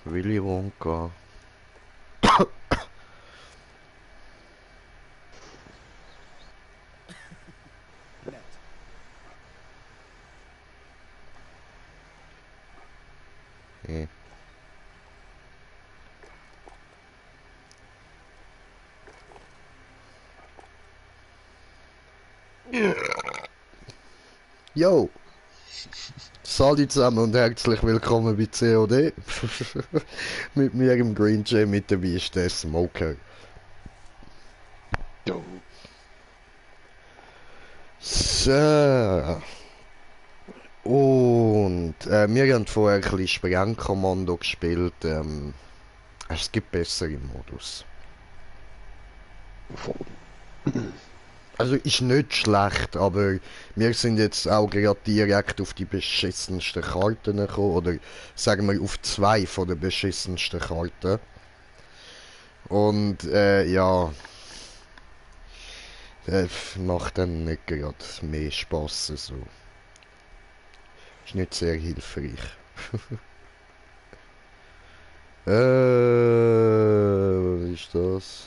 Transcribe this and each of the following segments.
Willy Wonka. Ja. Yo! Salut zusammen und herzlich willkommen bei COD. Mit mir im Green Jay, mit dabei ist der Smoker. Jo. So. Und wir haben vorher ein bisschen Sprengkommando gespielt. Es gibt bessere Modus. Voll. Also ist nicht schlecht, aber wir sind jetzt auch gerade direkt auf die beschissensten Karten gekommen, oder sagen wir auf zwei von den beschissensten Karten. Und ja, macht dann nicht gerade mehr Spaß so. Ist nicht sehr hilfreich. Was ist das?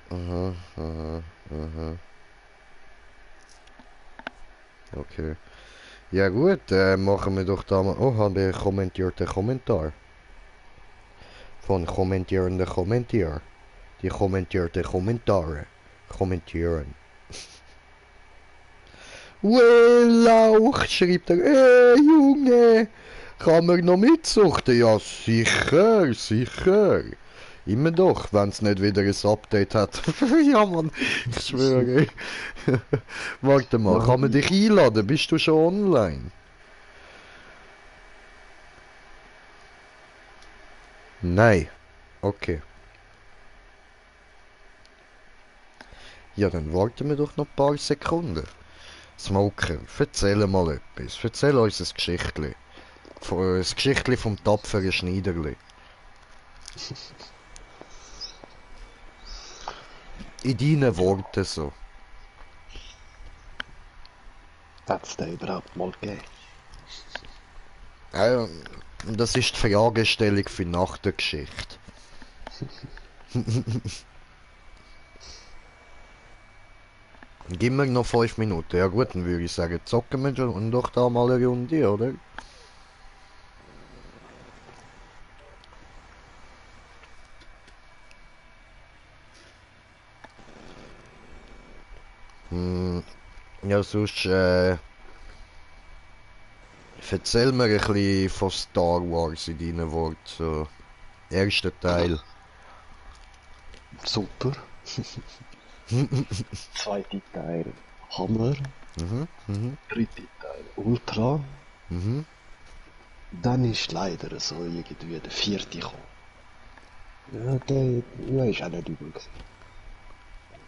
Aha, aha, aha. Okay. Ja gut, machen wir doch da mal... Oh, habe ich kommentierten Kommentar. Von kommentierende Kommentier. Die kommentierte Kommentare. Kommentieren. Lauch, schreibt er. Junge! Kann man noch mitsuchten? Ja, sicher, sicher. Immer doch, wenn es nicht wieder ein Update hat. Ja, Mann, ich schwöre. Warte mal, kann man dich einladen? Bist du schon online? Nein. Okay. Ja, dann warten wir doch noch ein paar Sekunden. Smoker, erzähl mal etwas. Erzähl uns ein Geschichtli. Das Geschichtli vom tapferen Schneiderli. In deinen Worten so. Hat es den überhaupt mal gegeben? Das ist die Fragestellung für nach der Geschichte. Gib mir noch 5 Minuten. Ja gut, dann würde ich sagen, zocken wir doch da mal eine Runde, oder? Ja, sonst, erzähl mir ein bisschen von Star Wars in deinen Worten. So, erster Teil. Super. Zweite Teil Hammer. Dritte Teil Ultra. Dann ist leider so irgendwie der vierte gekommen. Ja, der ist auch nicht übel gewesen.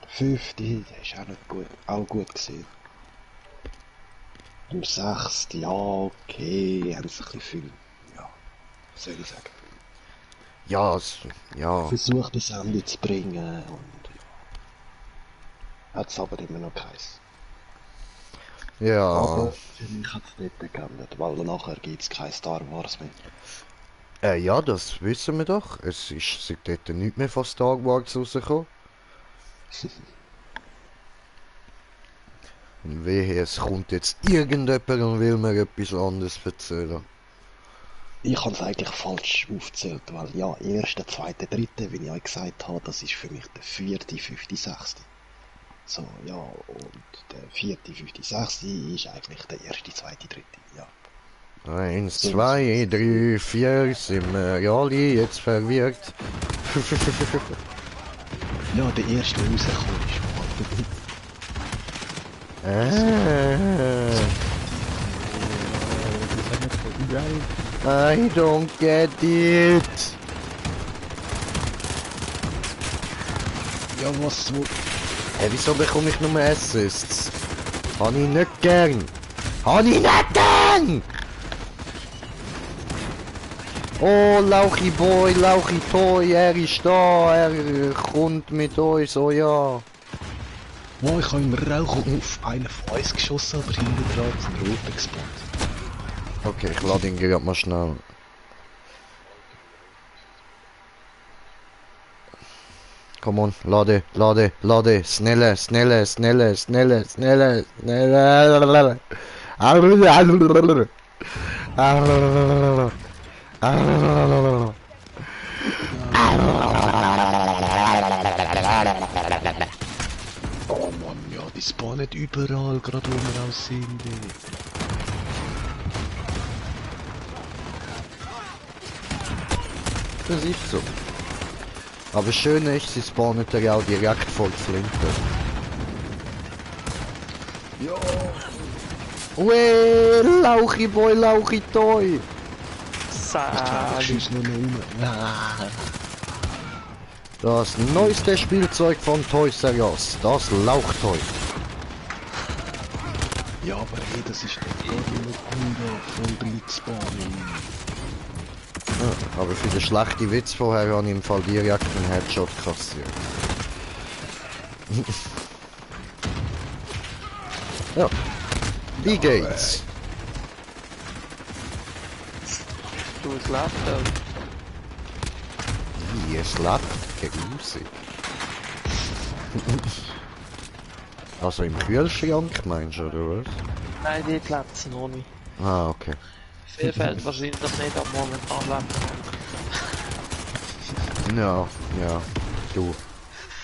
Der fünfte, der ist auch nicht gut, auch gut gewesen. Der sechste, ja, okay, haben sie ein bisschen viel, ja, was soll ich sagen. Ja, ja. Versucht das Ende zu bringen und ja. Hat es aber immer noch geheißen. Ja. Aber für mich hat es nicht geändert, weil nachher gibt es kein Star Wars mehr. Ja, das wissen wir doch. Es ist seitdem nicht mehr von Star Wars rausgekommen. Und wehe, es kommt jetzt irgendjemand und will mir etwas anderes erzählen. Ich habe es eigentlich falsch aufgezählt, weil ja, erster, zweiter, dritte, wie ich euch gesagt habe, das ist für mich der vierte, fünfte, sechste. So, ja, und der vierte, fünfte, sechste ist eigentlich der erste, zweite, dritte, ja. 1, 2, 3, 4, sind wir alle jetzt verwirrt. Ja, der erste, der rausgekommen ist. I don't get it. Ja, was so? Wieso bekomme ich nur Assists? Habe ich nicht gern. Habe ich nicht gern! Oh, Lauchi Boy, Lauchi Toy, er ist da, er kommt mit uns, oh ja. Oh, ich habe im Rauch auf einen von uns geschossen, aber hinten dran zum Rot gespawnt. Okay, ich lade ihn gerade mal schnell. Come on, lade, lade, lade, schneller, schneller, schneller, schneller, schneller, schneller. Oh Mann, ja, die spawnen überall, gerade wo wir auch sind. Das ist so. Aber das Schöne ist, sie spawnen ja auch direkt vor die Flinte. Ja! Ue, Lauchi Boy, Lauchi Toy. Ich schieß nur noch rum. Ah. Das neueste Spielzeug von Toys R Us, das Lauchtoy. Ja, aber hey, das ist doch gar nicht cool, voll drin zu spawnen. Ja, aber für den schlechten Witz vorher habe ich im Fall direkt einen Headshot kassiert. Ja, wie geht's? Du, es läuft auch. Wie, es lebt? Grusig. Also im Kühlschrank meinst du, oder was? Nein, die lebt es noch nicht. Ah, okay. Viel fällt wahrscheinlich nicht ab momentan lebt. Ja, ja. Du,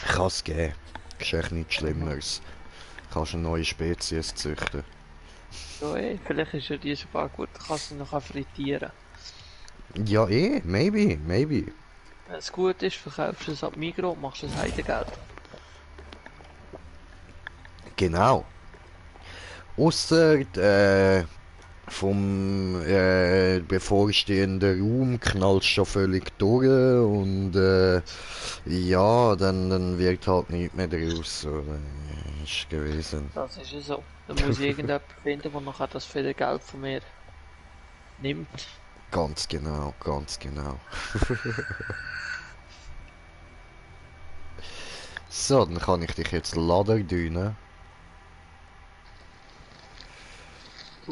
kann's geben. Ist echt nichts Schlimmeres. Kannst eine neue Spezies züchten. Ja, ey, vielleicht ist ja die sogar gut, kannst du noch frittieren. Ja, maybe, maybe. Wenn es gut ist, verkaufst du es ab Migros und machst es Heidegeld. Genau. Ausser vom bevorstehenden Raum knallst schon völlig durch und ja, dann wird halt nichts mehr draus. So, ist gewesen. Das ist ja so. Da muss ich irgendjemand finden, der nachher das viele Geld von mir nimmt. Ganz genau, ganz genau. So, dann kann ich dich jetzt laden dünen.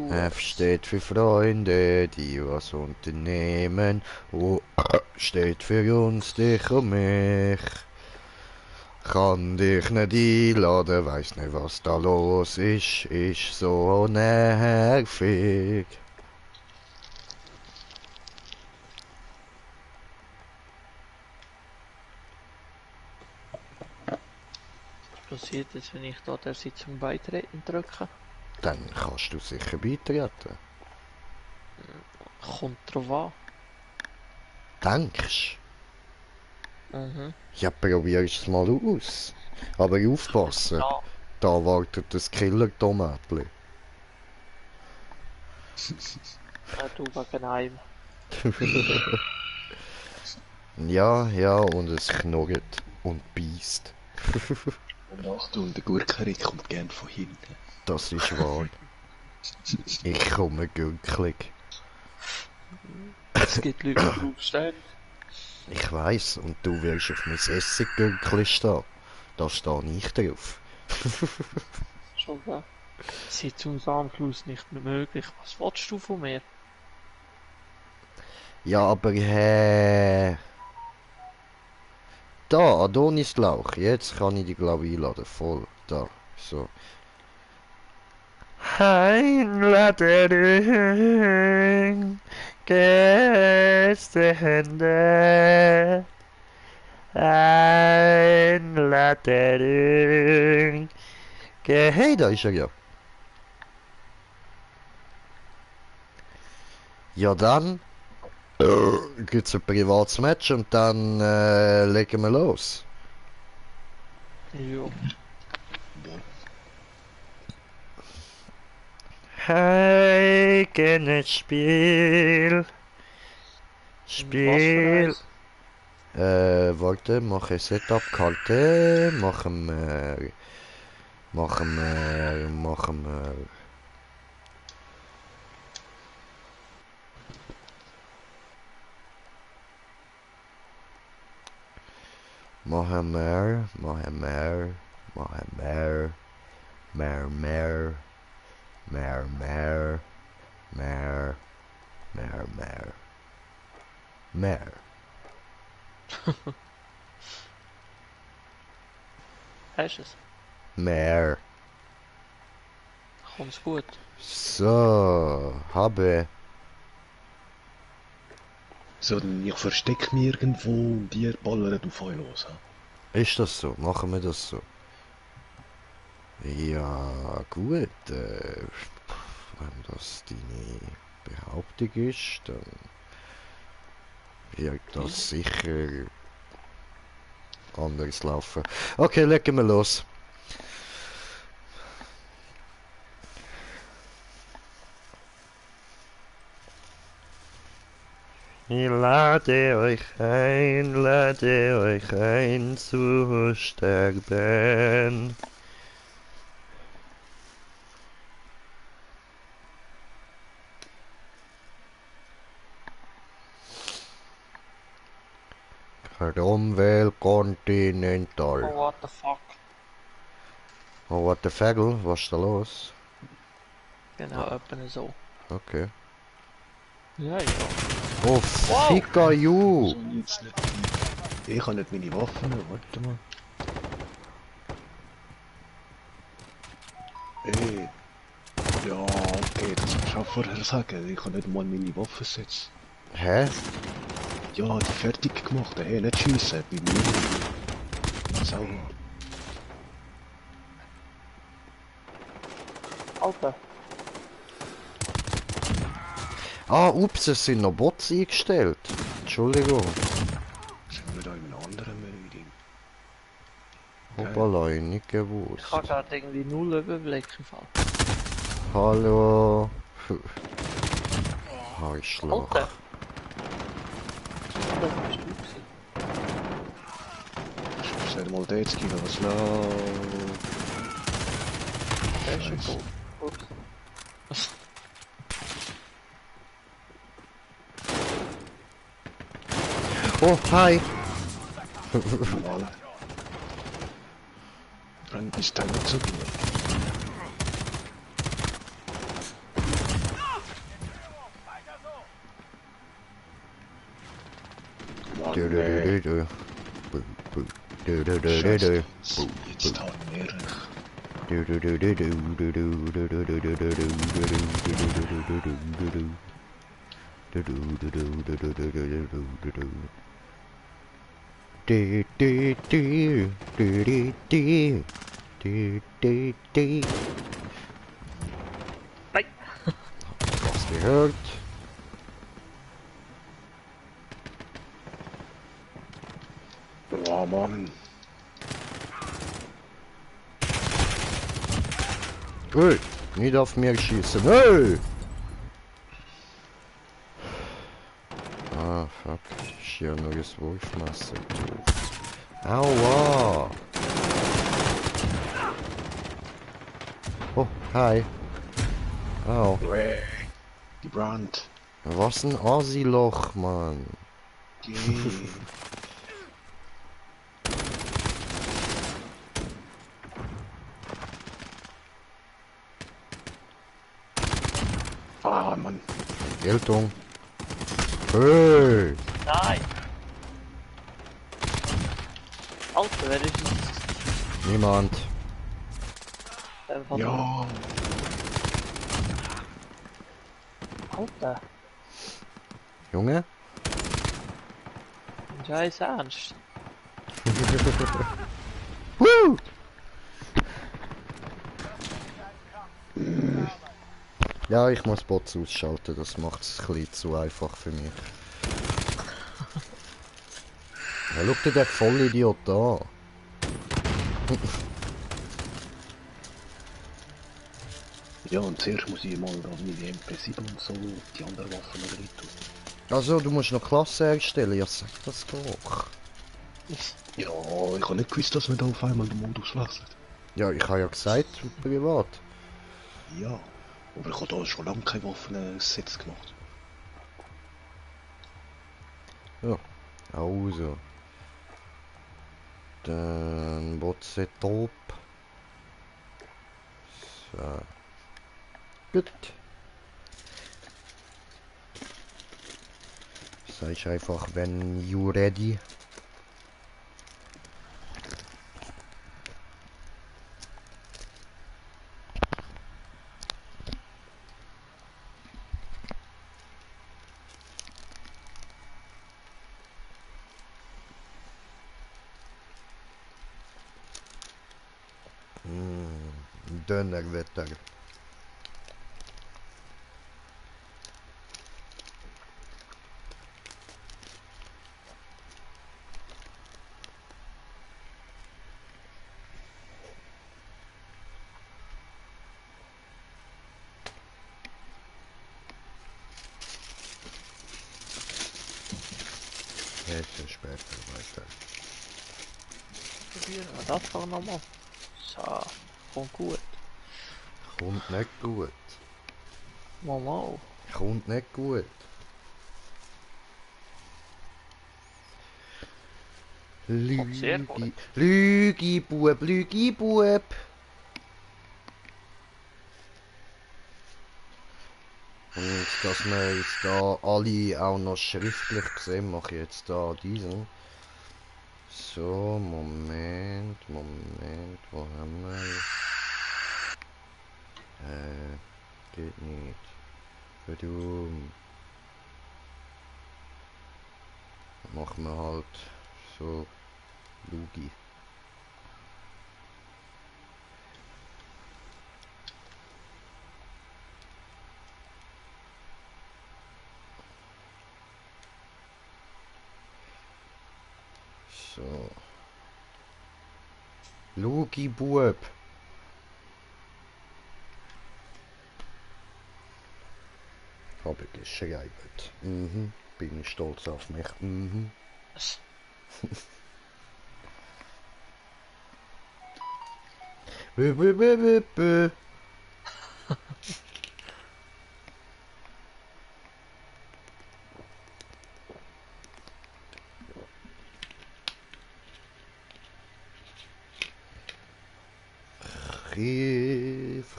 F steht für Freunde, die was unternehmen. O steht für uns, dich und mich. Kann dich nicht einladen, weiss nicht was da los ist so nervig. Was passiert jetzt, wenn ich da der Sitzung beitreten drücke? Dann kannst du sicher beitreten. Kommt drauf an. Denkst? Mhm. Ja, probier's es mal aus. Aber aufpassen, Ja, da wartet das Killer-Tomatli. du wegen einem. Ja, ja, und es knurrt und beißt. Und Achtung, der Gurkenrick kommt gern von hinten. Das ist wahr. Ich komme gürklig. Es gibt Leute, die draufstehen. Ich weiss, und du willst auf mein Essiggürkli stehen. Da stehe ich drauf. Schon klar. Sitzungsanschluss nicht mehr möglich. Was willst du von mir? Ja, aber da, Adonislauch. Jetzt kann ich die glaube ich einladen. Voll. Da. So. Einladung. Gästehände. Einladung. Hey, da ist er ja. Ja, dann gibt's ein privates Match und dann legen wir los. Jo. Eigenes Spiel. Spiel. Warte, mache Setup-Karte. Machen wir. Machen wir. Machen wir. Machen wir. Machen wir. Machen wir. Mehr. Mehr. Mehr. Mehr. Mehr. Mehr. Mehr. Hast du es? Mehr. Kommt's gut. So, habe. So, ich verstecke mich irgendwo und ihr ballert auf euch los. Ha? Ist das so? Machen wir das so? Ja, gut. Wenn das deine Behauptung ist, dann wird das sicher anders laufen. Okay, legen wir los. Ich lade euch ein zu sterben. Cromwell Continental. Oh, what the fuck. Oh, what the Fagel? Was ist da los? Genau, etwa so. Okay. Ja, ja. Oh, Wow. Fika you! So, jetzt nicht. Ich habe nicht meine Waffen, warte mal. Ey. Ja, okay, das musst du auch vorher sagen. Ich habe nicht mal meine Waffensets. Hä? Ja, die fertig gemacht. Hey, nicht schiessen, bei mir. Sauber. Alter. Ah, ups, es sind noch Bots eingestellt. Entschuldigung. Sind wir da in einem anderen Meeting? Hoppala, ich nicht Ich gewusst. habe gerade irgendwie null Überblick im Fall. Hallo. Arschloch. Alter. Das bist du gewesen. Ich muss nicht mal Dates geben, was läuft. Der ist schon Nice. tot. Ups. Oh, hi. Mal. Dann ist da nicht so gut. Mann, Du, du, nee. du, du, du. Bu, bu. Du, du, du, du, du. Scheiße. Jetzt haben wir dich. Du, du, du, du, du, du, du, du, du, du, du, du, du, du, du, du, du, du. Du, du, du, du, du, du, du, du, du, du, du. Du, du, du, du, du, du. Du, du, du. Nein. Was gehört? Oh Mann. Ey, nicht auf mir schießen. Ey! Ah, fuck. Ist hier nur das Wolfmesser. Aua! Oh, hi. Au. Die Brand. Was ein Asiloch, Mann. Geh. Ah, Mann. Geltung. Hey! Nein. Alter, wer ist es? Niemand. Ja. Alter. Junge? Scheiß Ernst. Woo! Ja, ich muss Bots ausschalten, das macht es ein bisschen zu einfach für mich. Ja, schau dir den Vollidiot an. Ja, und zuerst muss ich mal da meine MP7 und so die anderen Waffen noch rein tun. Also, du musst noch Klasse erstellen, ja sag das doch. Ja, ich habe nicht gewusst, dass man da auf einmal den Modus wechselt. Ja, ich habe ja gesagt, privat. Ja, aber ich habe da schon lange keine Waffensets gemacht. Ja, also. Dann Bot-Setup. So. Gut. Sagst einfach, wenn you ready. Dönerwetter. Essen später weiter. Probieren wir das doch nochmal. So, kommt gut. Kommt nicht gut. Mal. Kommt nicht gut. Kommt sehr gut. Lügi, Bub. Und dass wir jetzt da alle auch noch schriftlich sehen, mache ich jetzt da diesen. So, Moment, wo haben wir? Geht nicht. Verdammt. Machen wir halt so Lugi. So. Lugi Bub. Habe ich geschrieben. Bin ich stolz auf mich. Bö.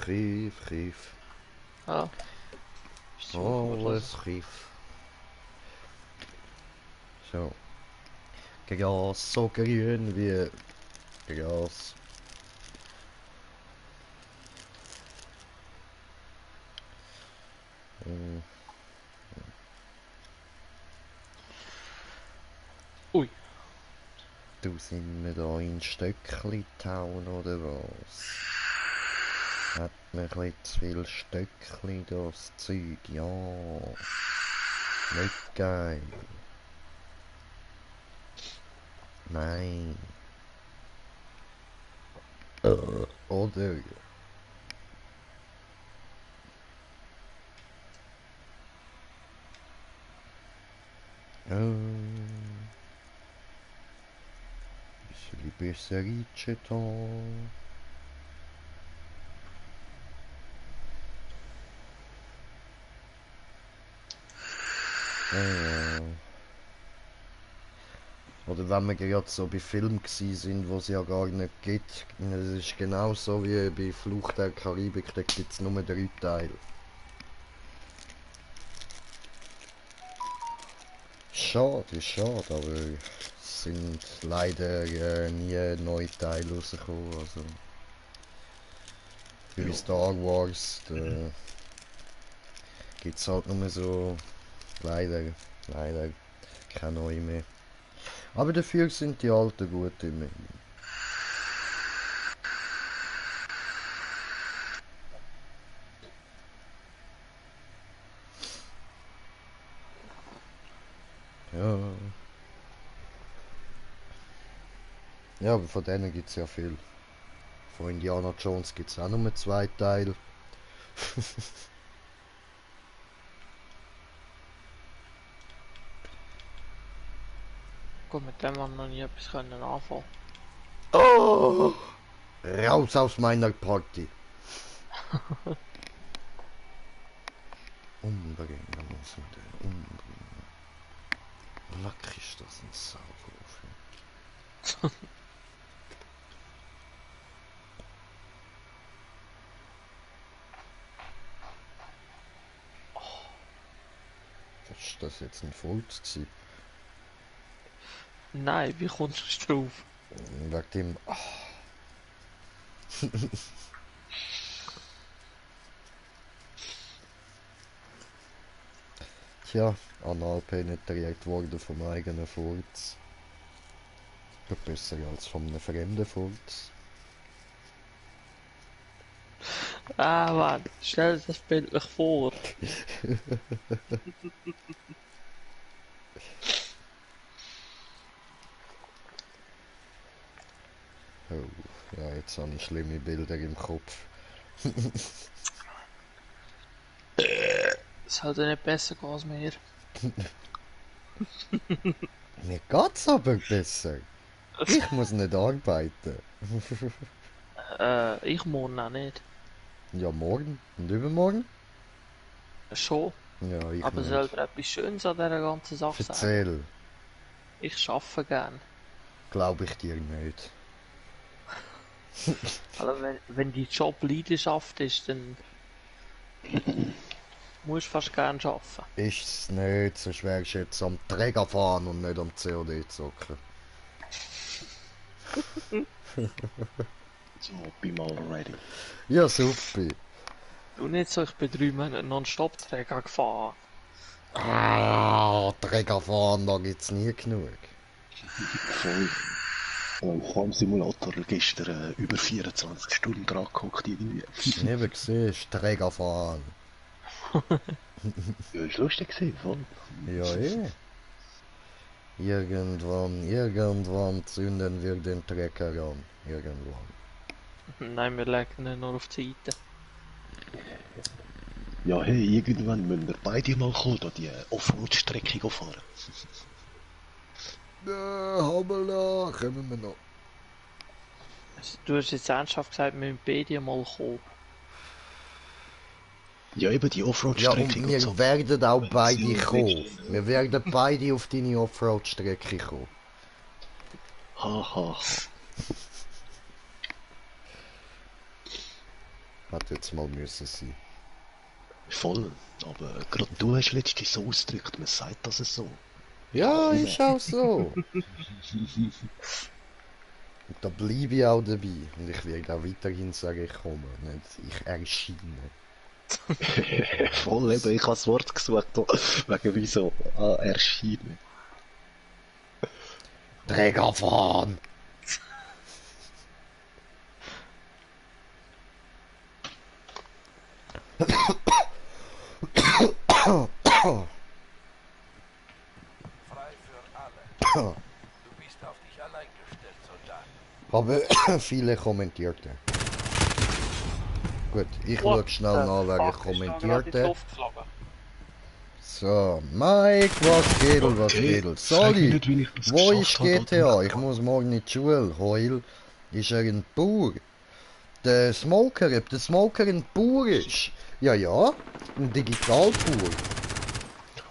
Rief. Ja. Alles rief. So. Gras so grün wie Gras. Ui. Du sind wir da in Stöckli Town oder was? Hat mir ein bisschen zu viel Stöckli das Zeug, ja. Nicht geil. Nein. Oder? Bisschen besser riechen da. Ja. Oder wenn wir gerade so bei Filmen sind, wo es ja gar nicht gibt. Es ist genauso wie bei Fluch der Karibik, da gibt es nur 3 Teile. Schade, aber es sind leider nie neue Teile rausgekommen. Also, wie bei Star Wars, da gibt es halt nur so, leider, keine neue mehr. Aber dafür sind die alten gut immer. Ja. Ja, aber von denen gibt es ja viel. Von Indiana Jones gibt es auch nur 2 Teile. Gut, mit dem haben wir noch nie etwas können anfangen. Oh! Raus aus meiner Party! Umbringen muss man den umbringen. Lack ist das ein Sauhaufen. Ist das jetzt ein Furz gewesen? Nein, wie kommst du drauf? Wegen dem... Ah. Tja, anal penetriert worden vom eigenen Furz. Besser als von einem fremden Furz. Ah, Mann, stell dir das bildlich vor. Oh, ja, jetzt habe ich schlimme Bilder im Kopf. Es sollte nicht besser gehen als mir. Mir geht's aber besser. Ich muss nicht arbeiten. Ich morgen auch nicht. Ja, morgen und übermorgen? Schon. Ja, ich Aber nicht. soll dir etwas Schönes an dieser ganzen Sache sagen? Erzähl. Ich arbeite gern. Glaube ich dir nicht. Also wenn die Job Leidenschaft ist, dann musst du fast gern arbeiten. Ist es nicht, sonst wärst du jetzt am Träger fahren und nicht am COD zocken. So, bin mal ready. Ja, super. Du nicht so, ich bin 3 Monate nonstop-Träger gefahren. Ah, Träger fahren, da gibt's nie genug. Voll. Ich habe im Simulator gestern über 24 Stunden dran geguckt irgendwie. Eben gesehen, Träger fahren. Ja, ist lustig gewesen, voll. Ja, eh. Irgendwann zünden wir den Trecker an. Irgendwann. Nein, wir legen ihn nur auf die Seite. Ja, hey, irgendwann müssen wir beide mal kommen, da die Offroad-Strecke fahren. Hoppala, kommen wir noch. Also, du hast jetzt ernsthaft gesagt, wir müssen beide mal kommen. Ja, eben die Ja, Offroad-Strecke und wir werden auch beide kommen. Wir werden beide auf deine Offroad-Strecke kommen. Haha. Hat jetzt mal müssen sein. Voll. Aber gerade du hast letztens so ausgedrückt, man sagt das so. Ja, ist auch so. Und da bleibe ich auch dabei. Und ich werde auch weiterhin sagen, ich komme. Nicht, ich erscheine. Voll, eben, ich habe das Wort gesucht, wegen wieso erscheinen. Träger fahren! Frei für alle. Du bist auf dich allein gestellt, Soldat. Habe viele kommentierte. Gut, ich schaue schnell nach, wer kommentierte. So, Mike, was geht, was geht? Sally, wo ist GTA? Ich muss morgen in die Schule. Heul, ist er ein Bauer? Der Smoker, ob der Smoker ein Bauer ist? Ja, ja, ein Digitalbauer.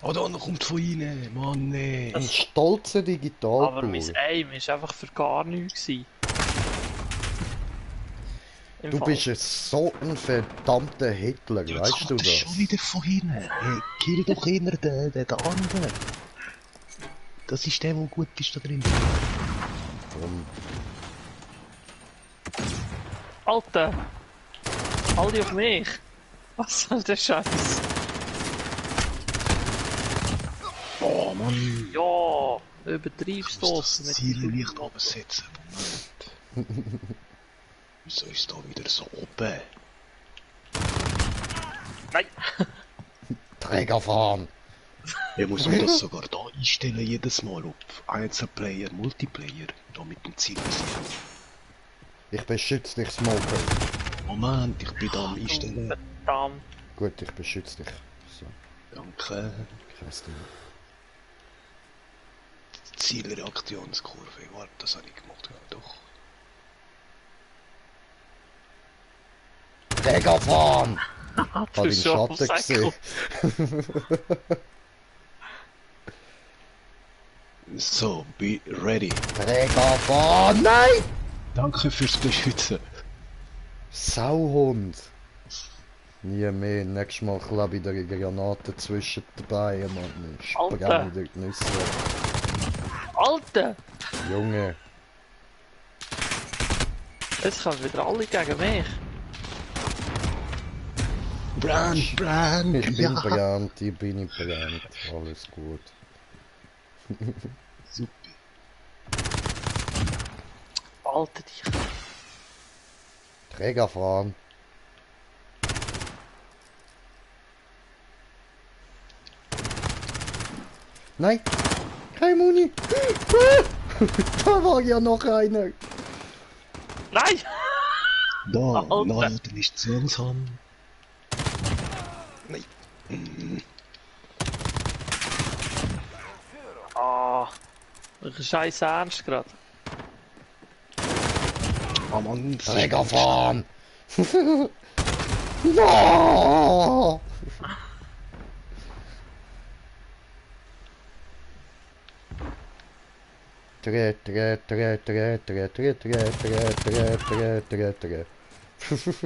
Oh, da kommt von Ihnen, Mann, nee. Ein stolzer Digitalbauer. Aber mein Aim war einfach für gar nichts. Du bist so ein verdammter Hitler, Ja, weißt du das? das? Schon wieder von hinten. Hey, kill doch eher den anderen. Das ist der, der gut ist da drin. Drum. Alter! Alle auf mich! Was soll der Scheiß? Oh Mann. Ja! Übertreibst du Das mit Ziel leicht absetzen. Moment. Wieso ist da wieder so oben? Nein! Träger fahren! Ich muss mir das sogar da einstellen, jedes Mal, ob Einzelplayer, Multiplayer, da mit dem Ziel ist. Ich beschütze dich, Smoker. Moment, ich bin da am Einstellen. Verdammt! Gut, ich beschütze dich. So, Danke. kein Ding. Zielreaktionskurve, warte, das habe ich gemacht, ja doch. Träger fahren! Hab Du den Schatten Schafsäckel. gesehen. So, be ready. Träger fahren! Nein! Danke fürs Beschützen. Sauhund! Nie mehr. Nächstes Mal klebe ich dir eine Granate zwischen den Beinen, Mann. Ich Alter. spreng dir die Nüsse. Alter! Junge. Jetzt kommen wieder alle gegen mich. Bran! Ich bin Ja! brennt, ich bin brennt. Alles gut. Super. Alter, dich. Träger fahren. Nein! Kein Muni! Da war ja noch einer! Nein! Da, Alter. nein, du bist zu langsam. Nein. Ah, welcher scheiß Ernst gerade. Ah Mann, Träger fahren! No! Dreh.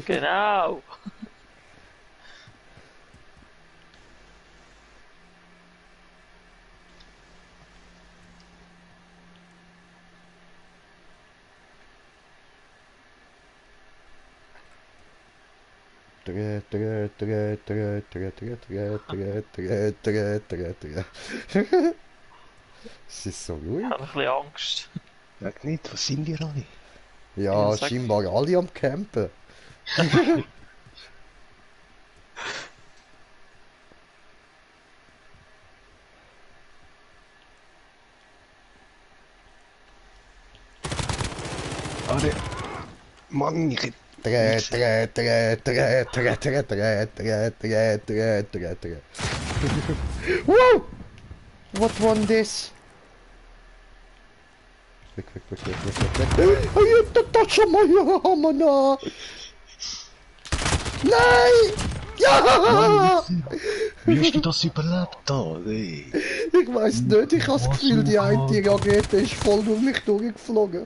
Genau. Es ist so Ich ruhig. habe ein bisschen Angst. Sag nicht, was sind die alle? Ja, Ja, sag- scheinbar alle am Campen. Alle. Mann, ich hätte. Wow! What won this? Weg. Ich hab das schon mal hier haben na. Nein! Ja! Wie hast du das überlebt da? Ey? Ich weiß nicht, ich habe das Gefühl, die eine Rakete ist voll durch mich durchgeflogen.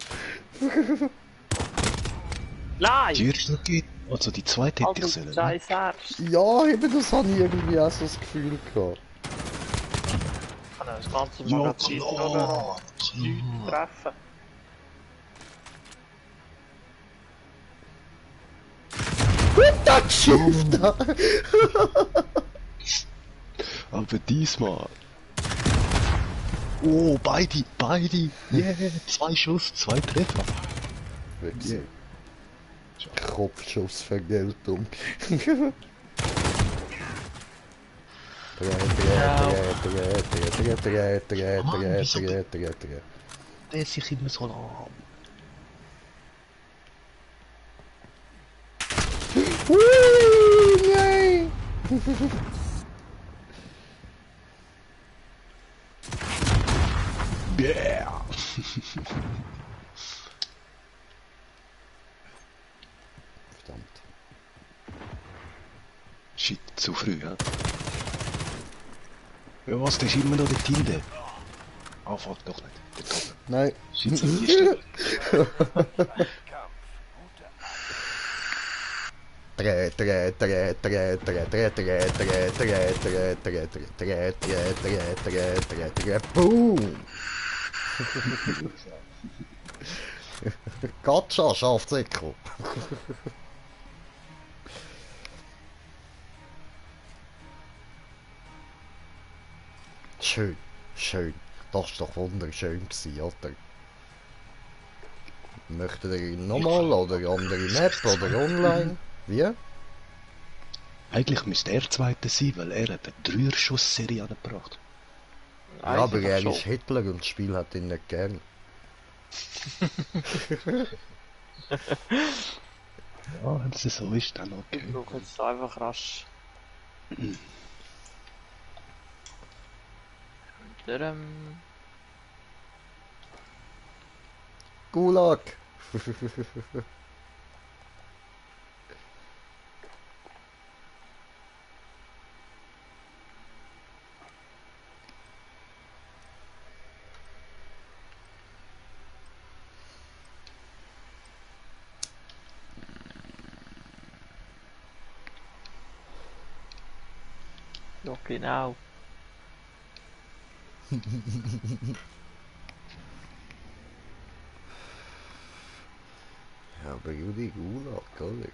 Nein! Die erste Rakete, also die zweite hätte Alter, ich sollen. scheiß Ernst. Ja, eben das habe ich irgendwie auch so das Gefühl gehabt. Ich kann das ganze Ja, Magazin nur noch klar. Leute treffen. Das Schiff da! Aber diesmal. Oh, beide. Yeah, 2 Schuss, 2 Treffer. Yeah. Kopfschussvergeltung. Der ist sich immer so lahm. Nein! Yeah. Verdammt. Shit, zu früh, ja. Ja, was, der ist immer noch dort hinten. Ah, fuck, doch nicht. Der kann Nein. Shit, so ist der. Kampf. Gute Boom! Gotcha, Schafzickel. Schön. Das war doch wunderschön gewesen, Alter. Möchtet ihr ihn nochmal oder andere Map oder online? Wie? Eigentlich müsste er Zweiter sein, weil er hat eine 3er-Schuss-Serie angebracht. Ja, aber Eigentlich er schon. ist Hitler und das Spiel hat ihn nicht gern. Ja, wenn es so ist, dann Ich okay. brauche jetzt einfach rasch. Gulag! Ja, genau. Ja, aber Rudi Gulag, oder?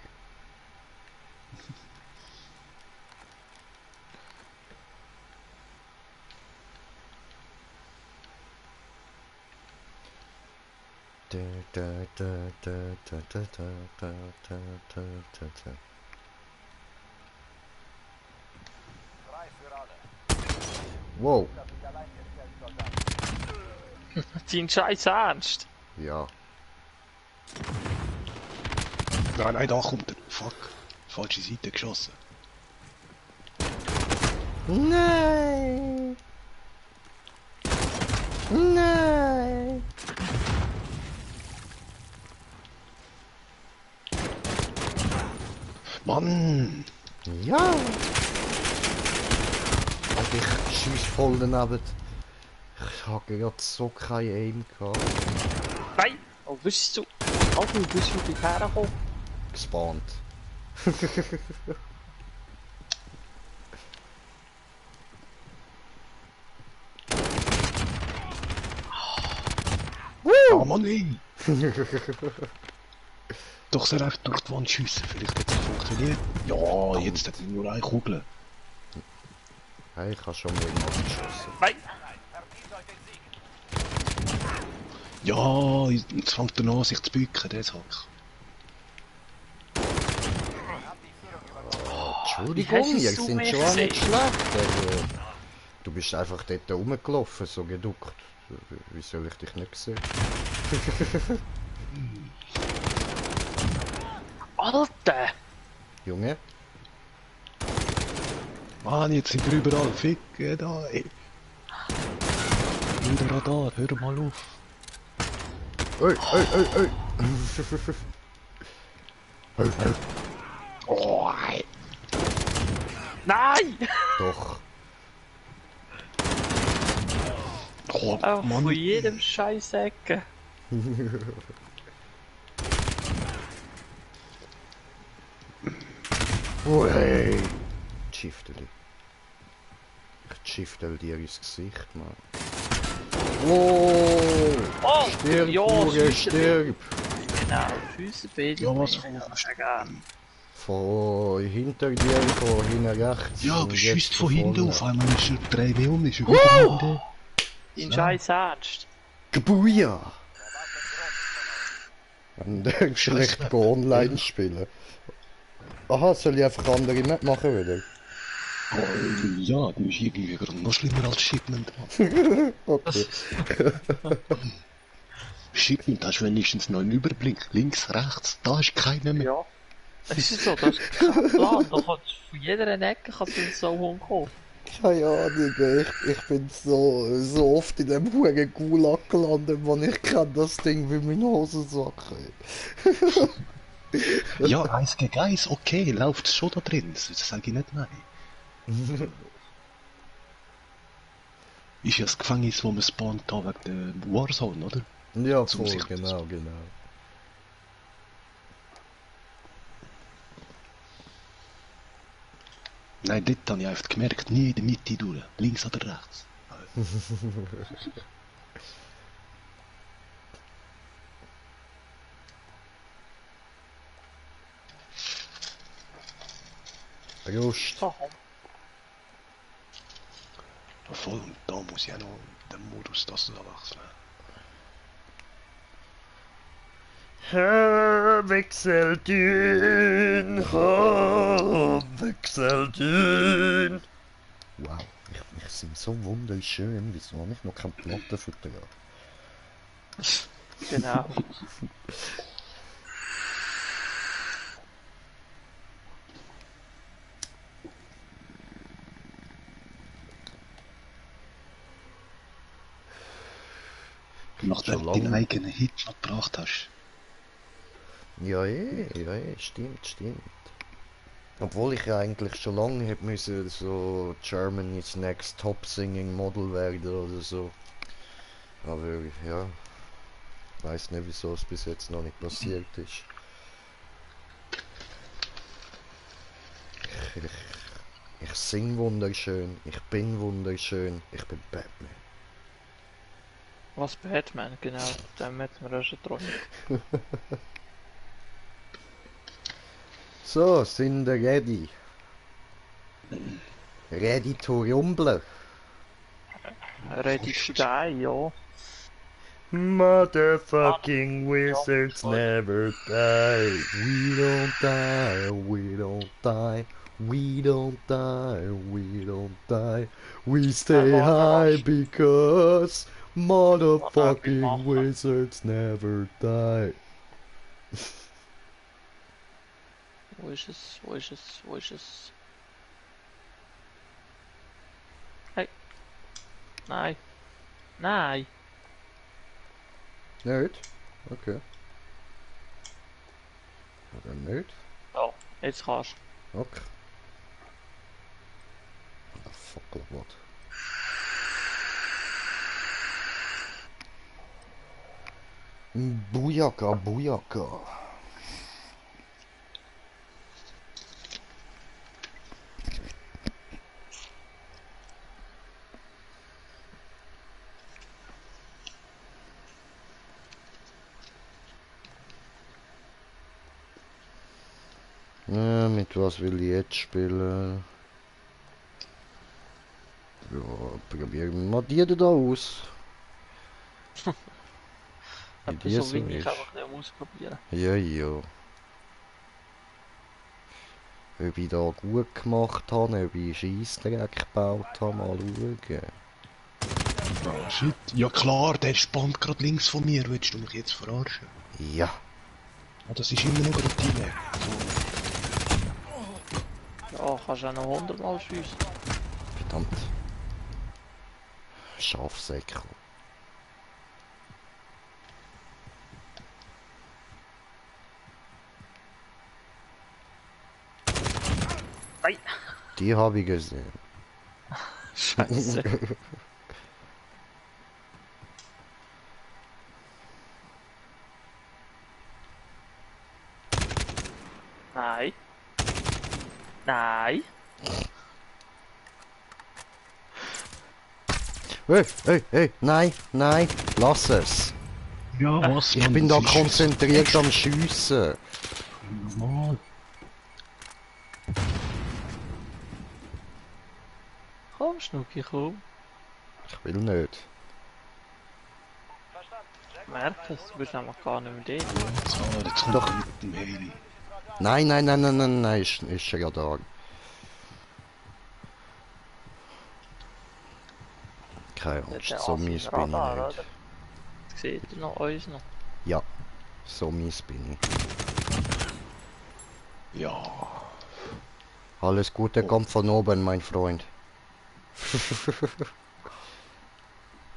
Da, da, da, da, da, da, da, da, da, da, da, da. Frei für alle. Wow, Auf dich allein gestellt, Soldat. Dein Scheiß Ernst? ja. Nein, nein, da kommt er. Fuck. Falsche Seite geschossen. Nein! Nein! Mann! Ja! Und ich schieß voll daneben. Ich habe gerade so kein Aim gehabt. Nein! Oh, bist du? Oh, du bist wirklich hergekommen. Gespawnt. Ah, Mann, ey! Doch sehr einfach durch die Wand schiessen. Vielleicht hat es funktioniert. Ja, jetzt hat er nur eine Kugel. Hey, ich habe schon mal jemanden geschossen. Nein! Verdient euch den Sieg. Ja, jetzt fängt er an, sich zu bücken, der Sack. Entschuldigung, Wie hast ihr du sind mich schon auch nicht gesehen? schlecht. Also, du bist einfach dort rumgelaufen, so geduckt. Wie soll ich dich nicht sehen? Alter! Junge? Mann, jetzt sind wir überall. Ficken da, ey. Wieder Radar, hör mal auf. Ey, ey, ey, ey! Hey, hey. Oh, ey. Nein! Doch. Oh, Auch Mann. von jedem Scheiß Ecke. Ui. Schifteli. Ich schiftel dir ins Gesicht, Mann. Wow! Oh! Stirb, ja, Hure, Füße- stirb! Genau, Füße Ja, was? Von hinter dir, von hinten rechts. Ja, und aber jetzt schießt von hinten vorne. auf. Einmal ist er 3 W um, ist er wieder hinten. Dein Scheiß Ernst? Gebuja! Und dann schlecht online spielen. Aha, soll ich einfach andere Map machen wieder? Oh, ja, du bist irgendwie gerade noch schlimmer als Shipment, Mann. Okay. Shipment hast du wenigstens noch einen Überblick. Links, rechts, da ist keiner mehr. Ja. Es ist so, das ist kein Plan. Da kannst von jeder Ecke kannst du in so rumkommen. Keine Ahnung, ich bin so oft in dem huren Gulag gelandet, wo ich kann das Ding wie mein Hosensack. Ja, 1 gegen 1, okay, läuft schon da drin. Das sage ich nicht nein. Ist ja das Gefängnis, wo man spawnt da wegen der Warzone, oder? Ja, Zum voll, sich- genau. Nein, dort habe ich einfach gemerkt, nie in der Mitte durch. Links oder rechts. Just. So, Ja, voll, und da muss ich auch noch den Modus das da wechseln. Wechseltün. Wow, ich sind so wunderschön, wieso habe ich noch kein Plattenfutter? genau. Nachdem Schon du deinen lange. eigenen Hit noch gebracht hast. Ja, stimmt. Obwohl ich ja eigentlich schon lange hätte müssen so Germany's Next Top Singing Model werden oder so. Aber ja, weiß nicht, wieso es bis jetzt noch nicht passiert ist. Ich sing wunderschön, ich bin wunderschön, ich bin Batman. Was Batman, genau. Dem hat mir auch schon geträumt. So, sind wir ready. Ready to rumble. Ready to die, ja. Motherfucking wizards never die. We don't die, we don't die. We don't die, we don't die. We stay high because motherfucking wizards never die. Wo ist es? Wo ist es? Wo ist es? Hey. Nein. Nein. Nicht? Okay. Oder nicht? Oh, jetzt kannst Okay. Ah, fuck what? Bujaka, bujaka. Ja, mit was will ich jetzt spielen? Ja, probieren wir mal die da aus. Wie du. die So so wenig ist. einfach nicht ausprobieren. Ja, ja. Ob ich da gut gemacht habe, ob ich Scheissdreck gebaut habe, mal schauen. Oh, shit. Ja klar, der spannt gerade links von mir. Willst du mich jetzt verarschen? Ja. Ah, das ist immer noch gerade Team. Ja, kannst du auch noch 100 Mal schiessen. Verdammt. Schafsäckel. Nein. Die habe ich gesehen. Scheiße. Nein. Nein. Hey, hey, hey, nein, nein, lass es. Ja, was, Ich Mann, bin da das ist konzentriert am Schiessen. normal. Komm, Schnucki, komm. Ich will nicht. Merk es, du bist nämlich gar nicht mehr da. Jetzt kommt Doch. er mit dem Heli. Nein, nein, nein, nein, nein, nein, ist ja da. Keine Angst, so mies bin ich nicht. Seht ihr noch uns noch? Ja, so mies bin ich. Ja. Alles Gute kommt von oben, mein Freund.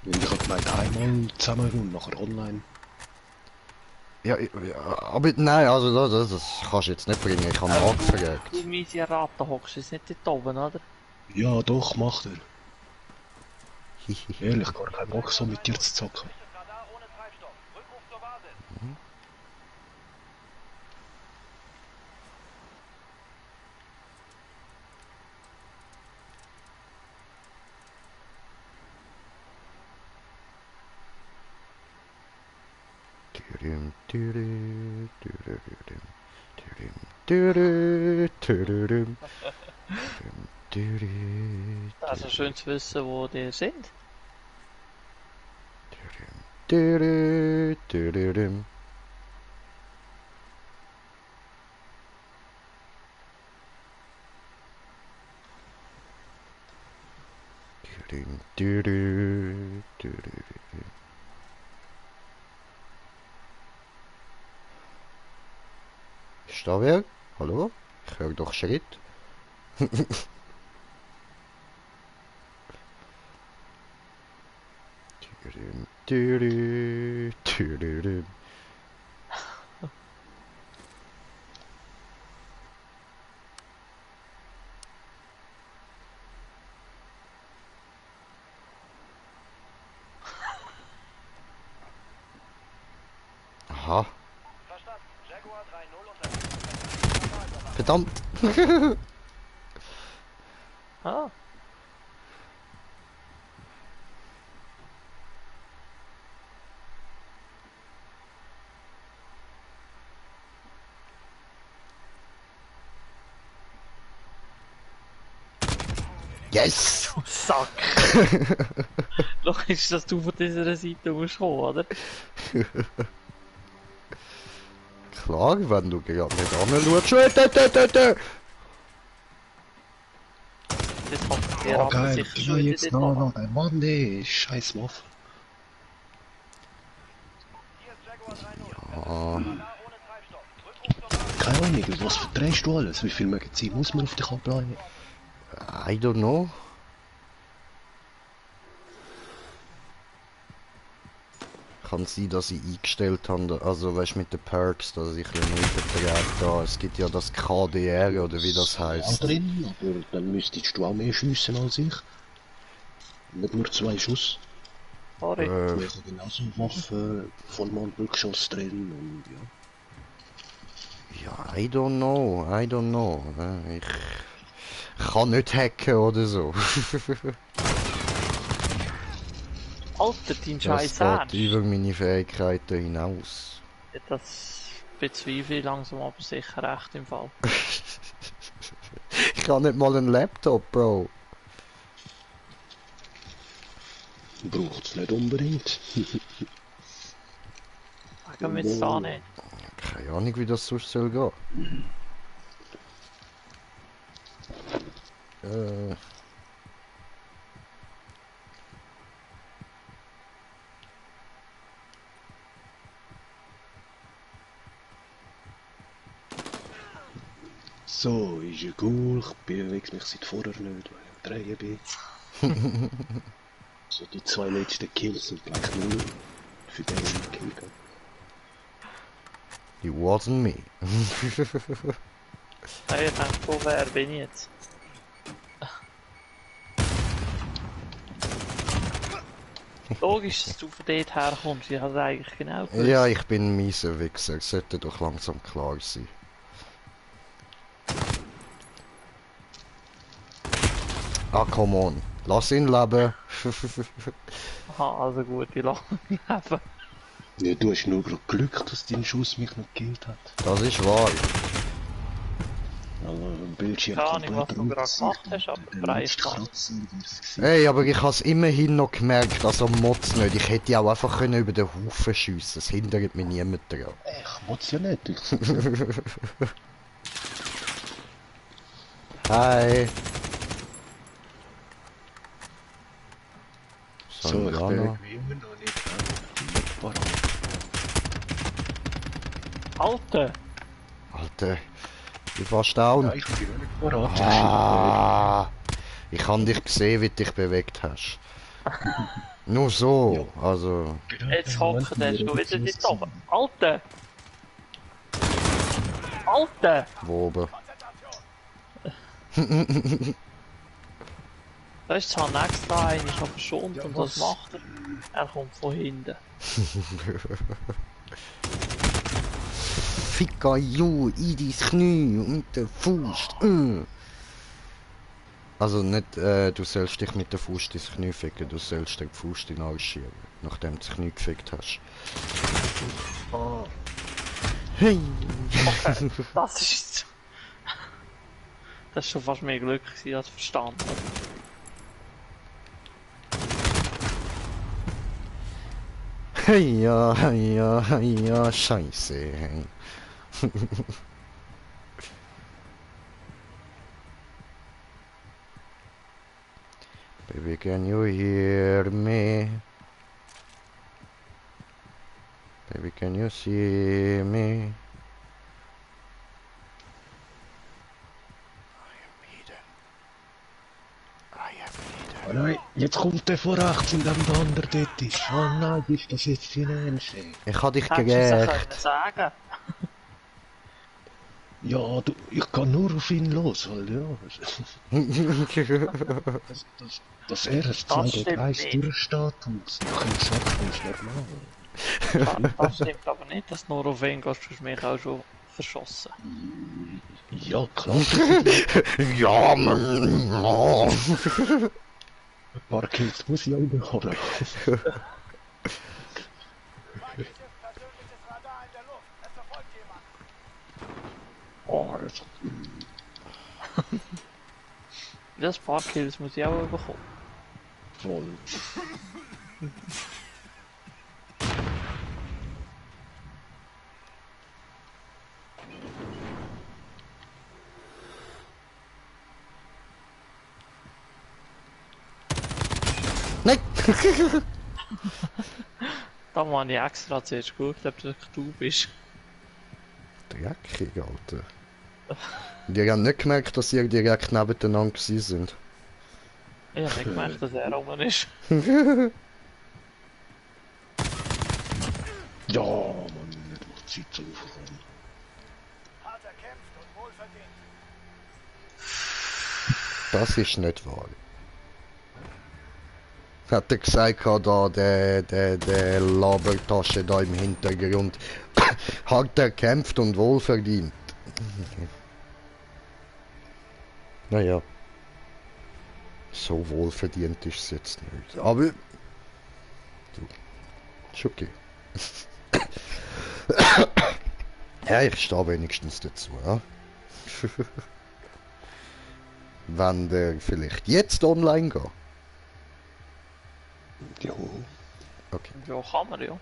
Ich habe gemeint, einmal zusammen und nachher online. Ja, aber nein, also das kannst du jetzt nicht bringen, ich habe nachgefragt. Du miese Ratte hockst jetzt nicht dort oben, oder? Ja, doch, macht er. Ehrlich, gar keinen Bock, so mit dir zu zocken. Radar ohne Treibstoff. Rückruf zur Basis. Tudum, tudu, tudududum, tudum, tudu, tududum, tudum, tudu, Also schön zu wissen, wo die sind. tudu, tududum. Tudum, tudu, tudududum. Ist da wer? Hallo? Ich höre doch Schritt. Tudum, tudu, tududum. Aha, Verstanden. Jaguar 3-0 unterwegs. verdammt. Ah. Yes! Sack! Logisch, dass du von dieser Seite musst kommen, oder? Klar, wenn du gerade nicht anschaust. Dö. Das kommt dir Oh aber geil, sicher ja schon wieder jetzt dort noch, runter. der Mann, ey, scheiß Waffe. Ah, Keine Ahnung, was verdrehst du alles? Wie viel Magazin muss man auf dich abladen? I don't know. Kann sein, dass ich eingestellt habe, also weißt mit den Perks, dass ich ein bisschen mehr verträge da. Es gibt ja das KDR oder wie das Auch heißt. drin, aber dann müsstest du auch mehr schiessen als ich. Nicht nur 2 Schuss. Sorry. Ich habe genauso Waffen, Vollmond-Rückschuss drin und ja. Ja, I don't know. Ich kann nicht hacken oder so. Alter, dein Das scheiß geht Ernst. über meine Fähigkeiten hinaus. Das bezweifle ich langsam aber sicher recht im Fall. Ich habe nicht mal einen Laptop, Bro. Braucht's nicht unbedingt. Sagen wir jetzt da nicht. Keine Ahnung, wie das sonst soll gehen. So, ist ja cool, ich bewege mich seit vorher nicht, weil ich am Drehen bin. So, die 2 letzten Kills sind gleich 0. Für den ich gekillt habe. It wasn't me. Hey, ich denke, wo wer bin ich jetzt? Logisch, dass du von dort herkommst. Ich habe es eigentlich genau gewusst. Ja, ich bin ein mieser Wichser. Sollte doch langsam klar sein. Ah, come on. Lass ihn leben. Aha, also gut, ich lache leben. Ja, du hast nur gerade Glück, dass dein Schuss mich noch gekillt hat. Das ist wahr. Also, im Bildschirm Keine Ahnung, was du rot gerade sein gemacht hast, aber und der Preis letzte kann. Kratzer wär's gewesen. Hey, aber ich habe es immerhin noch gemerkt, also Mods nicht. Ich hätte ja auch einfach können über den Haufen schiessen. Es hindert mich niemand daran. Ich muss ja nicht. Ich Hi. so, ich Sandana. bin wie immer noch nicht parat. Alter! Alter, ich bin fast down. Ja, ich bin noch nicht parat. Ah, ich habe dich gesehen, wie du dich bewegt hast. Nur so, also... Jetzt hockt der schon wieder dort oben. Alter! Alter! Wo oben? Da ist zwar extra einer schon verschont und was macht er? Er kommt von hinten. Ficker you in dein Knie und mit der Faust. Also nicht, du sollst dich mit der Faust ins Knie ficken, du sollst den Faust in den Arsch schieben, nachdem du das Knie gefickt hast. Ah, Hey! Okay, das ist... Das ist schon fast mehr Glück gewesen als Verstand. Hey ja, hey ja, hey ja, scheiße. Hey. Baby, can you hear me? Baby, can you see me? oh nein, jetzt kommt der von rechts und dann der andere dort ist. Oh nein, ist das jetzt die Nächste? Ich hab dich Hättest du es gerecht. können sagen. Ja, du, ich kann nur auf ihn los, weil ja. Dass er ein 2 stimmt gegen 1 nicht. durchsteht und es noch im Schatten ist normal. Das stimmt aber nicht, dass du nur auf ihn gehst, du hast mich auch schon verschossen. Ja, klar. Ja, Mann. Oh. Ein paar Kills muss ich auch noch haben. Oh, das... Das paar Kills muss ich auch bekommen. Voll. Nein! Da habe ich extra zuerst geguckt, ob das du bist. Dreckig, Alter. Die haben nicht gemerkt, dass ihr direkt nebeneinander gewesen sind. Ich habe nicht gemerkt, dass er oben ist. Ja, Mann, nicht noch Zeit zu aufkommen. Hart erkämpft und wohlverdient. Das ist nicht wahr. Hat er gesagt, da der Labertasche da im Hintergrund. Hart erkämpft und wohlverdient. Naja. So wohlverdient ist es jetzt nicht. Aber... Du. Ist okay. Ja, ich stehe wenigstens dazu, ja. Wenn der vielleicht jetzt online geht. Ja. Okay. Ja, kann man ja.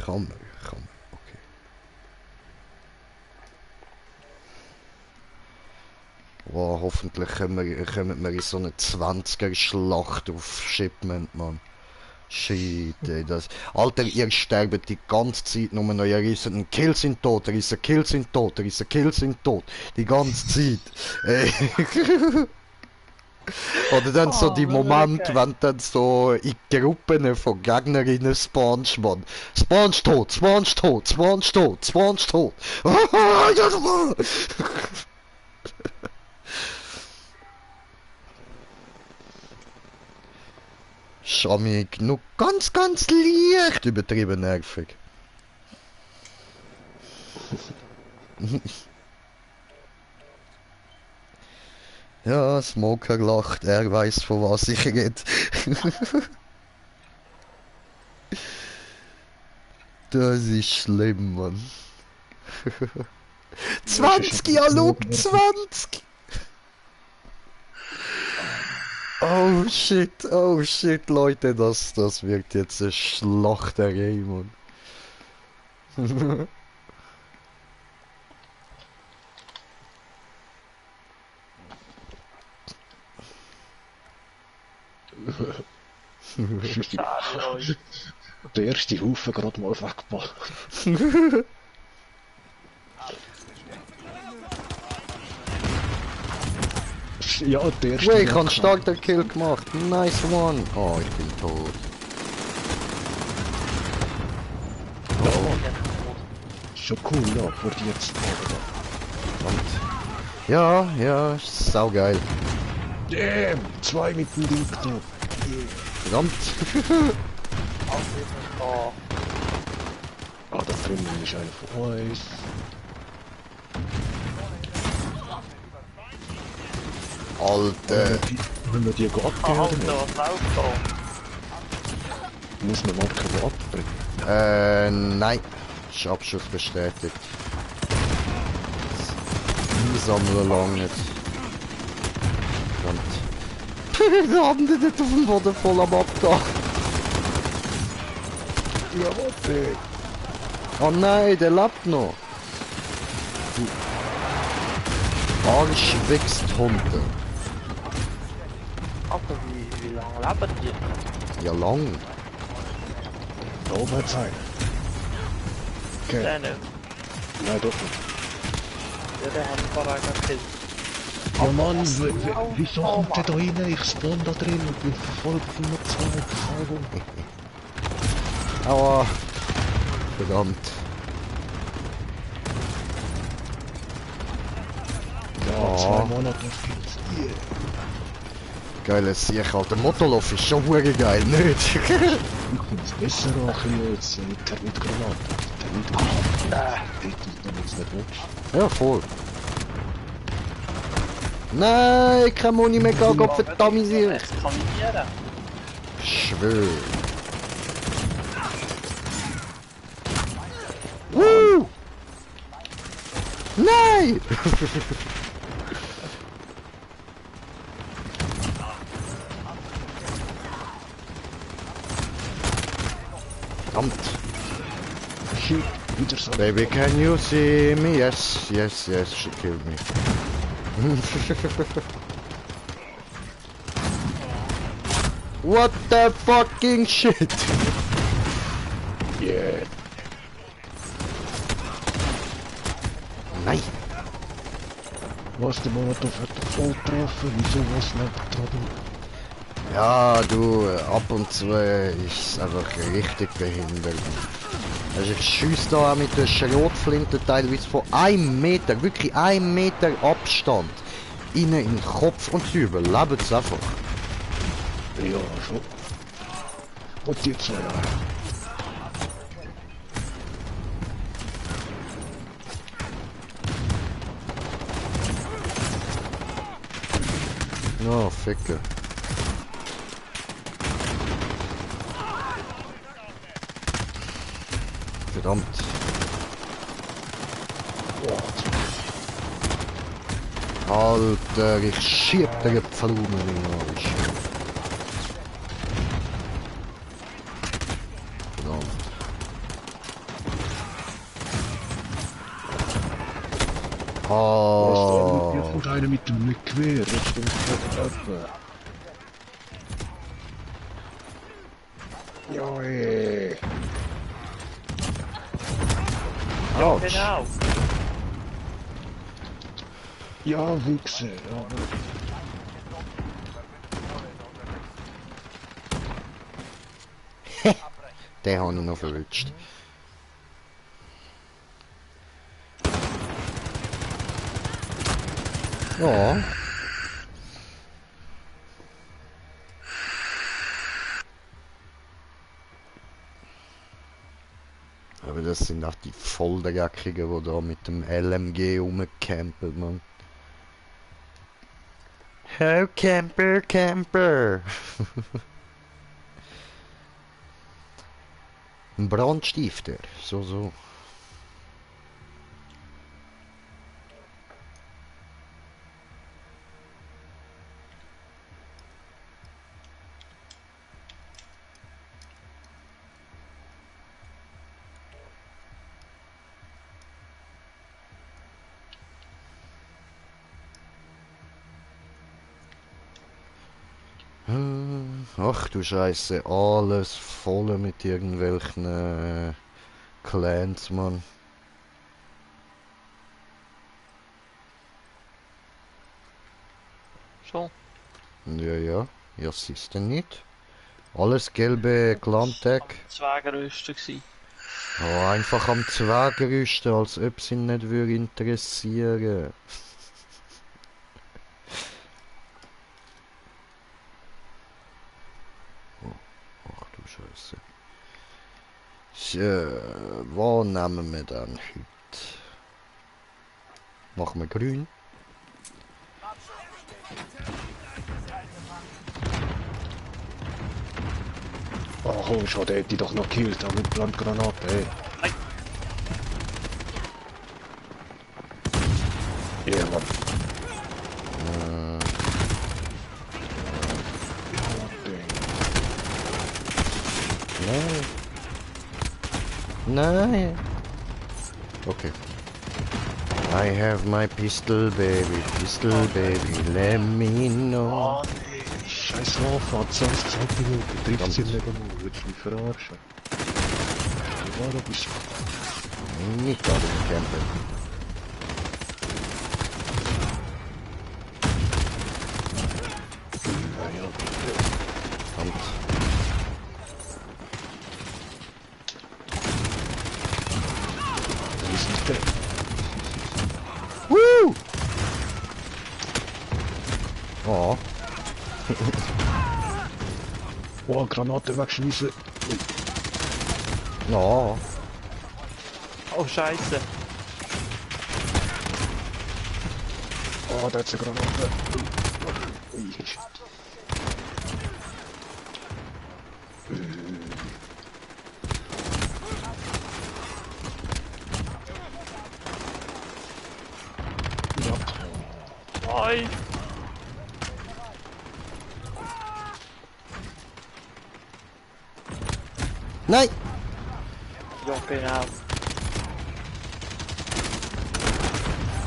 Kann man, okay. Wow, hoffentlich kommen wir in so eine 20er-Schlacht auf Shipment, Mann. Shit, ey, das... Alter, ihr sterbt die ganze Zeit nur noch, ihr ist ein Kill sind tot, er ist ein Kill sind tot, er ist ein Kill sind tot. Die ganze Zeit. Ey. Oder dann so die Momente, wenn dann so in Gruppen von Gegnerinnen spawnst, Mann. Spawnst tot, spawnst tot, spawnst tot, spawnst tot. Schamig, nur ganz leicht übertrieben nervig. Ja, Smoker lacht, er weiß, von was ich rede. Das ist schlimm, Mann. 20, ja, look, 20! Oh shit, Leute, das wird jetzt eine Schlachterei, Mann. Der erste Haufen gerade mal weggebracht. Ja, der erste. Wait, ich habe einen Starter-Kill gemacht. Nice one. Oh, ich bin tot. Schon cool, ja, vor dir jetzt. Und ja, ist saugeil. Damn, 2 mit dem Ding da. Verdammt. Ah, da drüben ist einer von uns. Alter. Wenn wir die abgeben, Alter, was läuft da? muss man Marker abbringen. Nein. Ist Abschuss bestätigt. Einsammeln lang nicht. Verdammt. Wir haben den nicht auf dem Boden voll am Abtag. Ja, warte. Oh nein, der lebt noch. Du Arschwichshunde. Alter, wie lange leben die? Ja, lang. Da oben hat's einen. Okay. Der nicht. Nein, doch nicht. Ja, der hat ein paar eigene Kills. Ja Mann, wieso kommt der da rein? Ich spawn da drin und bin verfolgt von nur 2. Aua. Verdammt. Ja, 2 Monate viel. Geiles Sieg, Alter. Motolauf ist schon hure geil, nicht? Ich find's besser auch jetzt mit Granaten. Nein, wenn du es nicht willst. Ja, voll. Nein, kein Moni mehr gehen, Gott verdammt sie. Echt kaminieren. Schwör. Nein! Verdammt. Shit, wieder so. Baby, can you see me? Yes, yes, yes, she killed me. What the fucking shit? Yeah. Nein! Was, der Molotov hat doch voll getroffen, wieso was nicht getroffen? Ja, du, ab und zu ist es einfach richtig behindert. Also ich schiesse da auch mit der Schrotflinte teilweise von 1 Meter, wirklich 1 Meter Abstand, innen in den Kopf und sie überleben es einfach. Ja, schon. Und die 2 Jahre. Ja, Ficke. Verdammt. Alter, ich schieb dir Pflumen in den Arsch. Verdammt. Oh. Hier kommt einer mit dem Gewehr, jetzt stimmt es nicht. Ja, ey. Autsch. Genau. Ja, Wichse. Ja. Den habe ich noch verrutscht. Ja. Aber das sind auch die Volldreckigen, die da mit dem LMG rumcampen, man. Oh, Camper, Camper! Ein Brandstifter, so. Ach du Scheiße, alles voll mit irgendwelchen Clans, Mann. Schon. Ja, siehst du nicht? Alles gelbe Clan-Tag. Zwergenrüster gsi. Oh, einfach am Zwergenrüsten, als ob sie ihn nicht würde interessieren. Ach du Scheiße. So, was nehmen wir dann heute? Machen wir grün? Oh komm schon, der hätte dich doch noch gekillt, aber mit Brandgranate, ey. Ja, Mann. Nein. Okay. I have my pistol, baby, let me know. Oh nee, scheiß Waffe, 20 Minuten, trifft sie nicht einmal, willst du mich verarschen? Ja, du bist... Nicht da, den Camper. Ja, Verdammt. wie ist nicht der? Woo! Oh. Oh, Granate wegschmeißen. Ja. Oh Scheiße. Oh, da hat sie Granate. Ui. Ja. Nein. Nein! Ja, genau.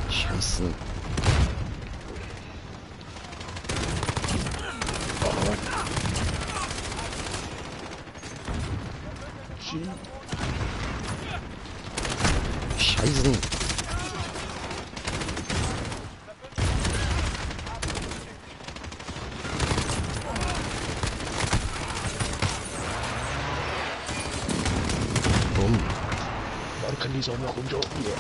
Scheiße. Scheiße. Bumm. Danke, Lisa, noch ein Job hier.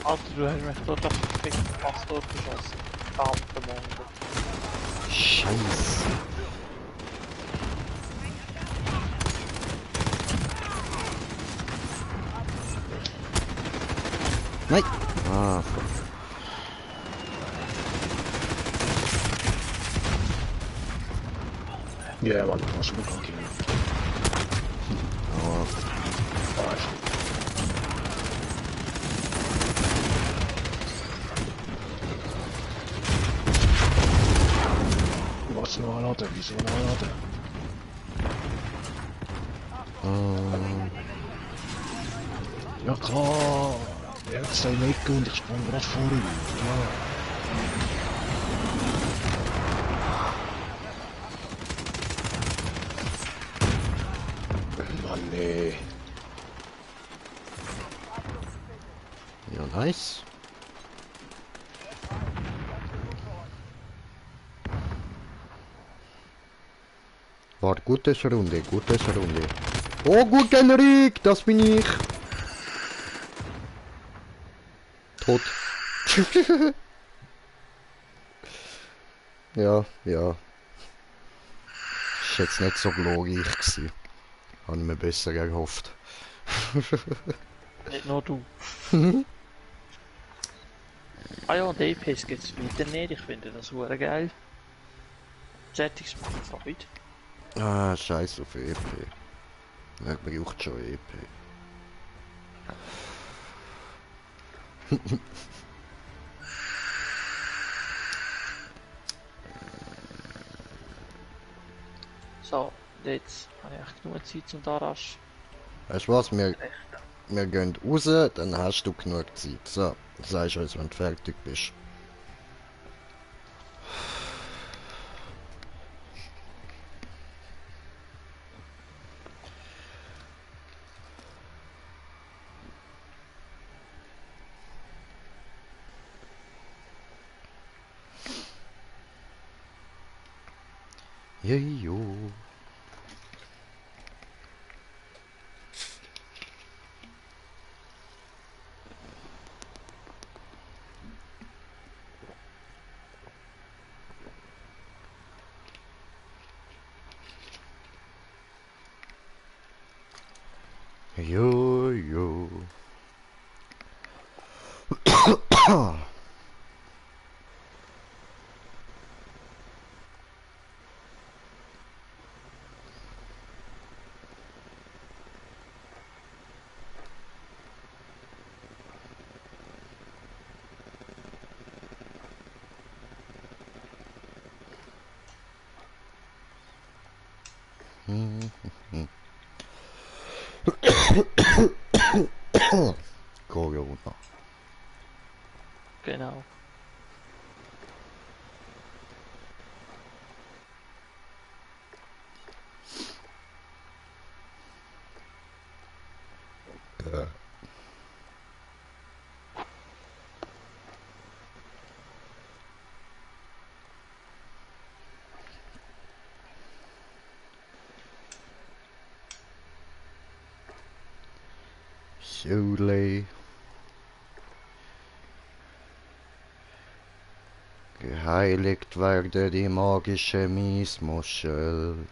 Alter, du hast mich dort auf den fast geschossen. Verdammte Monde. Scheiße. Nein! Ah, fuck. Ja, Mann, was gut gehen. Aua. Was noch laden? Wieso noch laden? Ja klar, er hat sein Ecke und ich sprang gerade vor ihm. Ja. Mann, nee. Ja, nice. War gute Runde, gute Runde. Oh, gut, Henrik, das bin ich. Tot. Ja, ja. Ist jetzt nicht so glorreich gewesen. Habe ich mir besser erhofft. Nicht nur du. Ah ja, DPs gibt's weiter nicht. Ich finde das super geil. Settings machen Freude. Ah, scheiß auf EP. Wer braucht schon EP? So, jetzt habe ich echt genug Zeit zum Darasch. Weißt du was? Wir gehen raus, dann hast du genug Zeit. So, sagst uns, wenn du fertig bist. Jejo. Jo. Corona. Genau. Soley. Geheiligt werde die magische Miesmuschel.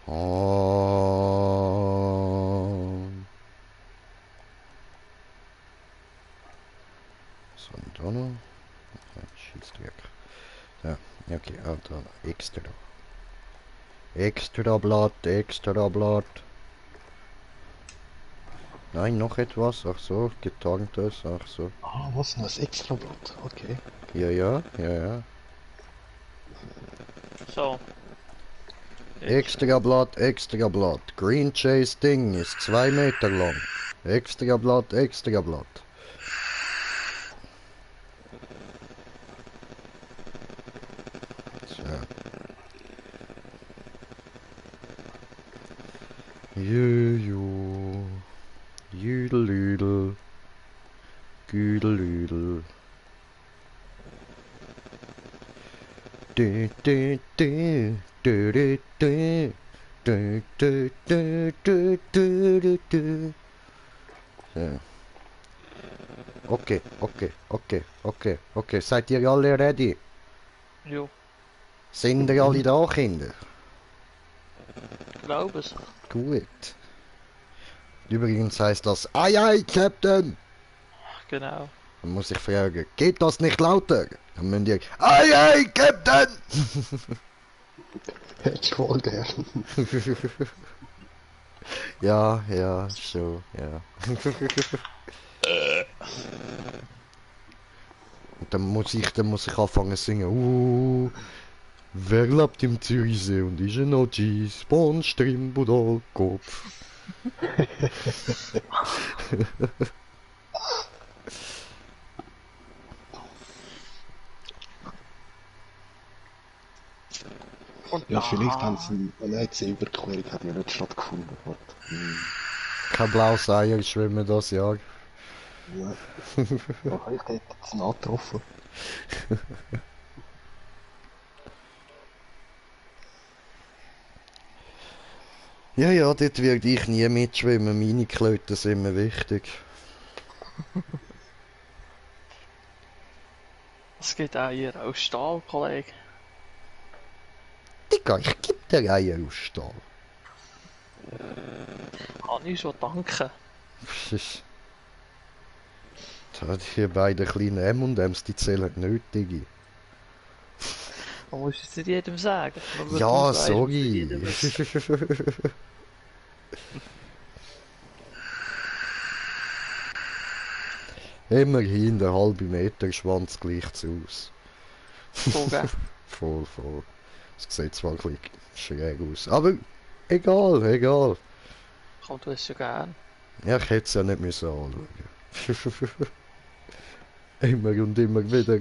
Amen. Ah, da, extra. Extra Blatt, extra Blatt. Nein, noch etwas. Ach so, getarntes. Ach so. Ah, was? Noch ein Extrablatt? Okay. Ja, ja, ja, ja. So. Extra Blatt, extra Blatt. Green Chase Ding ist 2 Meter lang. Extra Blatt, extra Blatt. So. Juju. Jüdelüdel. Güdelüdel. Du, du, du, du, du, du. Du, du, du, du, du, du, du. So. Okay, okay, okay, okay, okay. Seid ihr alle ready? Jo, Sind ihr alle da, Kinder? glaube es. Gut. Übrigens heißt das Ei, ei, Captain. Genau. Dann muss ich fragen, geht das nicht lauter? Dann müsst ihr Ei, ei, Captain. Hätte ich voll gern. Ja, ja, schon, ja. Und dann muss ich anfangen zu singen. Wer lebt im Zürichsee und ist ein OG? Spawnstream, Budalkopf. Und Ja, vielleicht haben sie eine Überquerung hat ja nicht stattgefunden. Kein blaues Eier schwimmen das Jahr. Ja. Aber ich hätte es nachgetroffen. Ja, ja, dort werde ich nie mitschwimmen. Meine Klöten sind mir wichtig. es gibt Eier aus Stahl, Kollege. Digga, ich geb dir Eier aus Stahl. Kann ich schon danken. Pfisch. Da die beiden kleinen M&M's, die zählen nicht, Digi. Man muss es nicht jedem sagen. Nur weil Ja, du sagst, muss sorry. nicht jedem wissen. Immerhin, der halbe Meter Schwanz gleicht aus. So, gell? Voll, voll. Es sieht zwar ein bisschen schräg aus, aber egal, egal. Kommt das ja gern. Ja, ich hätte es ja nicht müssen anschauen. Immer und immer wieder.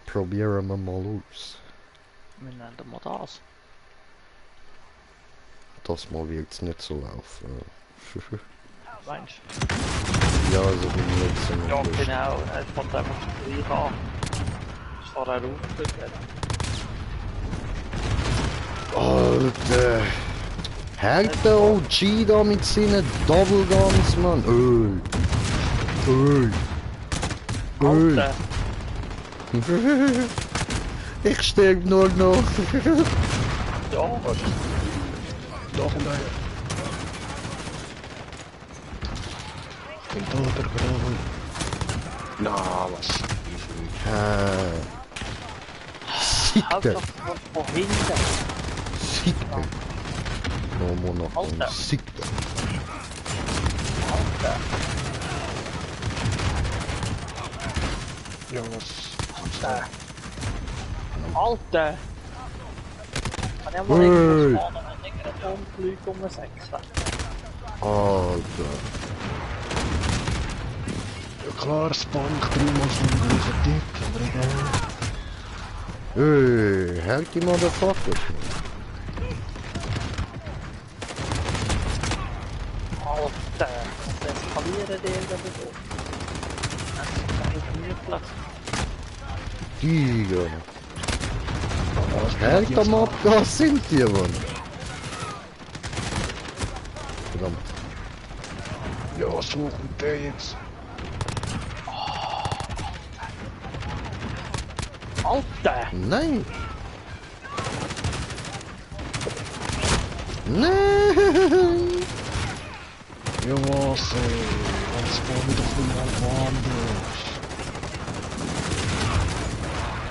Probieren wir mal aus. Wir nennen mal das. Das Mal wird es nicht so laufen. Meinst Ja, also bin ich jetzt du? Ja, genau. Es kommt einfach gleich an. Das vorher aufgehört. Alter! Hält der OG da mit seinen Double Guns, Mann? Ey! Alter! Ich sterb nur noch! Ja, Da kommt einer. Ich bin da, der Graben. Na, was? Siegter! Hauptsache von hinten. Siegter! Nochmal noch Alter. ein Siegter! Alter! Ja, was? Alter! Alter! Kann ich mal Hey. irgendwas fahren, wenn ich einen Atomflug um 6 Alter! Ja klar, spawn ich dreimal so einen gleichen Tipp, aber egal. Hey, hält die Motherfuckers! Alter! Das eskalieren die irgendwo. Das ist gar nicht möglich. Digga! Hält am Abgas sind die, Mann! Verdammt! Ja, so kommt der jetzt. Alter! Nein! Nein! Ja was, ey. Jetzt fahren wir doch mal woanders.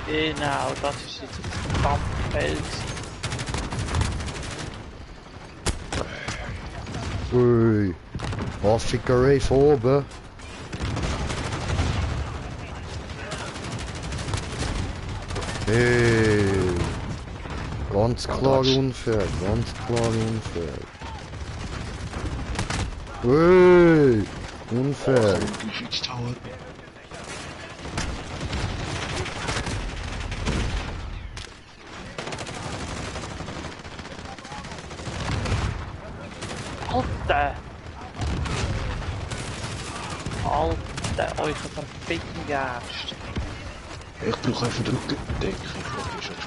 Genau, das ist jetzt ein Kampffeld. Ui. Affikerei von oben. Hey. Ganz klar unfair, ganz klar unfair. Ui. Unfair. Die Schütztower. Alter! Alter, euch verfickten Gerst. Ich brauche einfach drücken, denke ich. Okay, schon gut.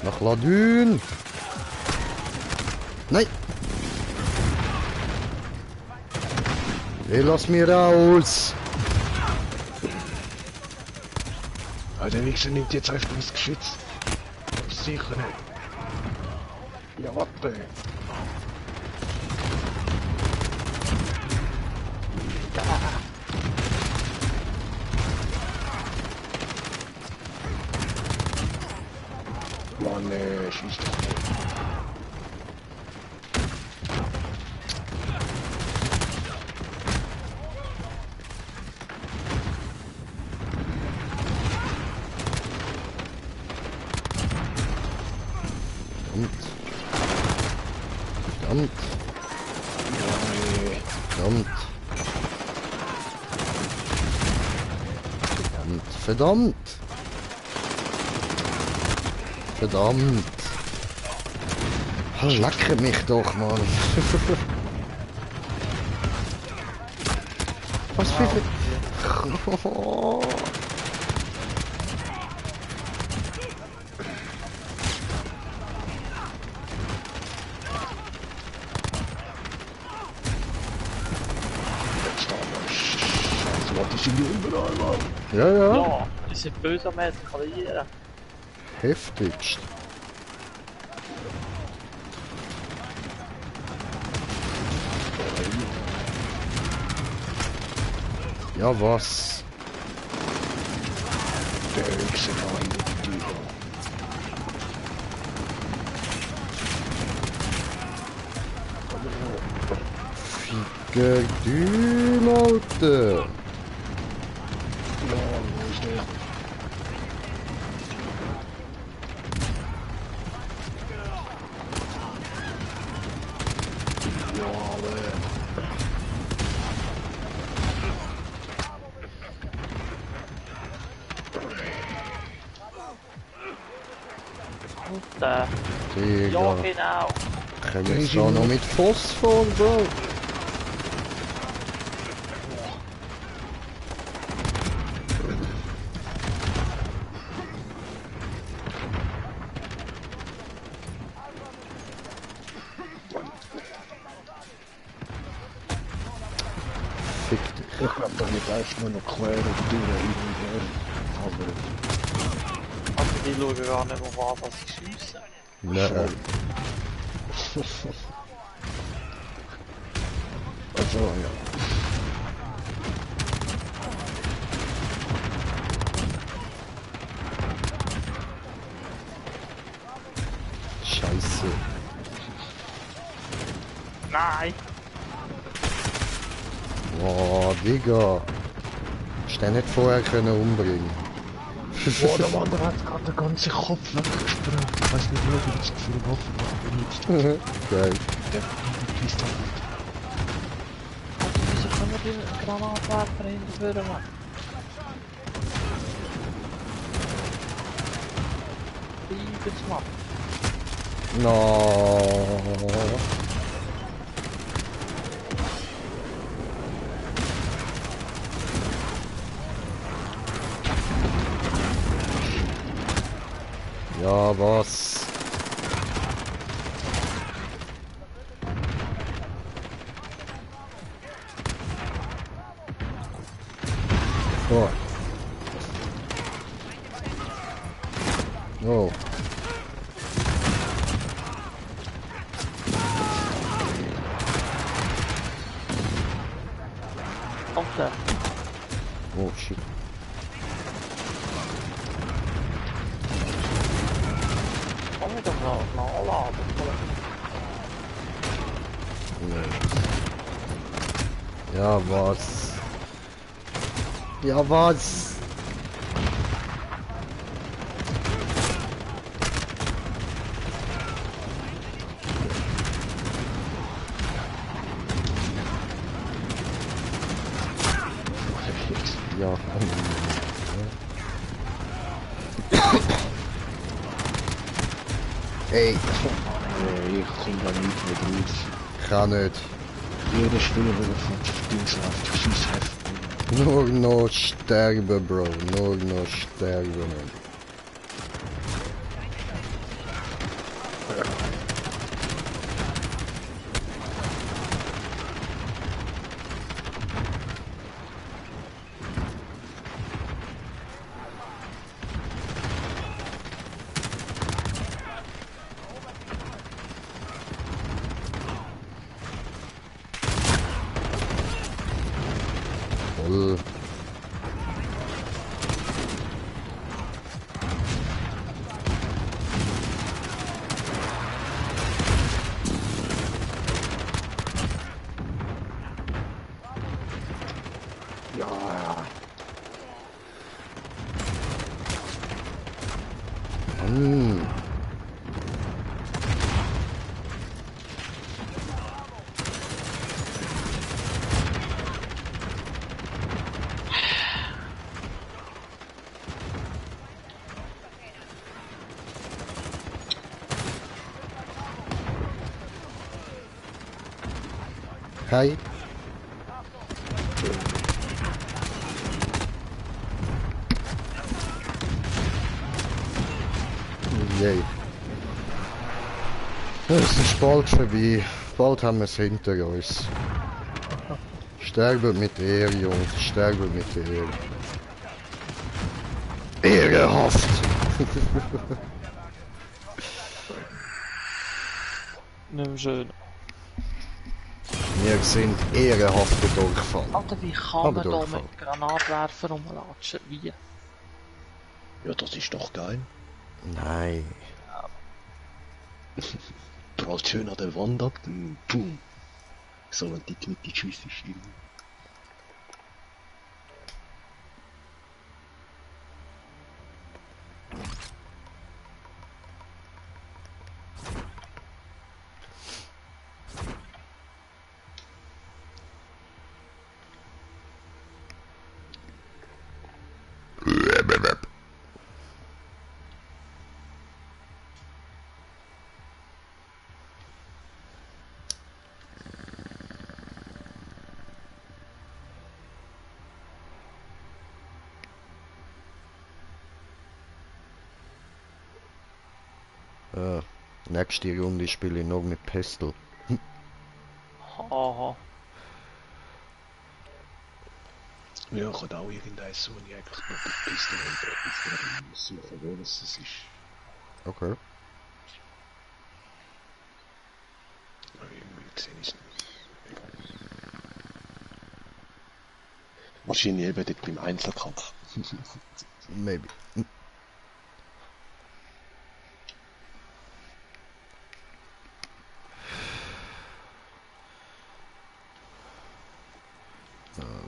Nach Ladun. Nein. Hey, lass mich raus. Ah, der Wichser nimmt jetzt einfach das Geschütz. Sicher nicht. Ja, warte. Mann, schieß doch nicht. Verdammt. Verdammt. Verdammt. Verdammt. Lacke mich doch, Mann. Was für... Die sind hier überall, Mann. Ja, ja. Ja, die sind böse am Eskalieren. Heftigst. Ja, was? Der Wichser war in der Tür. Ficker du, Alter. Ja, wo ist der? Ja, aber... Alter. Ja, Digga. genau. Komm jetzt da noch mit Phosphor, Bro. Fick dich. Ich glaube, da wird einfach nur noch quer und durch hin und her. Aber... Also die schauen gar nicht mehr an, was sie schiessen. Nein. Also, ja. Scheiße. Nein! Oh, Digga. Hast du den nicht vorher können umbringen? Boah, der Mann hat gerade den ganzen Kopf weggesprengt. Ich weiß nicht, wie er das für Waffen benutzt. Geil. Der Pistole. Wieso können wir die Granatwerfer hinterführen, Mann? Liebes Mann. No. Ja, was? Oh. Oh. Da. Oh shit. Komm ich doch noch nachladen. Nee. Ja, was? Ja, was? Ja. Ey, Ich komm da nicht mehr raus. ich kann nicht. Jede Stunde, wo ich von Dings läuft, schieß einfach. Nur noch sterben, Bro. Nur noch sterben, man. Voll. Ja, Hm. Hi. Yay. Es ist bald vorbei. Bald haben wir es hinter uns. Sterben mit Ehre, Jungs. Sterben mit Ehre. Ehrenhaft! Nicht mehr schön. Wir sind ehrenhafte Durchfall. Alter, wie kann Aber man da Durchfall. mit Granatwerfer rumlatschen? Wie? ja, das ist doch geil. Nein. Prallt schön an der Wand ab, dann boom. So, wenn die mit die Schüsse schieben. Nächste Runde spiele ich noch mit Pestel. Haha. Ja, ich habe auch irgendeins, wo ich eigentlich noch die Pistole habe. Ich muss suchen, wo es ist. Okay. Aber irgendwie sehe ich es nicht. Wahrscheinlich eben dort beim Einzelkampf. Maybe.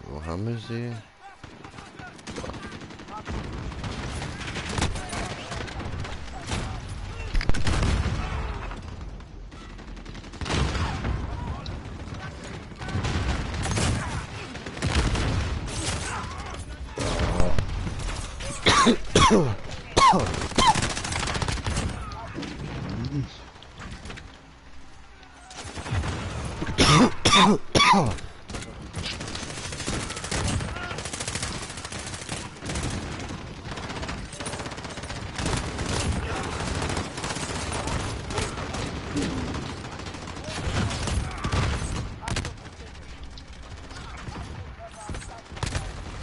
Wo haben wir sie?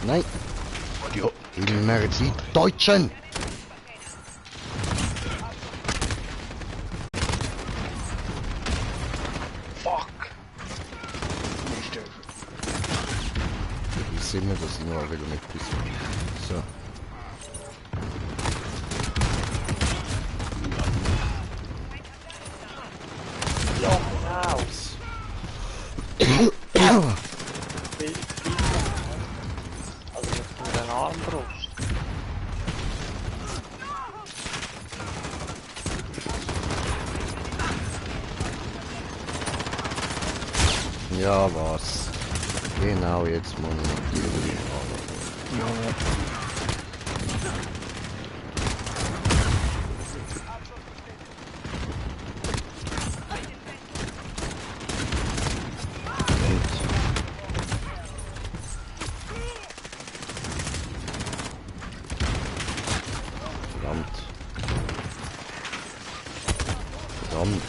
Nein, Ja, immer die Deutschen! fuck! Nicht dürfen. immer, dass ich noch wieder mit bin. So. Ja, genau. Viel, also mit einer Armbrust. Ja, was? Genau, jetzt muss ich natürlich Verdammt. Verdammt.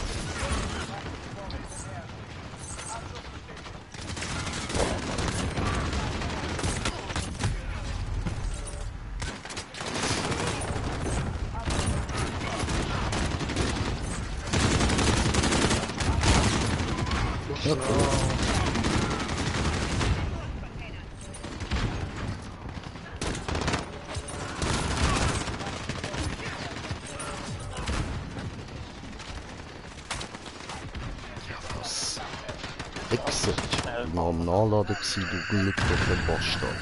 Ja, cool. Ja, was? Wichser. Ich war am Nachladen gewesen, du glücklicher Bastard.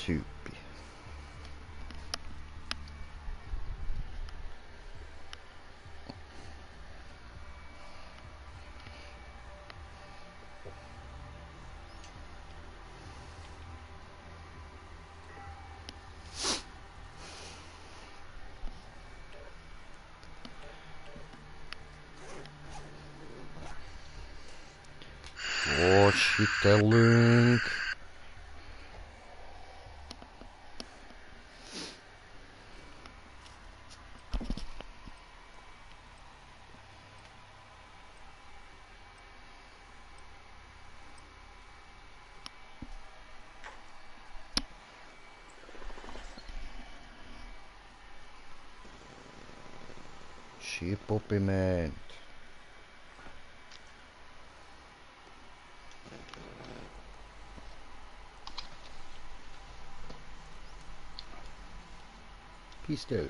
Super. Vorstellung. Schiebpuppiment. Pistol.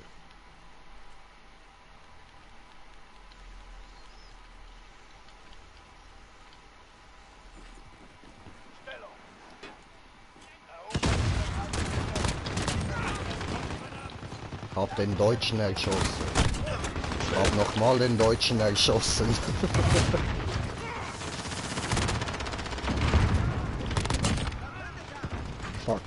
Hab den Deutschen erschossen. Hab nochmal den Deutschen erschossen. Fuck.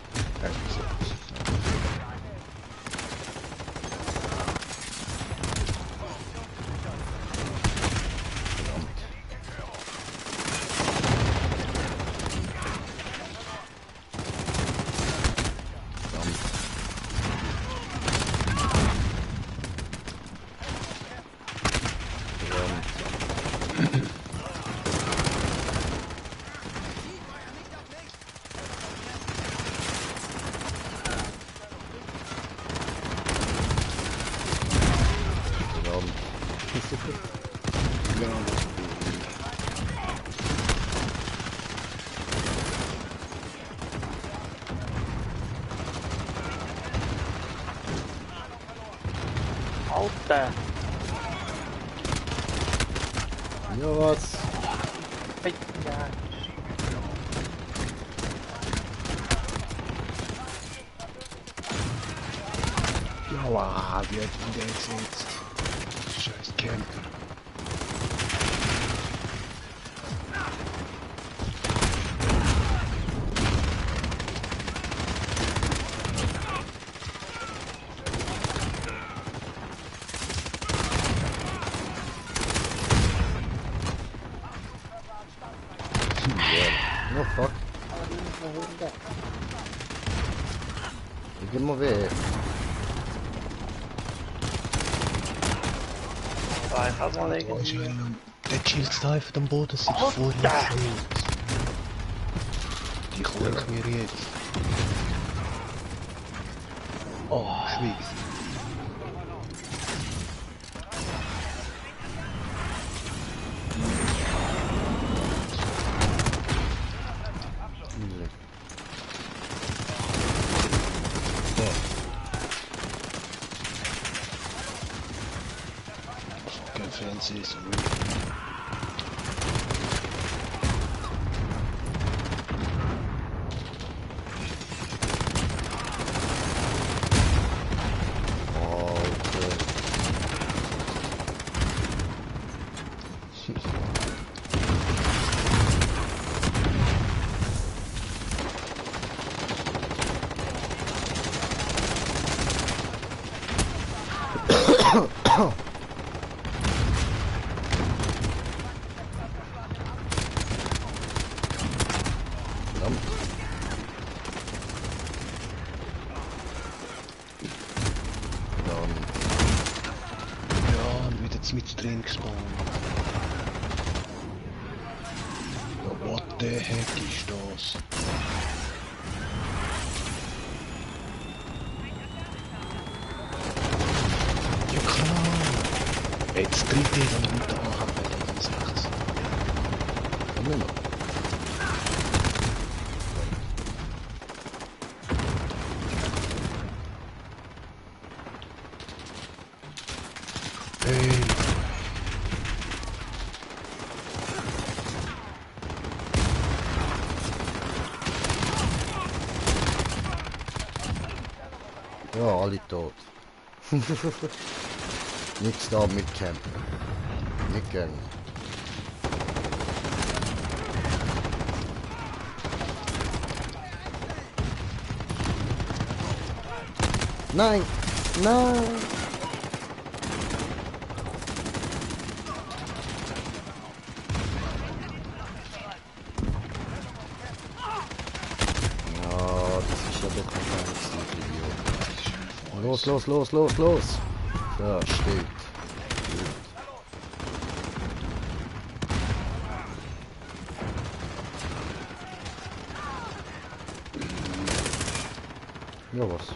Alter! Ja, was? Ja. Ja, wie hat ihn der gesetzt? Scheiß Camper. Oh fuck. Gib mal weg. Ja, ich hab mal irgendwie... Der chillt da auf dem Boden seit vorher. Die hol ich mir jetzt. Oh, schwierig. Fucking fancy, so mit drin gespawnt. Ja, what the heck ist das? Ja klar! Jetzt dritte und mit der AHP dann 6. Komm nicht noch. Hey! Ja, alle tot. Nichts da mit campen. Nicht gern. Nein! Nein! Los, los, los, los, los! Da steht. Ja, was?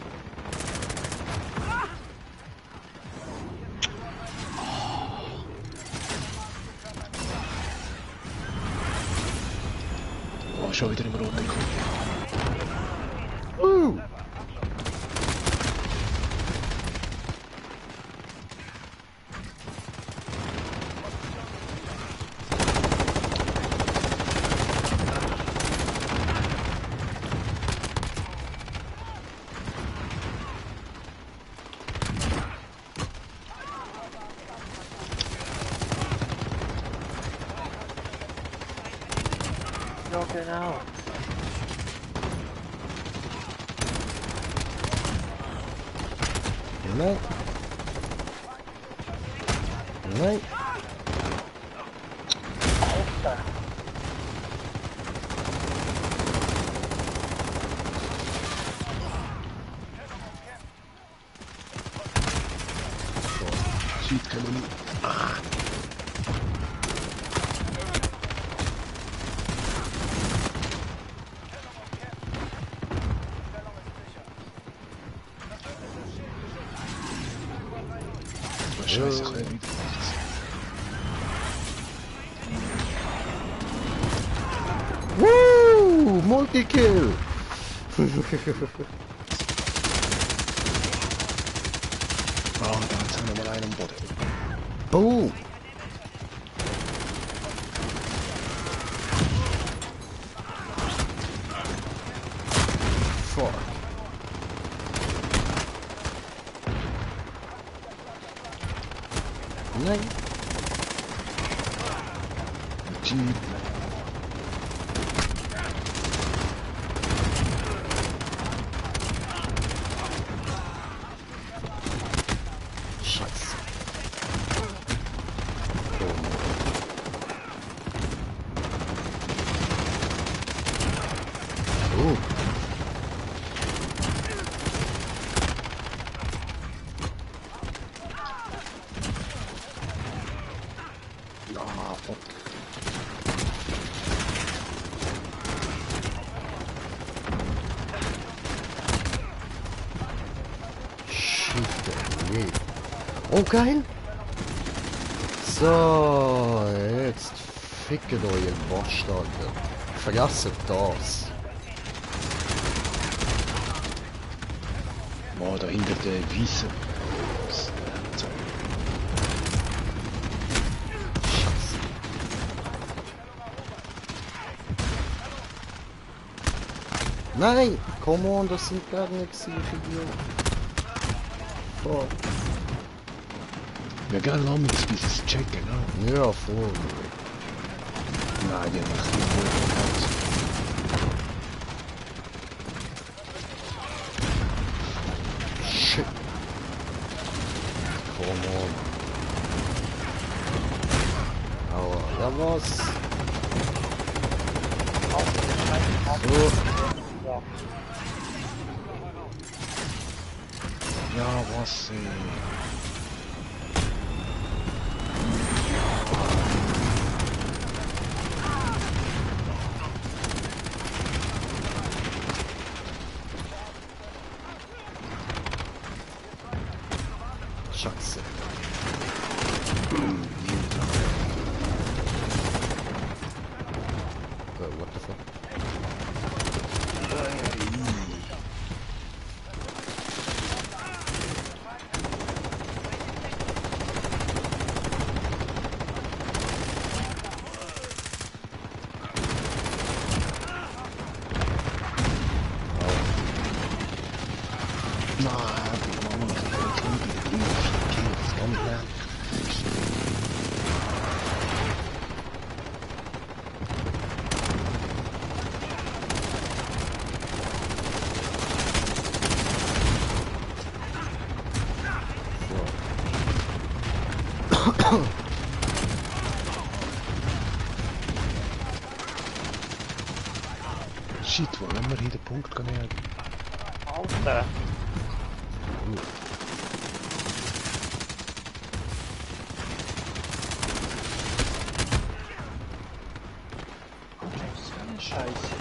Oh, schon wieder im roten Kopf. Ja, genau. Nein! Nein! Sieht kann man nicht. Scheiße, ich werde wieder nichts. Woo! Multi-Kill! Ah, da jetzt haben wir mal einen am Boden. Boom! Fuck. Nein! Jeep. Scheiße. Oh. Ah, fuck. Shit, je. Oh, geil. So, jetzt fickt euch, ihr Bastarde. Vergesst das. Oh, da hinter der Wiese. Scheiße. Nein! Come on, das sind gar nichts, ich Idiot. Fuck. Ja, gerne noch mit dieses Checken, ne? Ja, voll. Nein, die haben mich nicht voll. Shit. Come on. Aua, ja was? So. Ja, was, Scheiße. What the fuck? Nein, die Mann, ich kann die Kills, das kann ich lernen. Shit, wo haben wir hier den Punkt genähert? Alter. So eine Scheiße.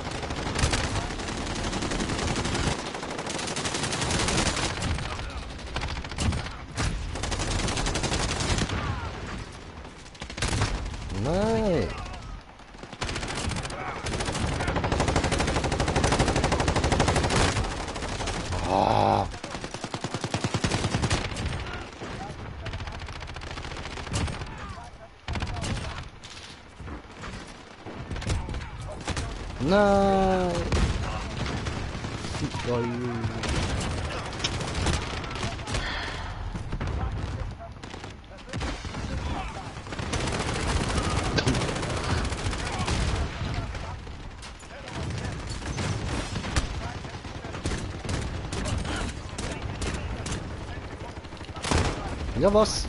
Nein! Ah! Nein! Fick euch. Ja was?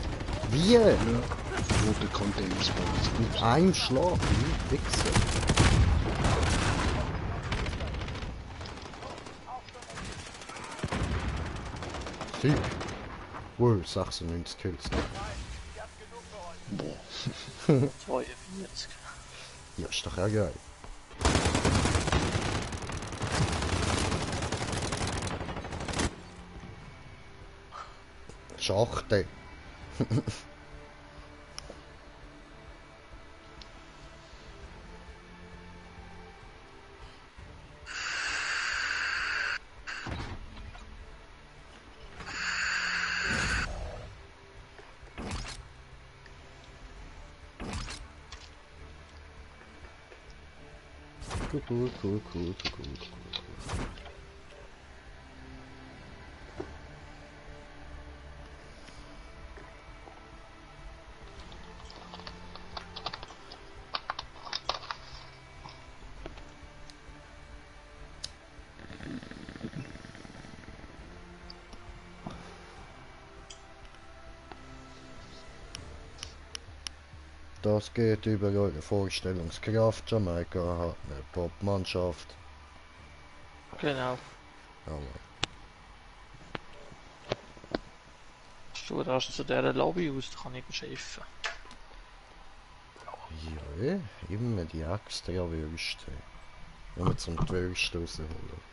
Wie? Ja, rote Containerspawns. Ups. Ein Schlag, wie Wichser. Fick. Wow, 96 Kills. Boah. 42. Ja, ist doch auch geil. Schachte. Cool. Das geht über eure Vorstellungskraft. Jamaika hat eine Popmannschaft. Genau. Ja, Mann. Du hast zu dieser Lobby aus, da kann ich beschiffen. Ja, immer die extra Würste. Nur zum die Würste rausholen.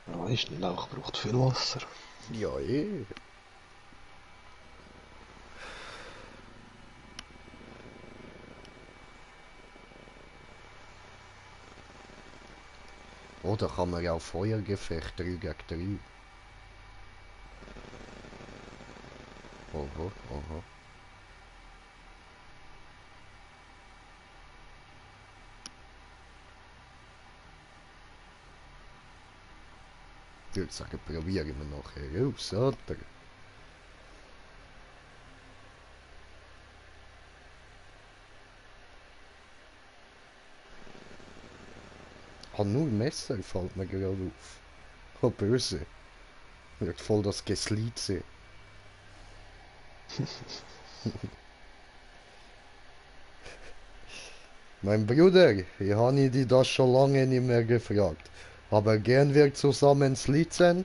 Ja, ist nicht Lauch, braucht viel Wasser. Ja, eh. Oder kann man ja auch Feuergefecht 3 gegen 3. Oho, oho. Ich würde sagen, probieren wir nachher aus, oder? Ich habe nur Messer, fällt mir gerade auf. Oh, böse. Wird voll das Geslitze. Mein Bruder, ich habe dich das schon lange nicht mehr gefragt. Aber gern wir zusammen slitzen?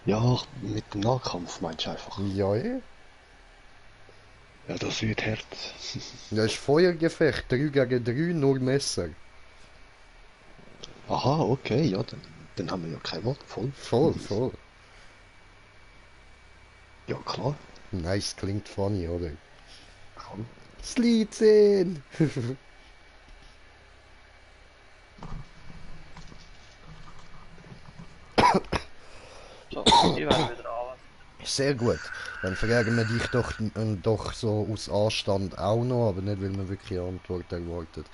Ja, mit dem Nahkampf meinst du einfach. Ja, eh. Ja, das wird hart. Das ist Feuergefecht, 3 gegen 3, nur Messer. Aha, okay, ja, dann haben wir ja kein Wort voll. Voll, voll. Ja, klar. Nice, klingt funny, oder? Voll. Slitzen! So, ich werde wieder an. Sehr gut. Dann fragen wir dich doch so aus Anstand auch noch, aber nicht, weil wir wirklich eine Antwort erwartet.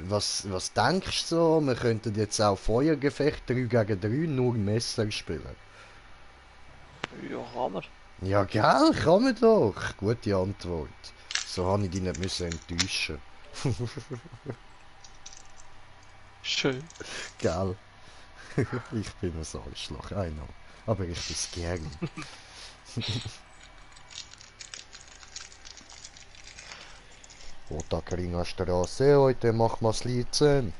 Was denkst du so? Wir könnten jetzt auch Feuergefecht 3 gegen 3 nur Messer spielen. Ja, kann man. Ja, gell? Kann man doch. Gute Antwort. So habe ich dich nicht müssen enttäuschen. Schön. Gell? Ich bin ein Arschloch, I know. Aber ich bin's gern. Otakringa Straße, heute machen wir Slitzen.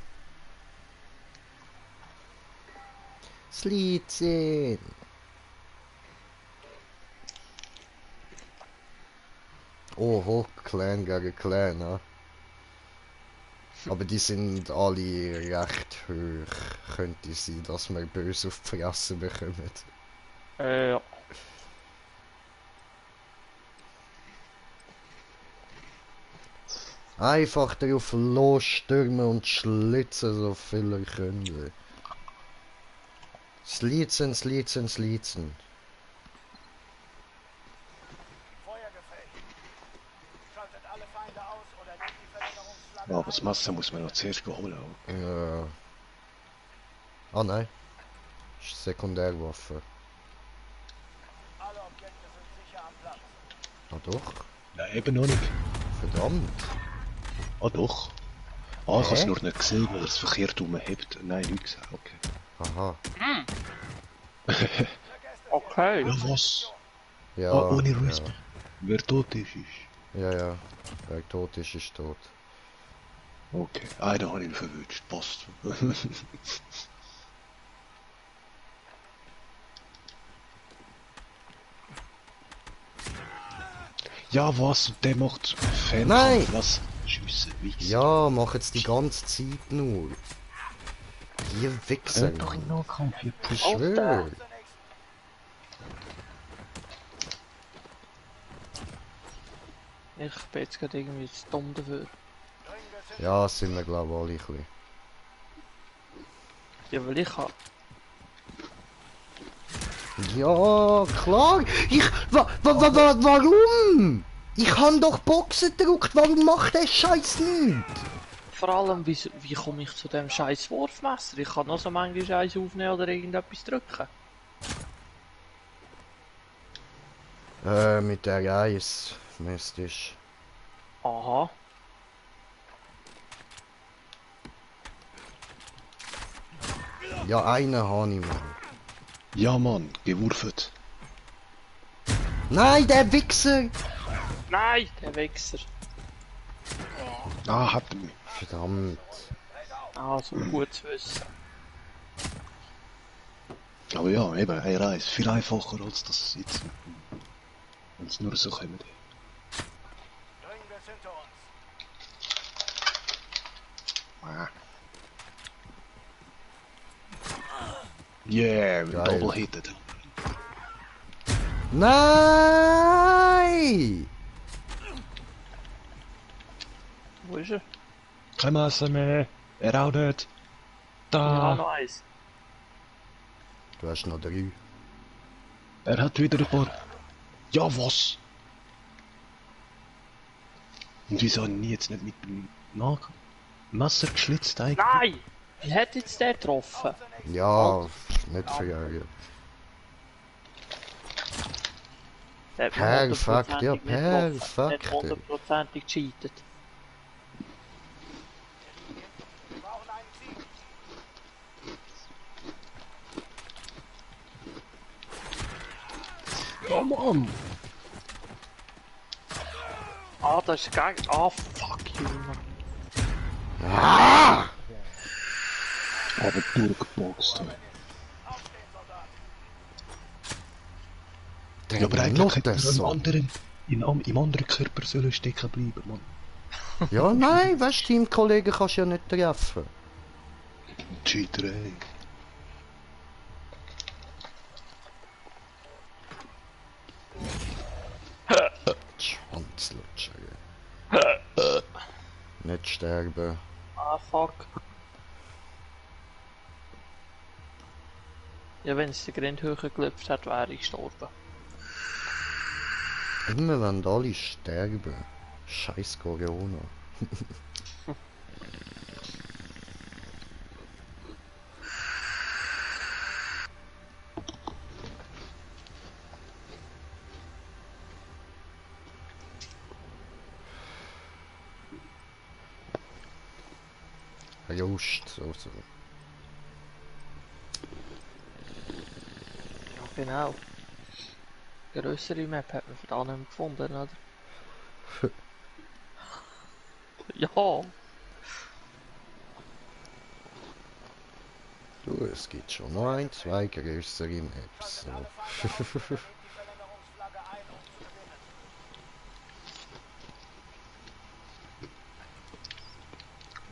Slitzen. Oho, Clan gegen Clan, ne? Aber die sind alle recht hoch. Könnte sein, dass wir böse auf die Fresse bekommen. Ja. Einfach drauf losstürmen und schlitzen, so viel ihr könnt. Slitzen, slitzen, slitzen. Feuergefecht. Schaltet alle Feinde aus oder nehmt die Verlängerungsflagge Ja, aber das ein. Messer muss man noch zuerst holen. Ja. Ah nein. Das ist Sekundärwaffe. Alle Objekte sind sicher am Platz. Ah doch. Nein, eben noch nicht. Verdammt. Ah, doch. Ah, ich habe es Hä? nur nicht gesehen, weil er es verkehrt hebt. Nein, nicht gesehen, okay. Aha. Okay. Ja, was? Ja. Ah, ohne ja. Respawn. Wer tot ist, ist. Ja, ja. Wer tot ist, ist tot. Okay. Ah, da habe ich ihn verwünscht. Passt. Ja, was? Und der macht Fernkampf. Nein! Was? Schüsse, Wichser. Ja, mach jetzt die ganze Zeit nur. Die Wichser. Doch in Nahkampf, ihr Ich Puss. schwör. Ich bin jetzt gerade irgendwie zu dumm dafür. Ja, sind wir glaube ich alle ein bisschen. Ja, weil ich habe... Ja, klar. Warum? Ich han doch Boxen gedrückt. Warum macht der Scheiß nicht? Vor allem, wie komme ich zu dem scheiß Wurfmesser? Ich kann noch so manche Scheiß aufnehmen oder irgendetwas drücken. Mit der Eis müsste ich. Aha. Ja, einen habe ich mal. Ja, Mann, geworfen. Nein, der Wichser! Nein, der Wichser. Ah, hat er mich. Verdammt. Also gut zu wissen. Aber ja, eben, hey Reis, viel einfacher als das jetzt. Wenn es nur so kommen. Bringen wir es hinter uns. Ah. Yeah, Geil. double hitted. Nein! Wo ist er? Kein Messer mehr. Er auch nicht. Ich habe Da. noch eins. Du hast noch 3. Er hat wieder ein paar. Ja, was? Und wieso habe ich jetzt nicht mit dem Messer geschlitzt eigentlich? Nein! Wie hat jetzt der getroffen? Ja, nicht verärgert. Der hat Perfekt, ja, hundertprozentig nicht getroffen. Der hat perfekt. hundertprozentig gecheatet. Wir brauchen einen Sieg. Ja, Mann. Ah, das ist geil. Ah, fuck you, Mann. Ah! Aber durchgeboxt. Aufstehen, Soldat. Der Ja, aber eigentlich nutzt hätte er das im so. anderen, im anderen Körper sollen stecken bleiben, Mann. Ja, nein, weißt du, Teamkollegen kannst du ja nicht treffen. Cheater, ey. Schwanzlutscher. Nicht sterben. Ah, fuck. Ja, wenn es der Grind höher gelüpft hat, wäre ich gestorben. Immer wenn alle sterben. Scheiß Corona. Just, also. Ja, genau. Grössere Map hat man verdammt nicht mehr gefunden, oder? Ja, Du, es gibt schon noch ein, zwei größere Maps. So. Die Verlängerungsflagge ein, um zu gewinnen.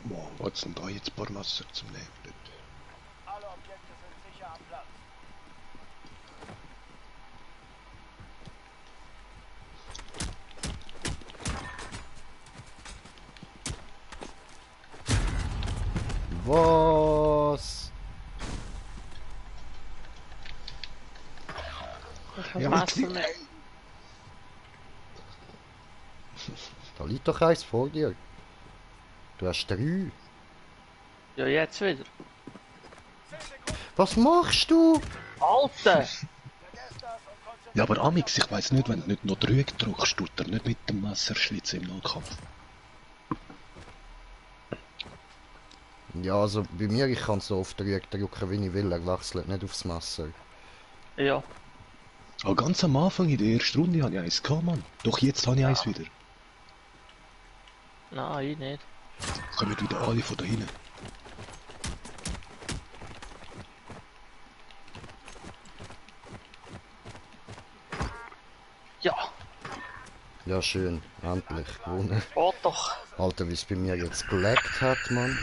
Boah, was sind da jetzt ein paar Messer zum Nehmen? Alle Objekte sind sicher am Platz. Was? ich habe Ja, das Messer nicht. Da liegt doch eins vor dir. Du hast 3. Ja, jetzt wieder. 10 Sekunden, Was machst du? Alter! vergesst das und konzentriert Ja, aber Amix, ich weiss nicht, wenn du nicht noch Drück drückst, tut er nicht mit dem Messer schlitzen im Nahkampf. Ja, also bei mir, ich kann so oft drücken, wie ich will. Er wechselt nicht aufs Messer. Ja, Aber ganz am Anfang in der ersten Runde hatte ich eins gehabt, Mann. Doch jetzt habe ich eins wieder. nein, ich nicht. Kommen wieder alle von da hinten. Ja, Ja, schön. Endlich gewonnen. geht doch. Alter, wie es bei mir jetzt gelaggt hat, Mann.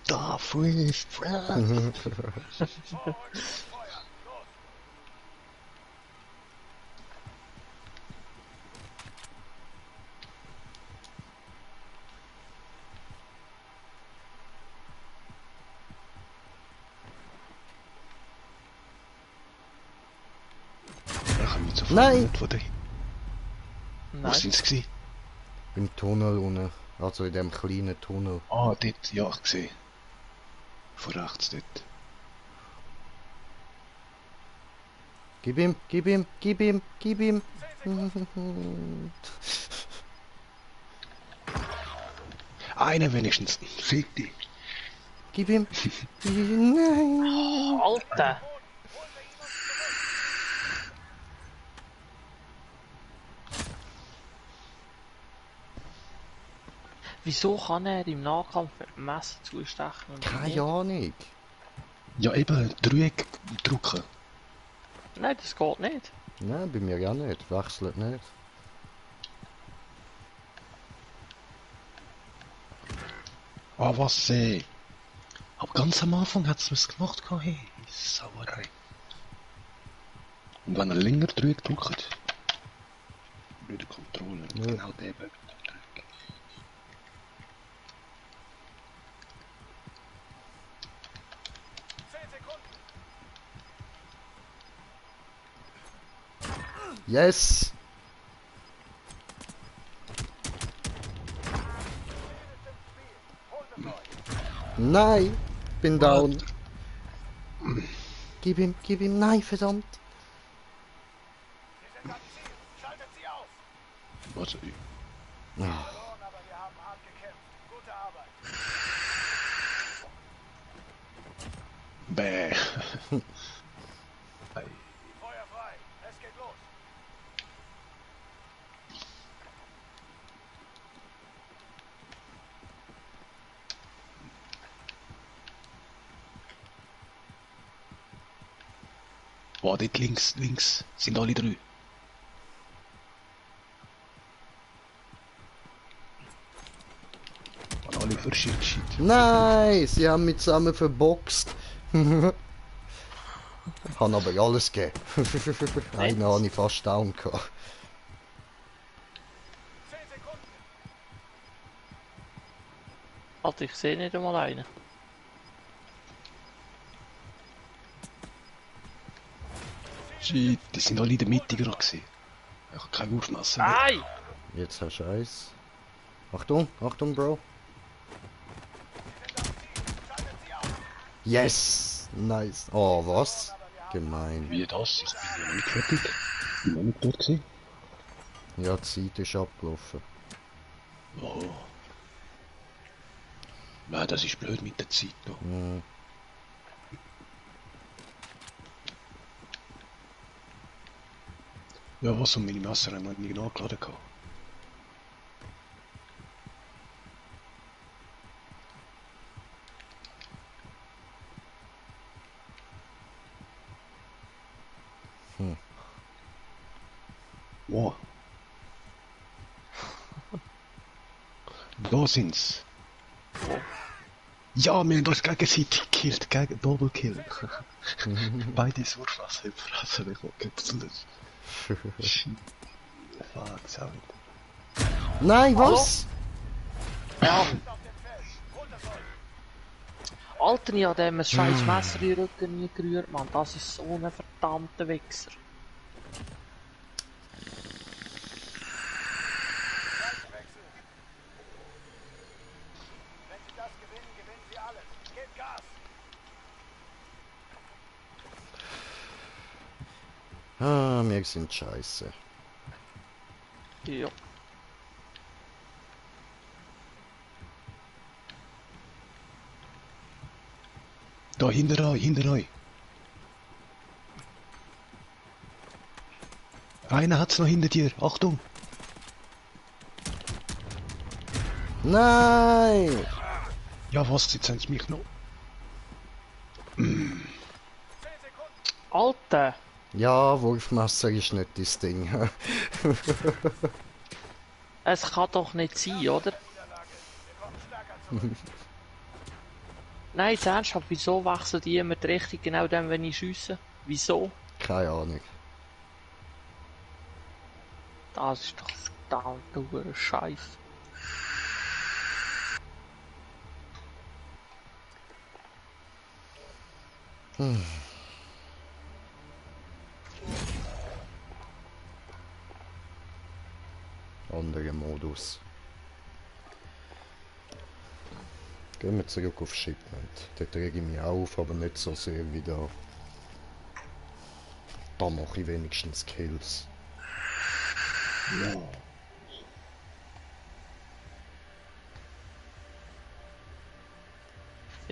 Da, free, friend. Ich habe nicht so viel Nein. Mut von denen. Wo Nein. sind sie gewesen? Im Tunnel unten. Also in dem kleinen Tunnel. Ah, dort, ja, ich sehe. Von rechts dort. Gib ihm, gib ihm, gib ihm, gib ihm. Einer wenigstens. Fick dich. Gib ihm. Nein. Alter! Wieso kann er im Nahkampf mit dem Messer zustechen und Keine nicht? Ahnung. Ja, eben, Dreieck drücken. Nein, das geht nicht. Nein, bei mir ja nicht. Wechselt nicht. Ah, was, aber ganz am Anfang hat es was gemacht, hey. Sauerei. Und wenn er länger Dreieck drückt, blöde Controller, Ja. genau der bleibt Dreieck. Yes! Nein! Bin down. Gib ihm, nein, verdammt! Also, Ah, bäh. Boah, dort links, sind alle drei. Und alle verschieden Shit. nein! Sie haben mich zusammen verboxt. Haben aber alles gegeben. Einen habe ich fast down gehabt. Alter, ich sehe nicht einmal einen. Shit, die sind alle in der Mitte gerade gewesen. Ich habe kein Wurfmesser mehr. Nein! Jetzt hast du eins. Achtung, Achtung, Bro. Yes! Nice. Oh, was? Gemein. Wie das? Ich bin ja noch nicht fertig. Ich bin noch nicht dort gewesen. Ja, die Zeit ist abgelaufen. Oh. Nein, das ist blöd mit der Zeit. Da. Hm. Ja, was, und meine Messer haben wir nicht nachgeladen gehabt. Hm. Wow. Da sind's. Ja, wir haben uns gegenseitig gekillt, gegen Double Kill. Beide Wurfwasser überfressen bekommen. Shit. Fuck, sorry. Nein, was? Ja! Alter, ich habe dem ein scheiß Messer in den Rücken nie gerührt, Mann. Das ist so ein verdammter Wichser. Ah, wir sind scheiße. Ja. Da, hinter euch. Einer hat's noch hinter dir, Achtung! Nein! Ja, was, jetzt haben sie mich noch. Alter! Ja, Wurfmesser ist nicht dein Ding. Es kann doch nicht sein, oder? Nein, jetzt ernsthaft, wieso wechseln die immer die Richtung genau dann, wenn ich schiesse? Wieso? Keine Ahnung. Das ist doch verdammter Scheiß. Anderer Modus. Gehen wir zurück auf Shipment. Dort rege ich mich auch auf, aber nicht so sehr wie da. Da mache ich wenigstens Kills. Ja.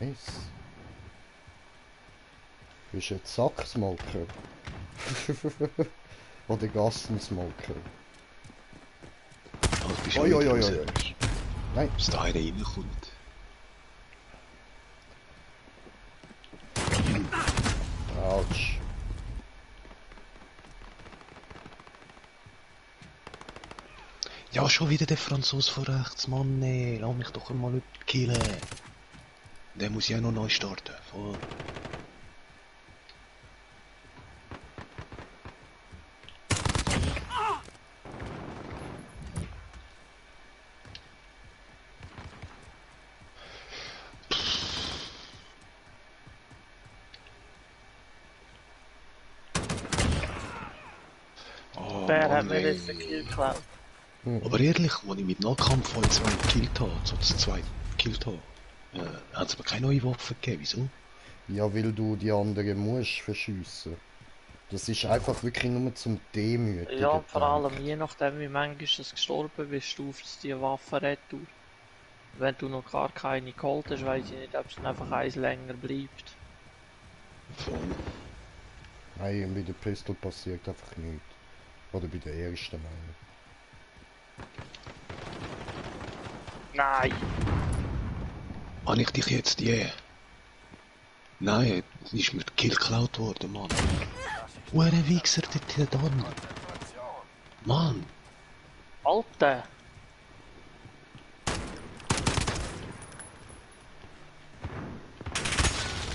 Nice. Bist du ein Sacksmoker? Oder Gassensmoker? Also bist du Oi, oi, wieder oi, raus, oi. Nein. dass da einer reinkommt. Autsch. Ja, schon wieder der Franzose von rechts, Mann, nee, lass mich doch einmal nicht killen. Der muss ja noch neu starten, voll. Oh Wer hat Mann, mir ey. jetzt den Kill geklaut? Aber ehrlich, als ich mit Nahkampf voll 2 gekillt habe, so zu 2 gekillt habe, hat es mir keine neue Waffe gegeben, wieso? Ja, weil du die anderen musst verschiessen. Das ist einfach wirklich nur zum Demütigen Ja, und vor allem gedacht. je nachdem, wie manchmal du gestorben bist, stuft es die Waffe retour. Wenn du noch gar keine geholt hast, weiss ich nicht, ob es dann einfach eins länger bleibt. Voll. Nein, bei der Pistol passiert einfach nichts. Oder bei der ersten meine Nein! Habe ich dich jetzt, yeah? Nein, ist mir der Kill geklaut worden, Mann. Wo ein Wichser dort hier dran? Mann! Alter!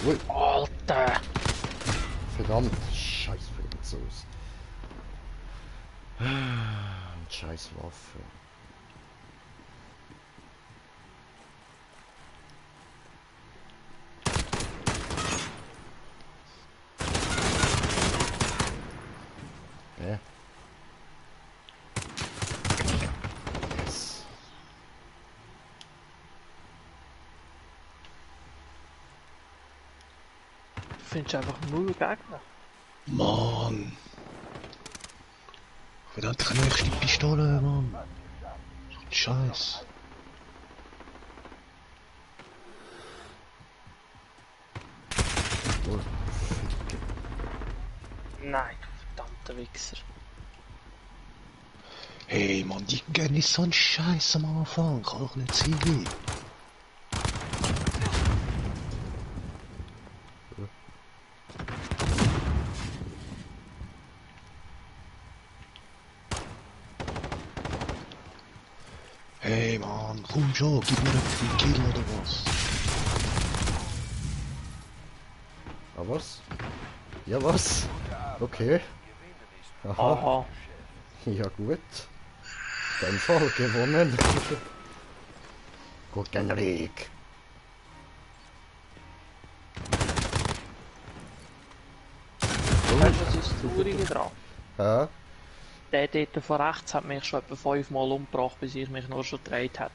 ich. Ui, Alter! verdammt, scheiß Franzos. Scheiß Waffe. Ja. Yes. Du findest einfach nur Gegner. Mann! Ich will endlich eine nächste Pistole, Mann. So ein Scheiß. Oh, Ficke. Nein, du verdammter Wichser. Hey, Mann, die gönnen ist so ein Scheiß am Anfang. Kann doch nicht sein. Hey, Mann, komm schon, gib mir einen Kill oder was? Ah, was? Ja, was? Okay. Aha. Aha. Ja, gut. In dem Fall gewonnen. Guten Weg. Weißt du, was ist das Traurige dran? Hä? Der dort von rechts hat mich schon etwa 5-mal umgebracht, bis ich mich nur schon gedreht hat.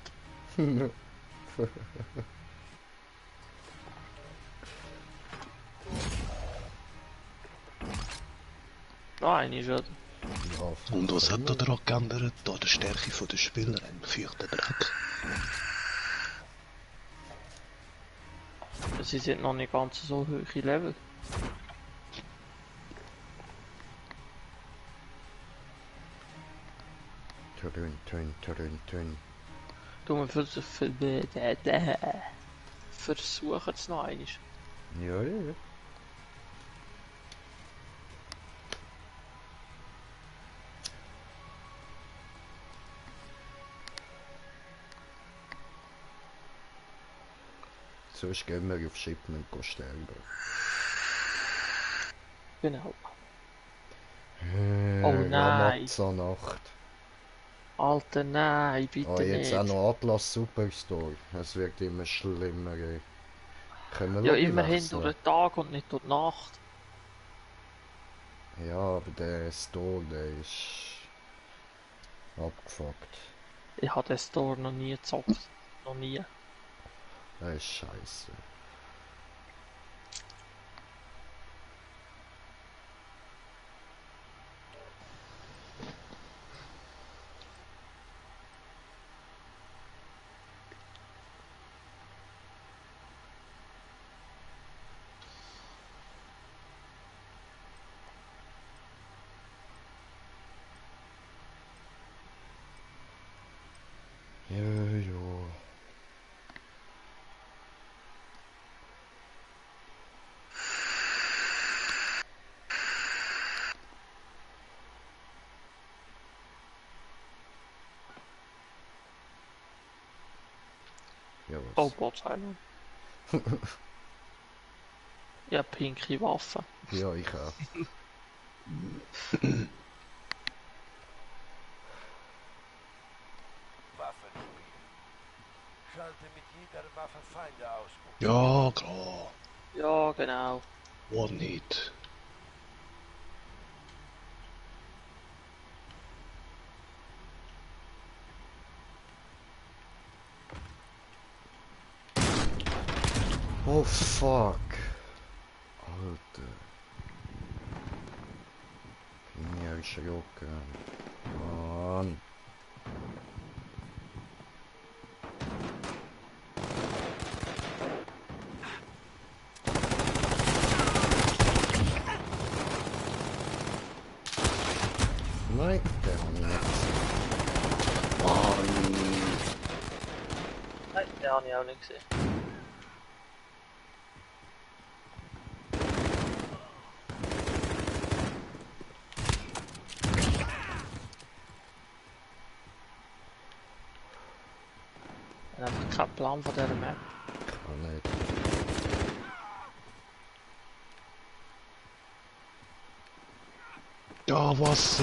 Nein, schon. Ja, Und was hat da daran geändert? Da die Stärke der Spieler, ein vierter Dreck. Sie sind noch nicht ganz so hohe Level. Tön. Du, wir versuchen es noch einmal. Ja. Sonst gehen wir auf Shipment sterben. Genau. Oh nein. Ramazza-Nacht. Alter, nein, bitte Oh, jetzt nicht. auch noch Atlas Superstore. Es wird immer schlimmer, ey. Können wir Ja, Lobby immerhin wechseln? durch den Tag und nicht durch die Nacht. Ja, aber der Store, der ist abgefuckt. Ich habe den Store noch nie gezockt. Noch nie. Der ist scheiße. Oh, Gott sei Dank. Ja, pinke Waffe. Ja, ich auch. Waffenspiel. Schalte mit jeder Waffe Feinde aus. Ja, klar. Ja, genau. One Hit. Oh fuck. Alter. Bin ich erschrocken. Mann. Nein, der hat mich nicht gesehen. Mann. Nein, den habe ich auch nicht gesehen. Ich habe einfach keinen Plan von dieser Map. Kann nicht. Ja, was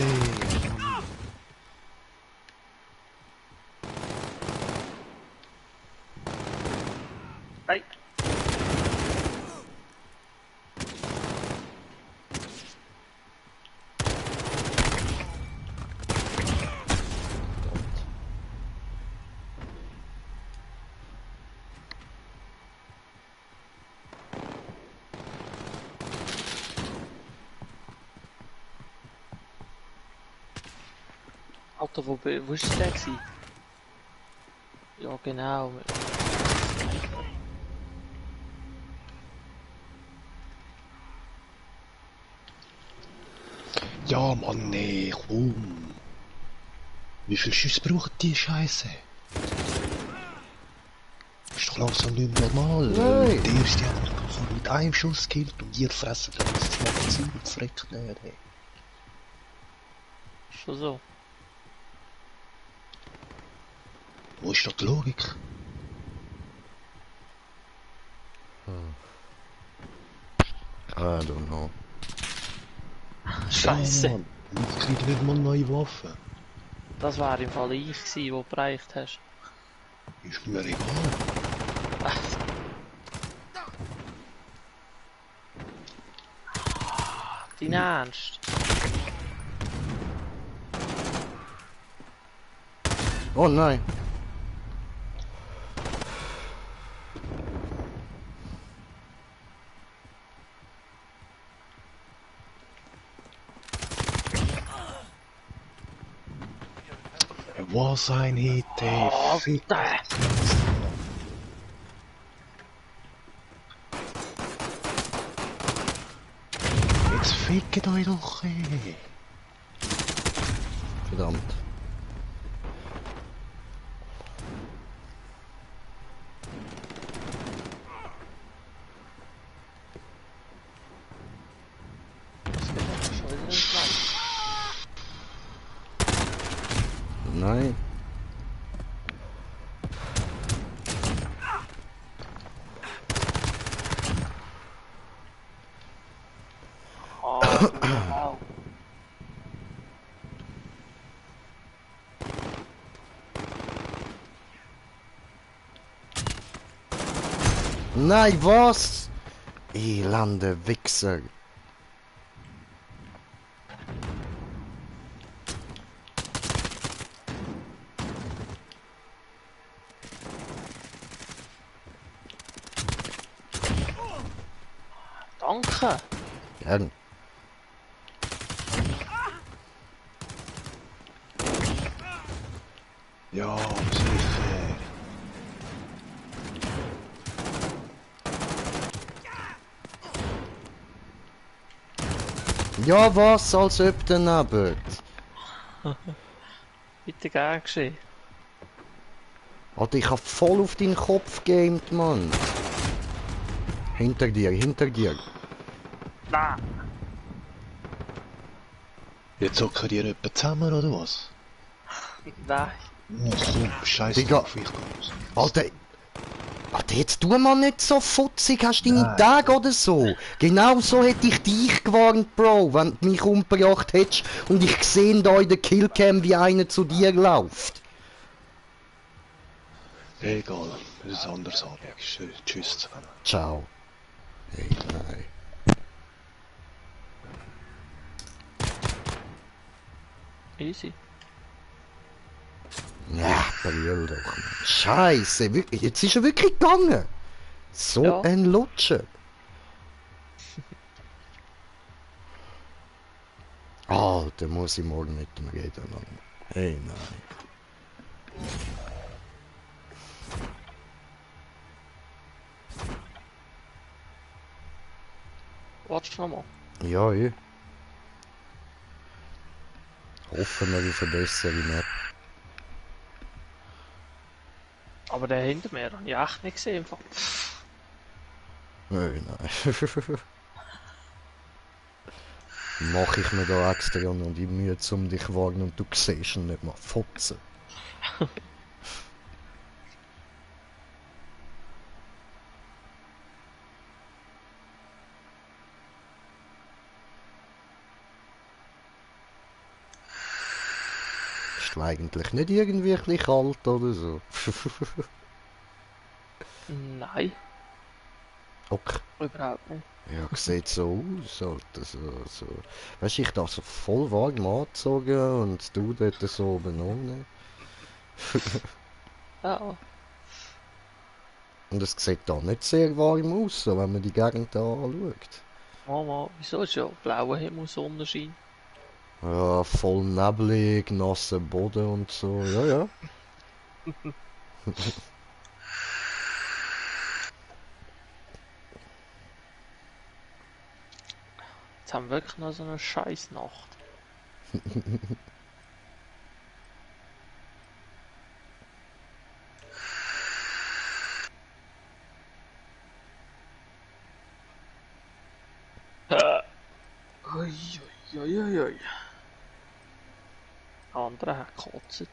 Nein. Alter, wo ist der gewesen? Ja, genau. Ja, Mann, nee, komm. Wie viel Schüsse braucht die Scheiße? Ist doch langsam nicht mehr normal. Nein. Der erste hat mich mit einem Schuss gekillt und ihr fressen das Magazin und freckt nicht, ey. Schon so. Wo ist da die Logik? I don't know. Scheiße. Ja, Mann. Ich krieg nicht mal neue Waffen. Das war im Fall ich gewesen, der bereicht hast. Ist mir egal. Dein Ernst? Oh nein. Was ein Hit, ey. Fick. Alter. Jetzt fickt euch doch, ey. Verdammt. Schon wieder nicht lang. Nein. Oh, wow. Nein, was? Elende Wichser. Danke. Gern. Ja, sicher. Ja, was, als ob daneben. Bitte gern geschehen. Alter, ich hab voll auf deinen Kopf gegamed, Mann. Hinter dir, hinter dir. Nein. Jetzt hocken die etwa zusammen, oder was? Nein. Oh, komm, scheiße Digga. drauf, ich komm's. Alter, Jetzt tu mal nicht so futzig, hast du deine Nein. Tage oder so? Genau so hätte ich dich gewarnt, Bro, wenn du mich umgebracht hättest und ich gesehen da in der Killcam, wie einer zu dir läuft. Egal, es ist anders Abend. Tschüss zusammen. Ciao. Hey, nein. Easy. Ja, brüll doch. Scheiße, jetzt ist er wirklich gegangen. So Ja. ein Lutscher. Alter, muss ich morgen mit ihm reden, Mann. Hey, nein. Wartest du nochmal? Ja, ich. Hoffen wir auf eine bessere Map. Aber der hinter mir habe ich echt nicht gesehen. Hey, nein. Mach ich mir da extra noch die Mühe, um dich warnen und du siehst ihn nicht mal fotzen. Ist du eigentlich nicht irgendwie ein bisschen kalt oder so? Nein, Okay. überhaupt nicht. Ja, sieht so aus, Alter, so. Weißt du, ich da so voll warm angezogen und du dort so oben ohne. Ja, Und es sieht da nicht sehr warm aus, so, wenn man die Gegend da anschaut. Mama, wieso ist ja blauer Himmel, Sonnenschein? Ja, voll neblig, nasser Boden und so, ja, ja. Jetzt haben wir wirklich noch so eine scheiß Nacht. Ui, ui, ui, ui, ui. Andere hat gekotzt.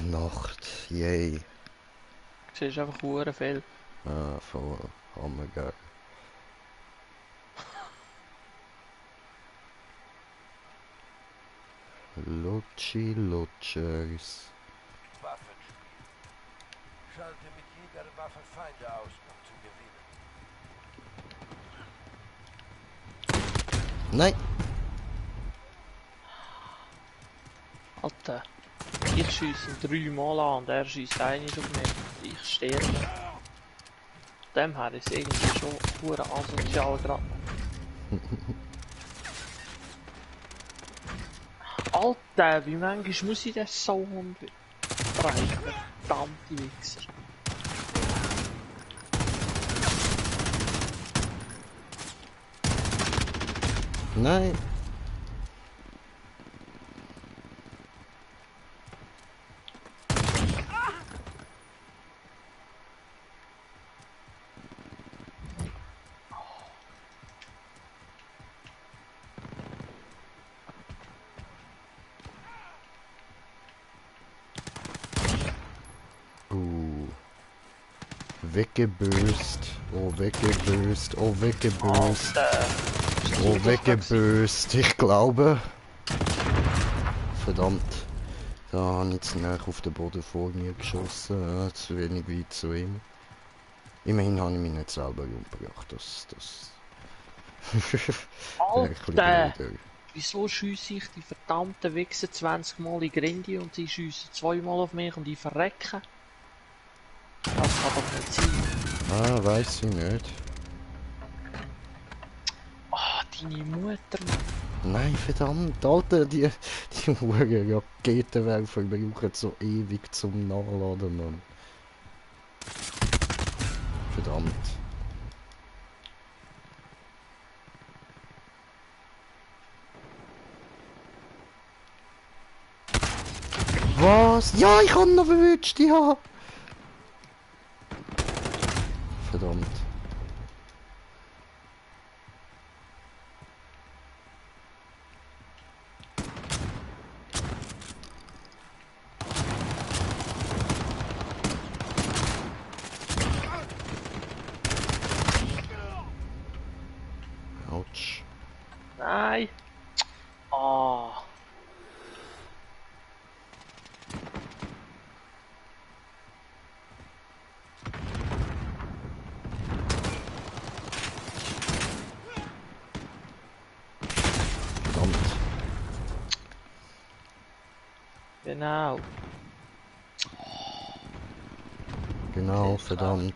Nacht, yay. Du siehst einfach hure viel. Ah, voll, hammergeil. Lutschi Lutschers. Waffenspiel. Schalte mit jeder Waffe Feinde aus, um zu gewinnen. Nein! Alter, ich schiesse ihn 3 Mal an und er schießt einen auf mich. Ich sterbe. Von dem her ist es irgendwie schon hure asozial gerade. Alter, wie manchmal muss ich den Sound brechen? Verdammte Wichser. Nein! Weggeböst. Oh, weggeböst. Oh, weggeböst. Alter. Oh, weggeböst. Ich glaube. Verdammt. Da habe ich zu nah auf den Boden vor mir geschossen. Ja, zu wenig weit zu ihm. Immerhin habe ich mich nicht selber umgebracht. Das Alter! Wieso schiesse ich die verdammten Wichser 20 Mal in Grindi und sie schiessen 2 Mal auf mich und ich verrecke? Das kann doch nicht sein. Ah, weiss ich nicht. Ah, deine Mutter. Nein, verdammt, Alter, die Huren Raketenwerfer brauchen so ewig zum Nachladen, Mann. Verdammt. Was? Ja, ich hab ihn noch verwünscht, ja! verdammt. Autsch. Nein! Ah! Verdammt. Genau. Genau, verdammt.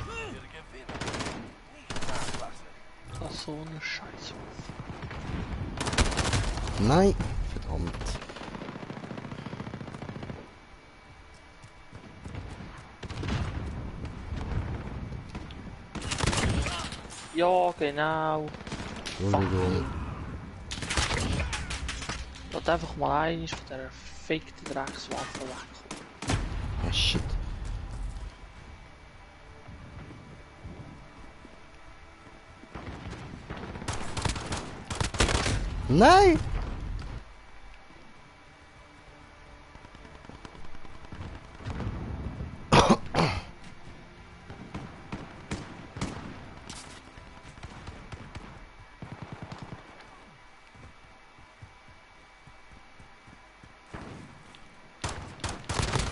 Wir gewinnen. Nicht nachlassen. Das ist so eine Scheiße. Nein, verdammt. Ja, genau. Entschuldigung. Lass einfach mal einmal von dieser fickten Dreckswaffe wegkommen. Ah, shit. Nein!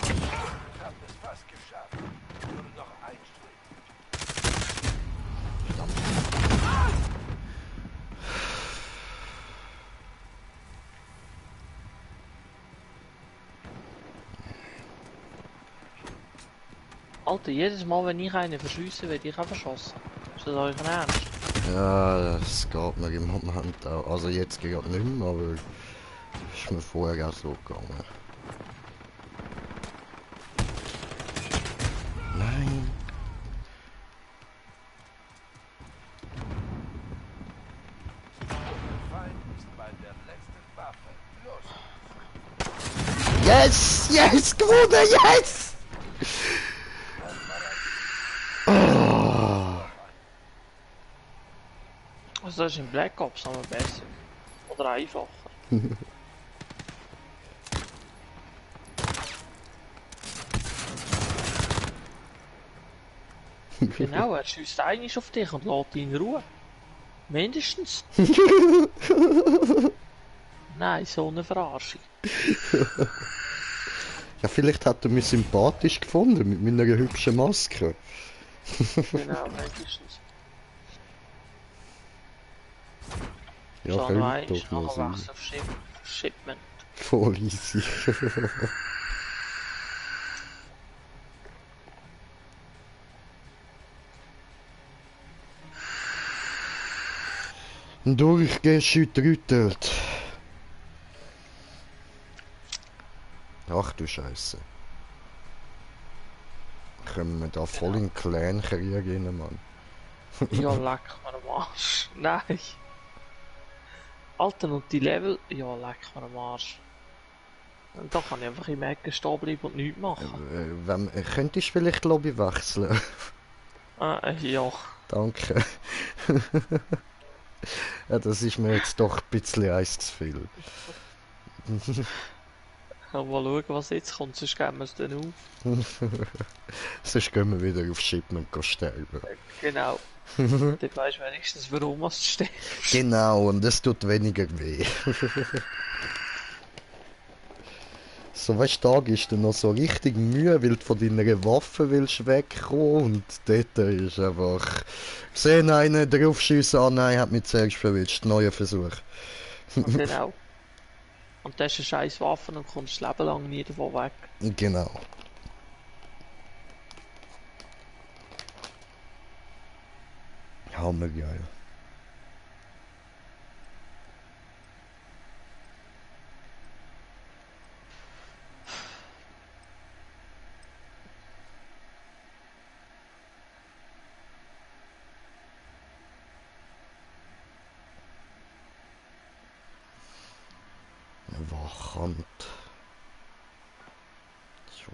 Ich hab es fast geschafft. Nur noch ein Strich. Alter, jedes Mal wenn ich einen verschiesse, werde ich auch verschossen. Ist das euch ernst? Ja, das geht mir im Moment auch. Also jetzt gerade nicht mehr, aber ist mir vorher auch so gegangen. Nein! Der Feind ist bei der letzten Waffe. Los! Yes! Yes! Gewonnen! Yes! Oh. Also das ist in Black Ops aber besser. Oder einfacher. Genau, er schießt eigentlich auf dich und lässt ihn in Ruhe. Mindestens. Nein, so eine Verarschung. Ja, vielleicht hat er mich sympathisch gefunden mit meiner hübschen Maske. Genau, mindestens. Ja, So, noch könnte eins, doch mal nachher sein. wechseln auf Shipment. Voll easy. Durchgeschüttelt. Ach du Scheiße. Kommen wir da voll in den Clan-Krieg rein, Mann. Ja, leck mir am Arsch. Nein. Alter, und die Level, ja, leck mir am Arsch. Und da kann ich einfach im Ecken stehen bleiben und nichts machen. Könntest du vielleicht die Lobby wechseln? Ja. Danke. Ja, das ist mir jetzt doch ein bisschen eins zu viel. Mal schauen, was jetzt kommt, sonst geben wir es dann auf. Sonst gehen wir wieder auf Shipment sterben. Genau. Dann weisst du wenigstens, warum was du stirbst. Genau, und es tut weniger weh. So, weißt du, da gibst du noch so richtig Mühe, weil du von deiner Waffe willst wegkommen und dort ist einfach... Gesehen einen draufschiessen, ah nein, hat mich zuerst verwischt, neuer Versuch. Genau. Und das ist eine scheiß Waffe und kommst das Leben lang nie davon weg. Genau. Hammergeil. Wachant. So.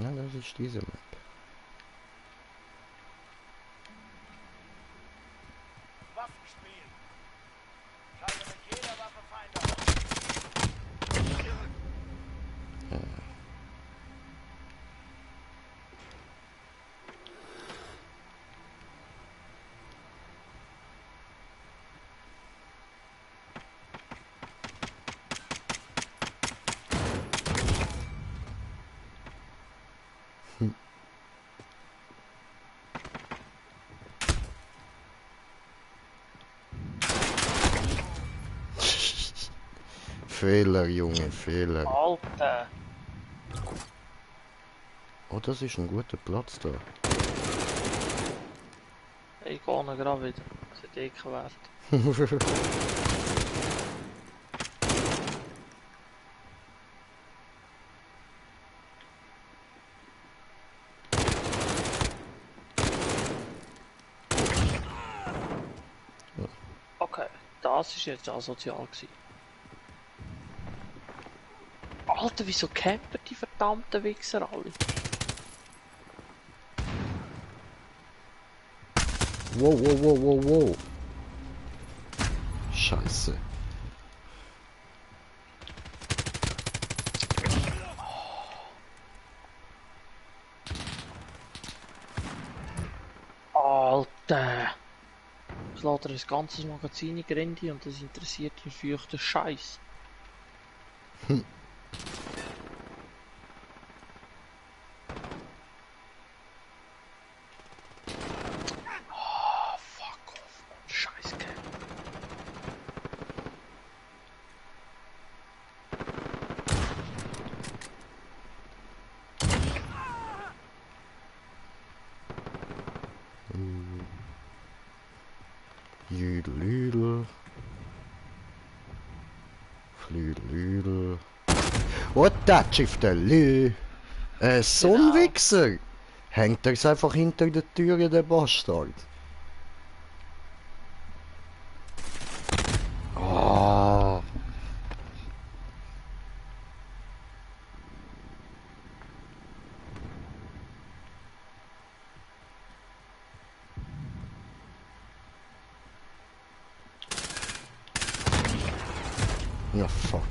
Ja, das ist diese Map. Waffen spielen. Schalte mit jeder Waffe Feinde auf. Fehler, Junge, Fehler. Alter! Oh, das ist ein guter Platz da. Ich gehe noch gerade wieder. Das ist dicker Wert. Okay, das ist jetzt asozial gewesen. Alter, wieso campen die verdammten Wichser alle? Wow. Scheiße. Alter! Ich lade ein ganzes Magazin in Grindi und das interessiert ihn fürchten Scheiß. Fuck off, Scheiß Camp. Jüdel. Flüdel. What that Schifftelü? So ein Genau. Wichser! Hängt er einfach hinter der Tür, der Bastard? Ah. Ja, fuck.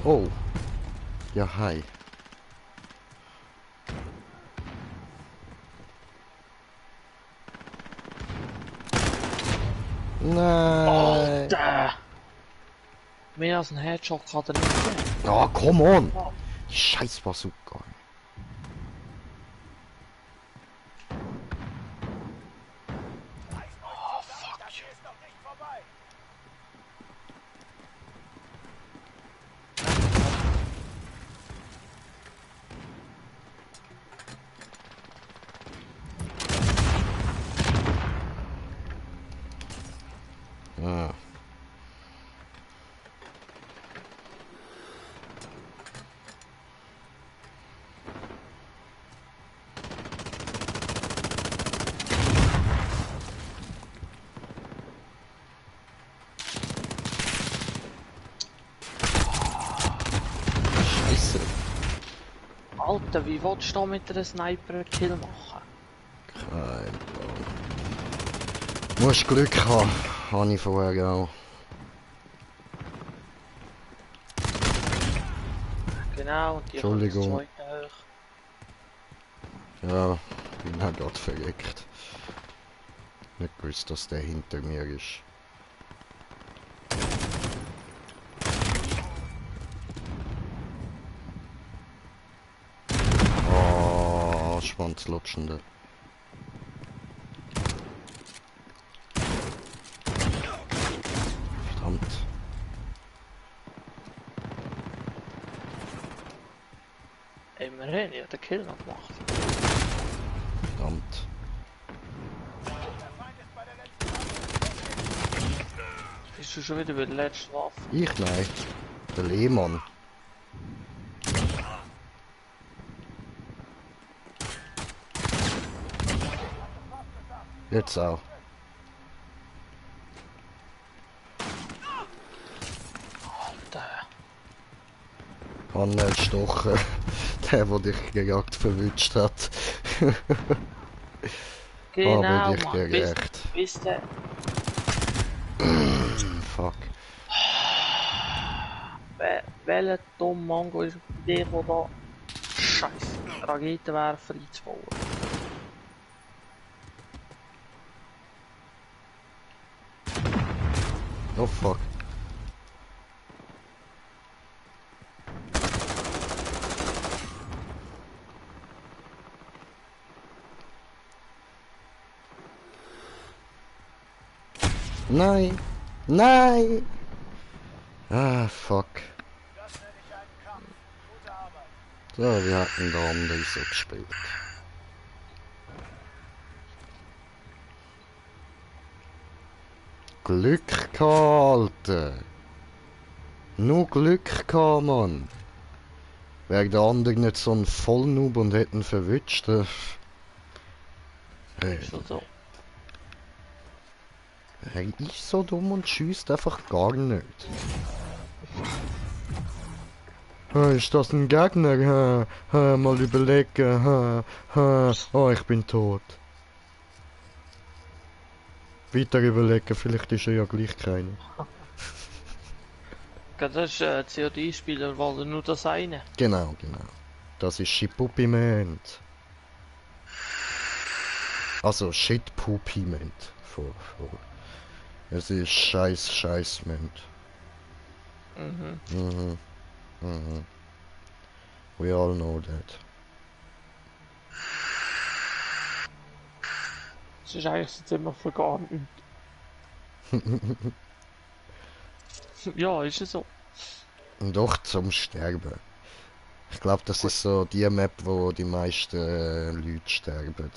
Oh. Ja, hi. Nein. Alter! Mehr als ein Headshot kann er nicht geben. Oh, come on. Scheiß Bazooka. Oh, fuck das hier ist noch nicht vorbei. Ah. Scheiße. Alter, wie willst du da mit einem Sniper einen Kill machen? Kein Plan. Musst Glück haben. Habe ich vorher auch. Genau, und die Entschuldigung. kommt das zweite hoch. Ja, bin halt gerade verreckt. Nicht gewusst, dass der hinter mir ist. Oh, Schwanzlutschende. Verdammt. Immerhin, ich habe den Kill noch gemacht. Verdammt. Der Feind ist bei der letzten Waffe. Bist du schon wieder bei der letzten Waffe? Ich nein. Der Lehmann. Jetzt auch. Alter. Hanel Stocher. Der dich gejagt verwünscht hat. Genau, Aber dich Mann. gerecht. Bis der... Fuck. Welcher dumme Mongo ist auf die Idee gekommen, da Scheiße, Raketenwerfer einzubauen? Oh fuck. Nein! Nein! Ah, fuck. So, wir hatten da andere so gespielt. Glück gehabt, Alter. Nur Glück gehabt, Mann. Wäre der andere nicht so ein Vollnoob und hätten verwünscht. Hey. Ist so. Er ist so dumm und schießt einfach gar nicht. Ist das ein Gegner? Mal überlegen. Oh, ich bin tot. Weiter überlegen, vielleicht ist er ja gleich keiner. Das ist ein COD-Spieler, weil nur das eine. Genau. Das ist Shitpupiment. Also Shitpupiment. Es ist Scheißment. Mhm. We all know that. Es ist eigentlich so ziemlich für gar nichts. Ja, ist es so. Doch zum Sterben. Ich glaube, das ist so die Map, wo die meisten Leute sterben.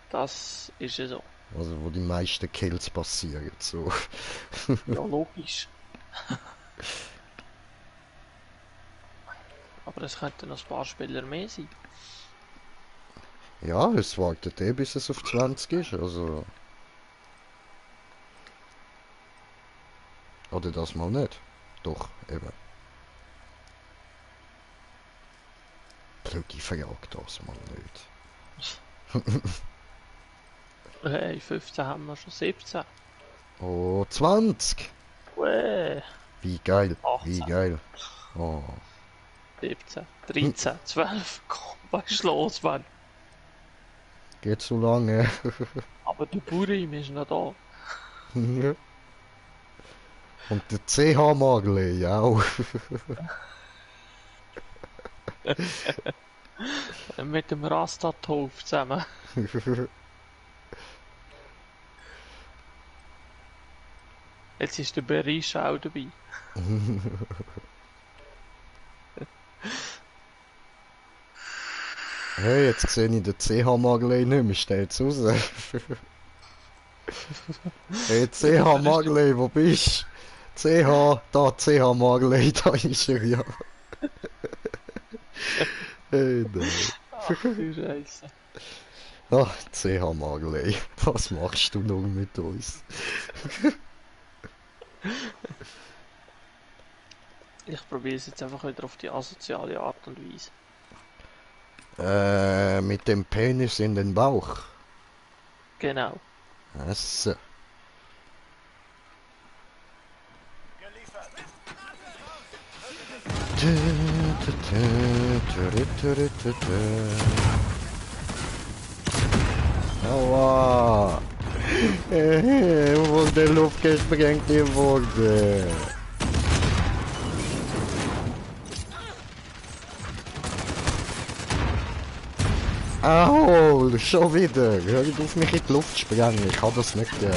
Das ist es so. Also wo die meisten Kills passieren. So. Ja, logisch. Aber es könnten noch ein paar Spieler mehr sein. Ja, es wartet bis es auf 20 ist. Also. Oder das mal nicht. Doch, eben. Blöde Frage, das mal nicht. Hey, 15 haben wir schon 17. Oh, 20! Uäh, Wie geil, 18. wie geil. Oh. 17, 13, 12. Komm, was ist los, Mann? Geht so lange. Aber der Burim ist noch da. Und der CH-Magli auch. Mit dem Rastathof zusammen. Jetzt ist der Berisha auch dabei. Hey, jetzt sehe ich den CH-Magli nicht mehr, steht's raus. Hey, CH-Magli, wo bist du? CH, da CH-Magli, da ist er ja. Hey, nein. Ach du Scheiße. Ach, CH-Magli, was machst du noch mit uns? Ich probiere es jetzt einfach wieder auf die asoziale Art und Weise. Mit dem Penis in den Bauch. Genau. Also. Aua! Wurde Luft gesprengt wurde. Au, schon wieder. Hör auf mich in die Luft zu sprengen. Ich kann das nicht gern.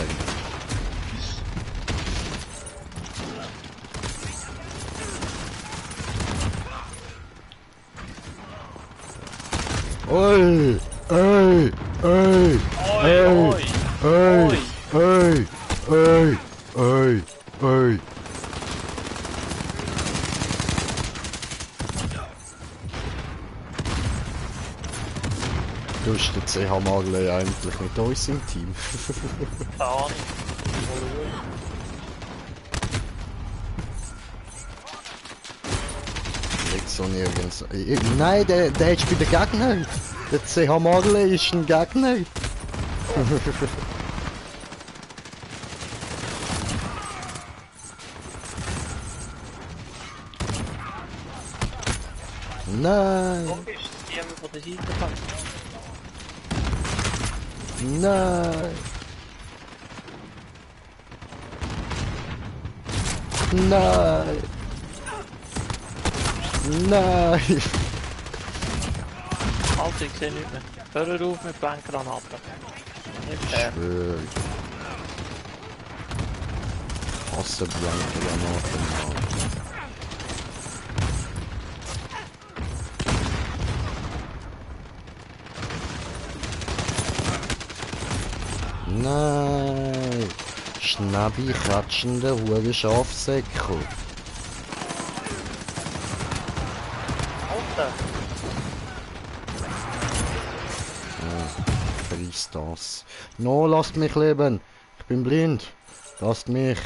Oi! Oi! Oi! Oi, Oi! oi, Oi! Ey, ey, ey. Du bist der CH Magley eigentlich mit uns im Team. Keine Ahnung. Nicht so nirgends. Nein, der ist bei den Gegnern. Der CH Magley ist ein Gegner. Nein, Wo ist das jemand von der Seite kommt? nein. Nein. Nein. Halt, ich sehe nicht mehr. Hör auf mit Blendgranaten. Nicht fair. Schwör. Ich hasse blanke Granaten, Mann. Nein. Schnabbi kratschende Hure Schafsäcke. Alter! Friss das. No, lasst mich leben. Ich bin blind. Lasst mich.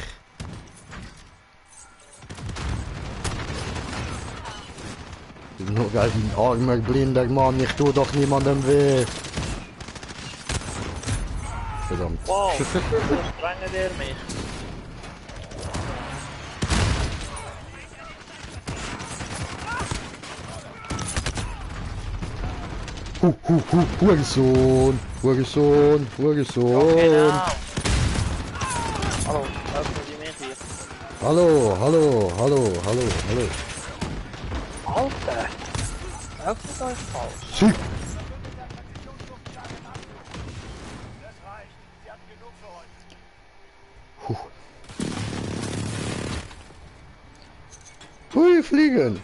Ich bin nur ein armer, blinder Mann. Ich tu doch niemandem weh. Verdammt. Wow! So strenge der mich. Hurensohn. Hurensohn. Hurensohn. Genau! Hallo, öffnen Sie mich hier. Hallo, hallo, hallo, hallo, hallo. Alter! Öffnet euch falsch. Sie. Hui, fliegen!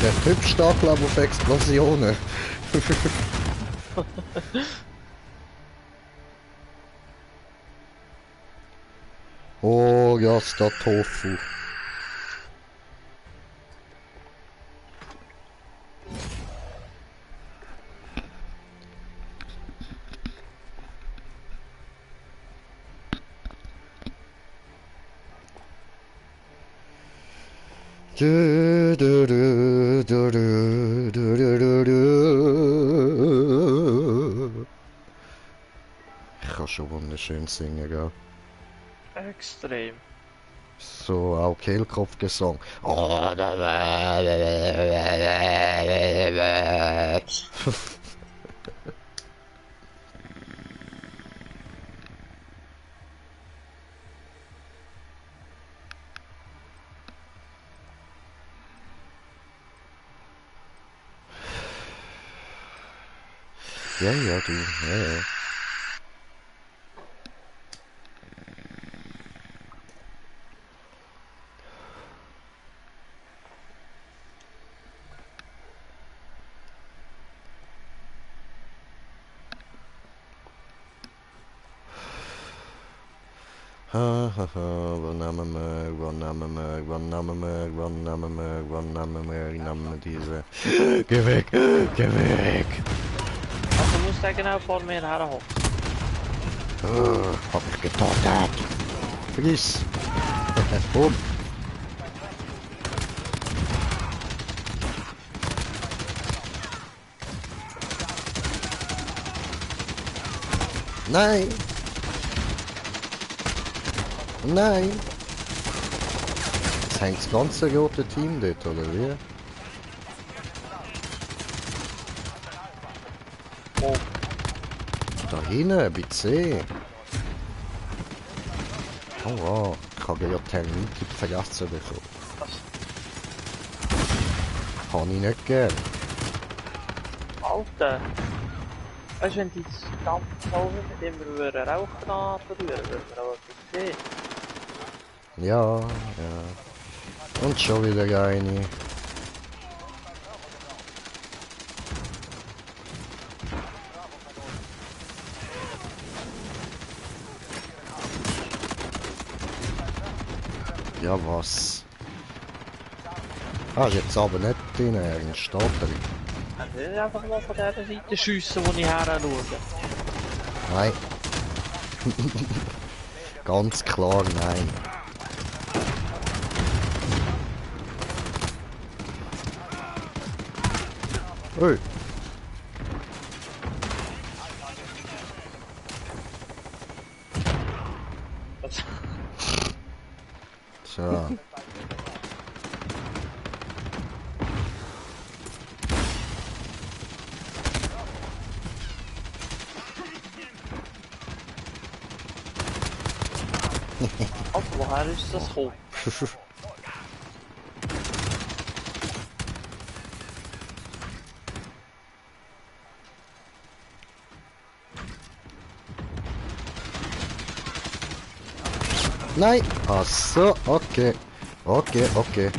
Der Typ steht, glaube ich, auf Explosionen. Oh, ja, ist da Tofu. Du, du, du, du, du, du, du, du, du. Ich kann schon wunderschön singen, gell? Extrem. So, auch Kehlkopfgesang. Ja, ja, du, ja, ja. Ha ha ha, Namen diese. Geh weg, geh weg. Also du musst ja genau vor mir herhocken. Hab ich getötet. Friss. Boom. Nein. Nein. Jetzt hängt das ganze rote Team dort, oder wie? Oh, Da hinten, bei C. Oh wow, ich habe ja Termite vergessen bekommen. Kann ich nicht gern. Alter! Weißt du, wenn die das ganze Mal mit immer eine Rauchgranate rühren, würden wir auch etwas sehen. Ja, ja. Und schon wieder eine. Ja, was? Ah, jetzt aber nicht drin, in Stapel. Ich will einfach mal von dieser Seite schiessen, wo ich her schaue. Nein. Ganz klar nein. Ui. Tja. Also, woher ist das gekommen? Nein! Ach so, okay. Okay.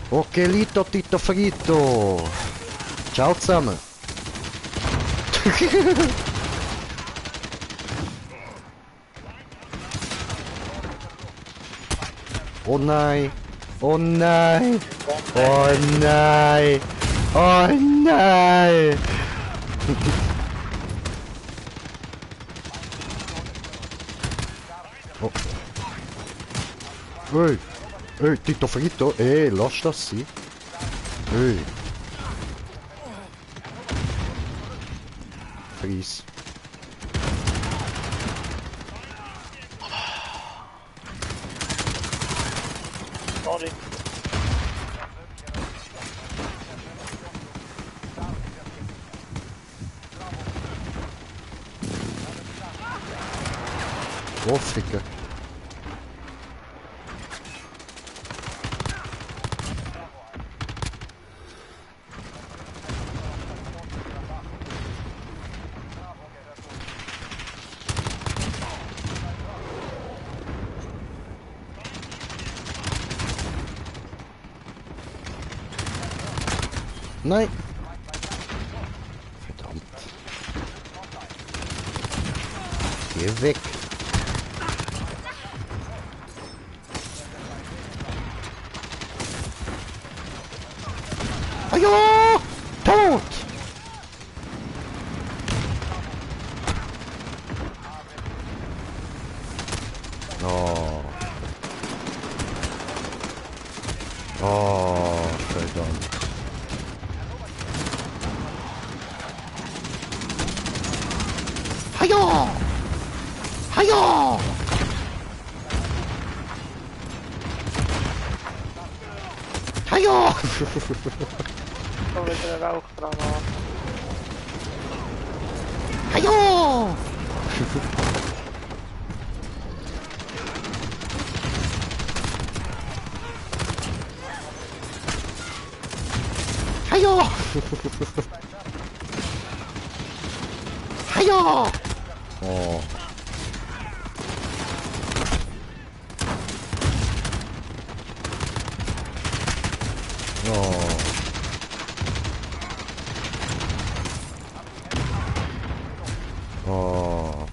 Okay, Lito, Tito, Frito. Ciao zusammen. Oh nein. Oh nein. Oh nein. Oh nein. Oh. Ey, Tito Frito, lass das sein. Ey. Fries. Sorry. Oh, Ficke. Nein. Verdammt. Geh weg. Ah ja! Tot! Oh. Oh, verdammt. Haja! Haja! Haja! Schon wieder eine Rauchgranate. Haja! Haja! Haja! Oh. Oh. Oh.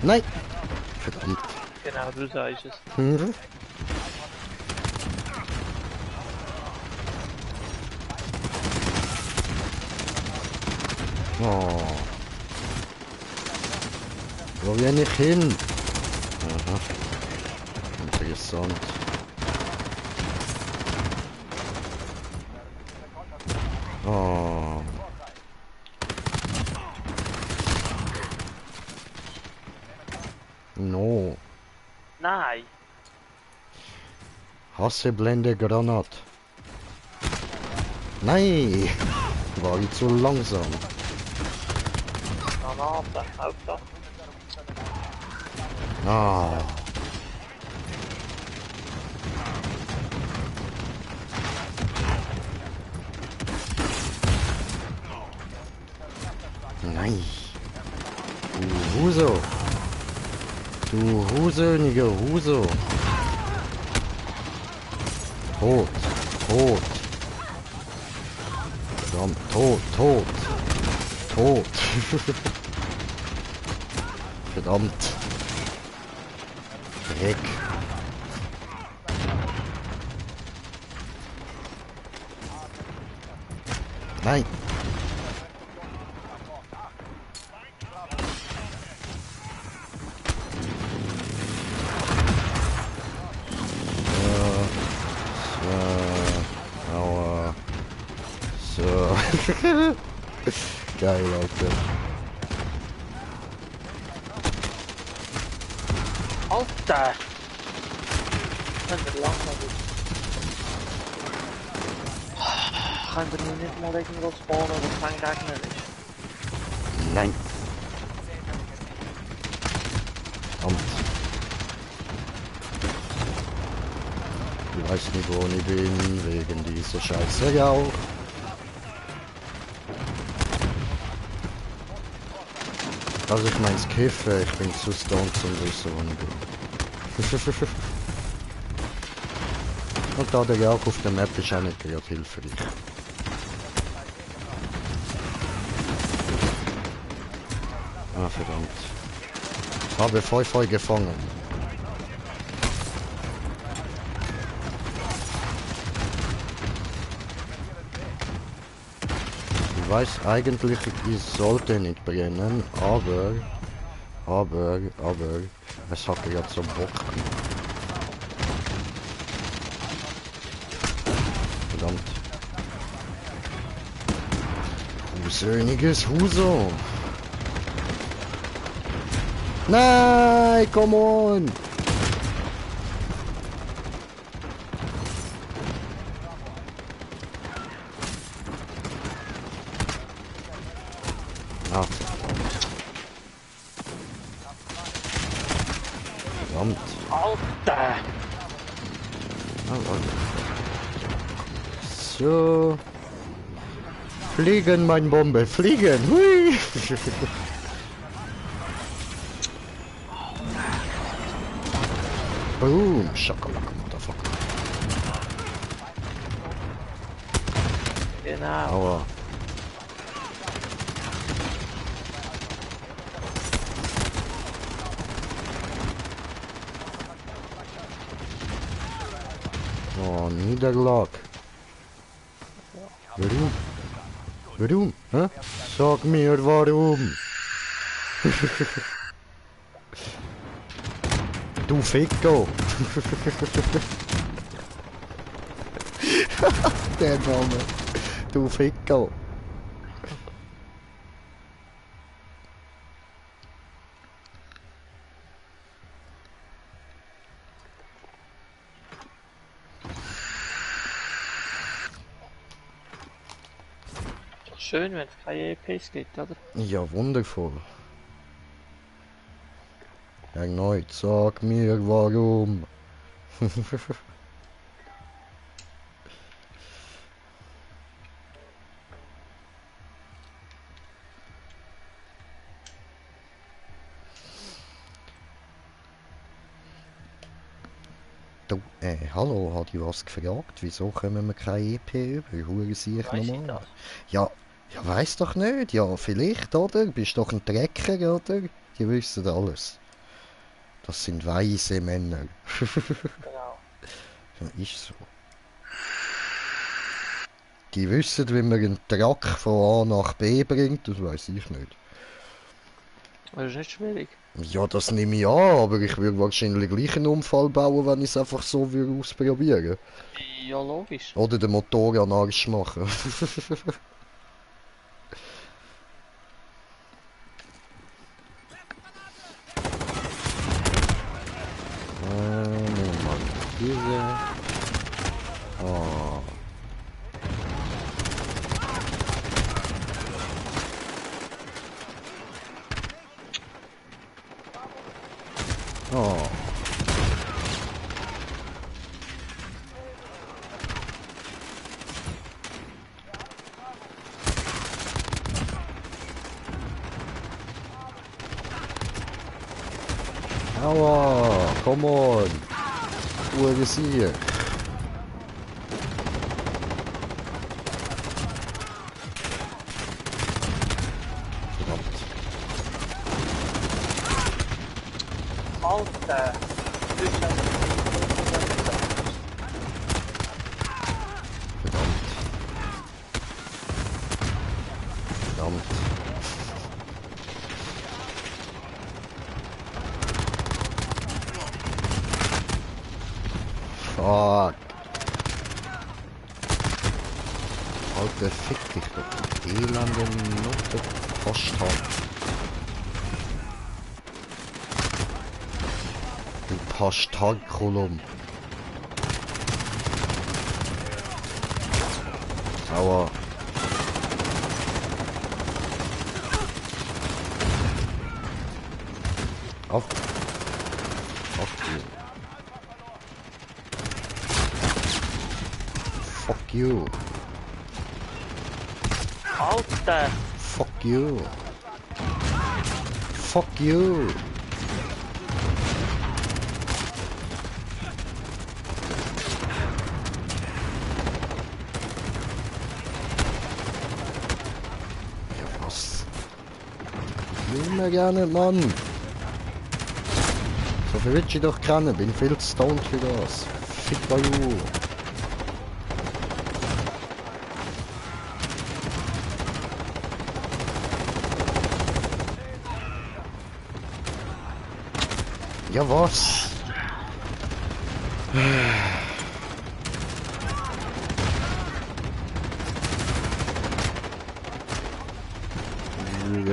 Nein! Verdammt. Genau, du sagst es. Mhm. Oh. Wo bin ich hin? Aha. Interessant. Oh. No. Nein. Hasse Blende Granat. Nein! War ich zu langsam. Granate, Hauptsache. Ah. Nein. Du Huso. Du husönige Huso. Rot. Rot. Verdammt, tot, tot. Tot. Verdammt. Dreck. Nein. Aua. So. Geil, Alter. Alter! Können wir langsam durch. Können wir nur nicht mal irgendwo spawnen, wo kein Gegner ist? Nein. Verdammt. Ich weiß nicht, wo ich bin, wegen dieser Scheiße ja auch. Also ich mein's Kiffen, ich bin zu stoned zum wissen, wo ich bin. Und da der Jauch auf der Map ist auch nicht gerade hilfreich. Ah, verdammt. Ich habe voll gefangen. Ich weiß eigentlich, ich sollte nicht brennen, aber es hat ja zum Bock. Verdammt. Söhniges Huso. Nein, come on. Ah. Verdammt. Alter! Ah, so. Fliegen, mein Bombe, fliegen! Hui! Boom! Schakalaka, Motherfucker. Genau. Aua. Oh, Niederlag. Warum? Warum? Hä? Sag mir warum. Du Ficko. Der Name. Du Ficko. Schön, wenn es keine EPs gibt, oder? Ja, wundervoll. Erneut, sag mir warum. Du, hallo, hat ich was gefragt? Wieso kommen wir keine EP über? Hure sich Weiss ich nochmal. das? Ja, ja, weiss doch nicht. Ja, vielleicht, oder? Bist doch ein Trecker, oder? Die wissen alles. Das sind weise Männer. Genau. Ja, ist so. Die wissen, wie man einen Truck von A nach B bringt, das weiß ich nicht. Das ist nicht schwierig. Ja, das nehme ich an, aber ich würde wahrscheinlich gleich einen Unfall bauen, wenn ich es einfach so würde ausprobieren. Ja, logisch. Oder den Motor an den Arsch machen. Moment. Diese. Oh. Oh. Aua, come on. Wo ist hier? Alter! Du bist ja Verdammt. Fuck. Alter, fick dich doch. Du elende Nutte. Bastard. Du Bastardkolum. Aua. Auf. Fuck you. Fuck you. Alter! Fuck you. Fuck you. Ja, was? Ich will mir gerne, Mann. So viel will ich doch kennen. Bin viel zu stoned für das. Fick you. Ja, was? Wie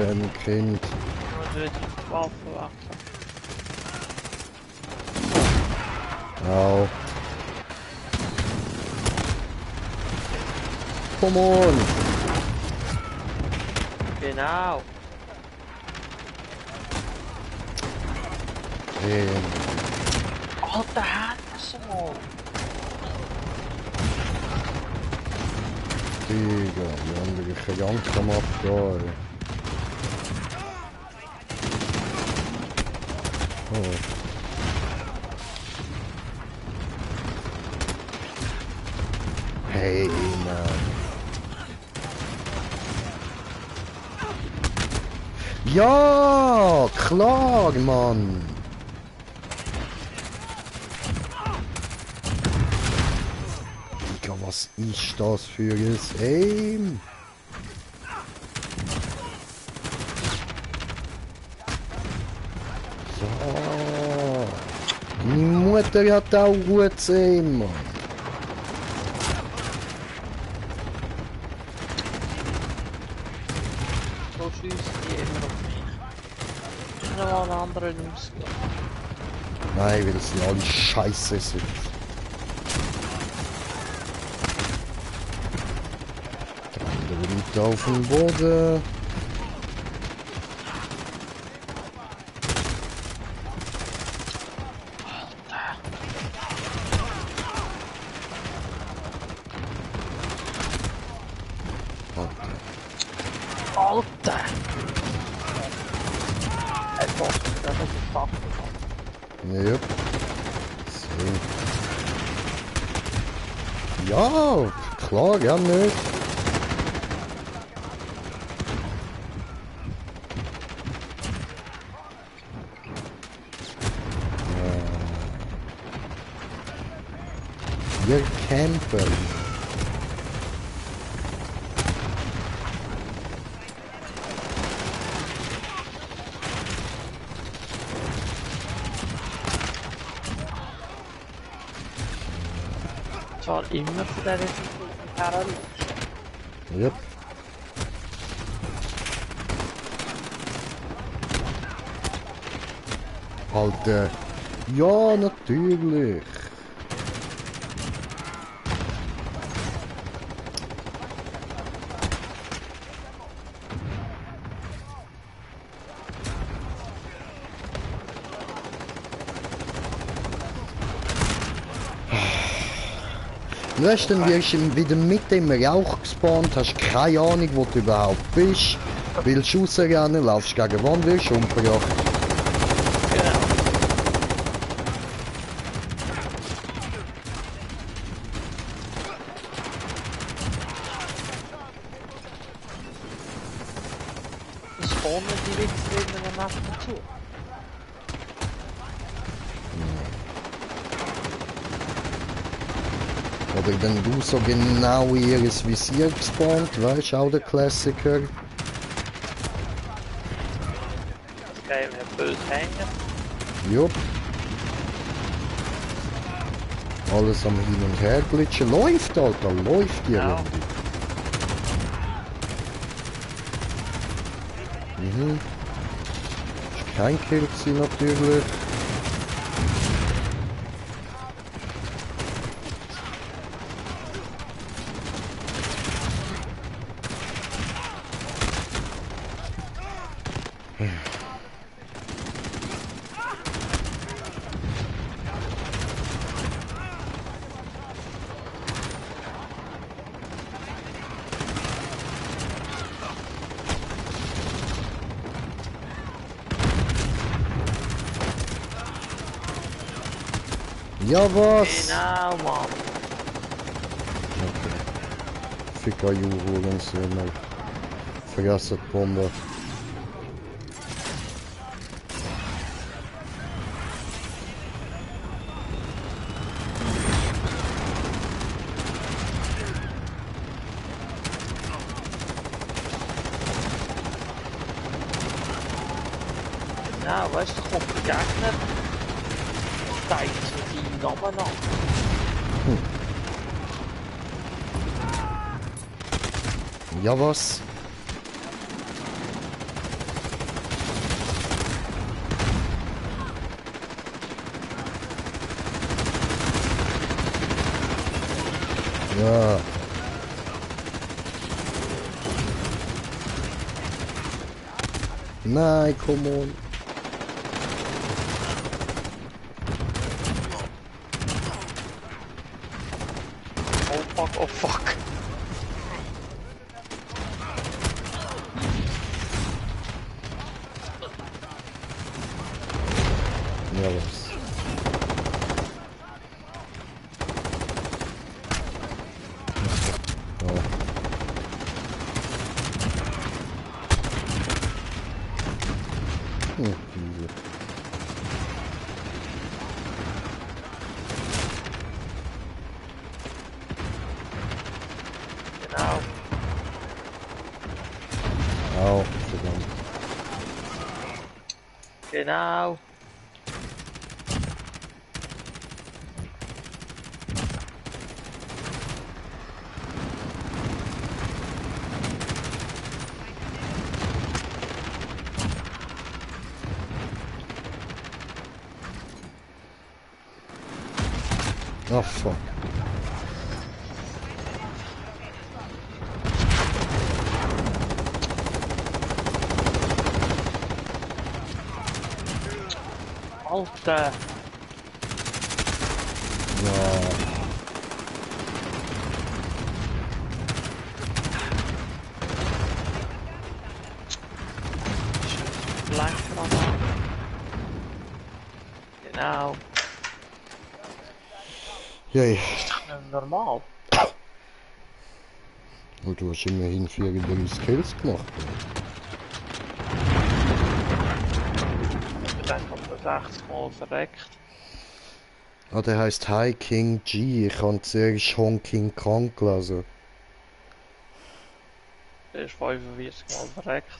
ein Kind. Und wird die Waffe weg. Au. Come on. Genau. Alter, hat das mal. Digga, die andere gejankt am Abgehen. Oh. Hey, man. Ja, klar, Mann. Digga, was ist das für ein Aim? So. Meine Mutter hat auch gutes Aim, Mann. So schießt die immer auf mich. Ich kann mal einen anderen ausgehen. Nein, weil sie alle scheiße sind. Der andere liegt auf dem Boden. Alter! Einfach, das ist ein Fakt. Yep. So. Ja, klar, gern nicht. Wir campen. Zwar immer von dieser Terror. Yep. Alter. Ja, natürlich. Du hast dann wieder mit dem Rauch gespawnt, hast keine Ahnung, wo du überhaupt bist. Willst rausrennen, laufst gegen die Wand, wirst umgebracht. Genau. Das spawnen die Wichser in der Nacht dazu. Oder wenn du so genau in ihres Visier gespawnt, weißt du, auch der Klassiker. Das Game hat böse hängen. Jupp. Alles am Hin und Her glitschen. Läuft, Alter, läuft die Ja. Runde. Mhm. Ist kein Kill gewesen, natürlich. Ja, was? Genau, Mann. Okay. Ficker holen sie mal. Vergessen die Bombe. Ja, weißt du, kommt der Gegner. Steigt mit deinem Namen an. Ja, was? Ja. Nein, come on. Oh fuck, oh fuck. Ja, was? Ja. Easy. Genau. Au, verdammt. Genau. Oh, fuck. Alter. Ja. Blank Genau. Yay. Ist doch nicht normal. Und du hast immerhin 34 Kills gemacht. Ich bin etwa 60 Mal verreckt. Ah, der heißt High King G. Ich habe zuerst Hong King Kong gelesen. Der ist 45 Mal verreckt.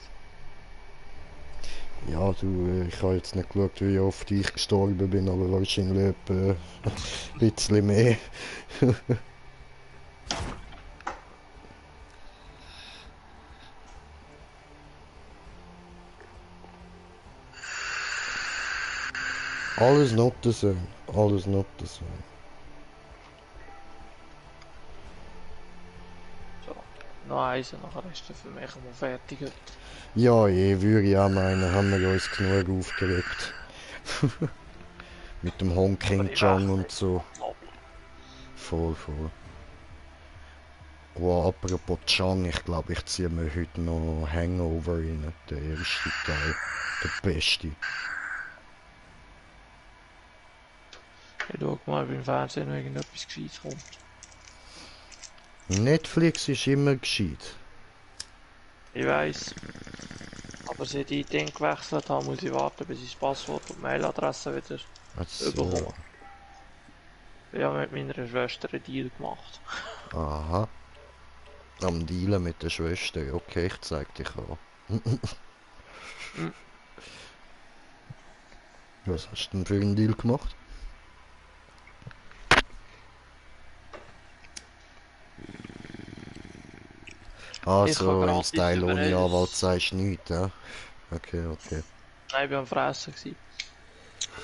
Ja, du, ich habe jetzt nicht geschaut, wie oft ich gestorben bin, aber wahrscheinlich etwa ein bisschen mehr. Alles not the same. Alles not the same. So. Noch eins und nachher ist er für mich mal fertig. Ja, würde ich auch meinen, haben wir uns genug aufgeregt. Mit dem Hong King Chong und so. Voll, voll. Oh, apropos Chang, ich glaube, ich ziehe mir heute noch Hangover rein. Der erste Teil. Der beste. Ich schau mal beim Fernsehen, wenn irgendetwas Gescheites kommt. Netflix ist immer gescheit. Ich weiss. Aber seit ich den gewechselt habe, muss ich warten, bis ich das Passwort und die Mailadresse wieder Also, bekomme. Ich habe mit meiner Schwester einen Deal gemacht. Aha. Am Dealen mit der Schwester. Okay, ich zeig dich an. Was hast du denn für einen Deal gemacht? Ah, Ich kann so im gratis Style über ohne alles- Anwalt sagst du nichts, ja? Okay, okay. Nein, ich war am Fressen. Gewesen.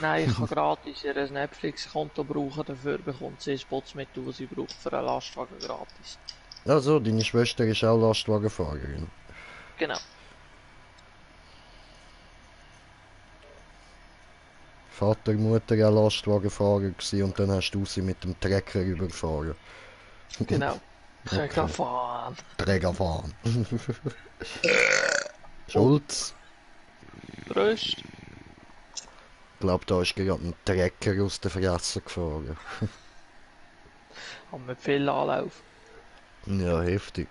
Nein, ich kann gratis ihr Netflix-Konto brauchen, dafür bekommt sie das Putzmittel, das sie braucht für einen Lastwagen gratis. Also, deine Schwester ist auch Lastwagenfahrerin. Genau. Vater, Mutter auch Lastwagenfahrer gewesen und dann hast du sie mit dem Trecker überfahren. Genau. Okay. Ich kann fahren. Träger fahren. Schulz. Prost. Ich glaube, da ist gerade ein Trecker aus der Fresse gefahren. Haben wir viel Anlauf. Ja, heftig.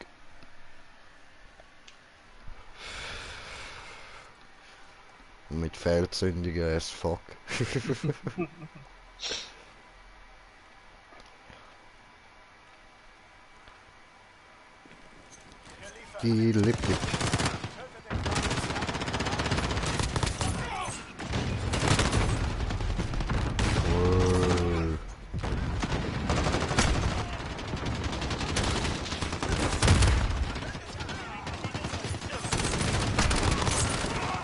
Mit Fehlzündungen as fuck. Die Lippig.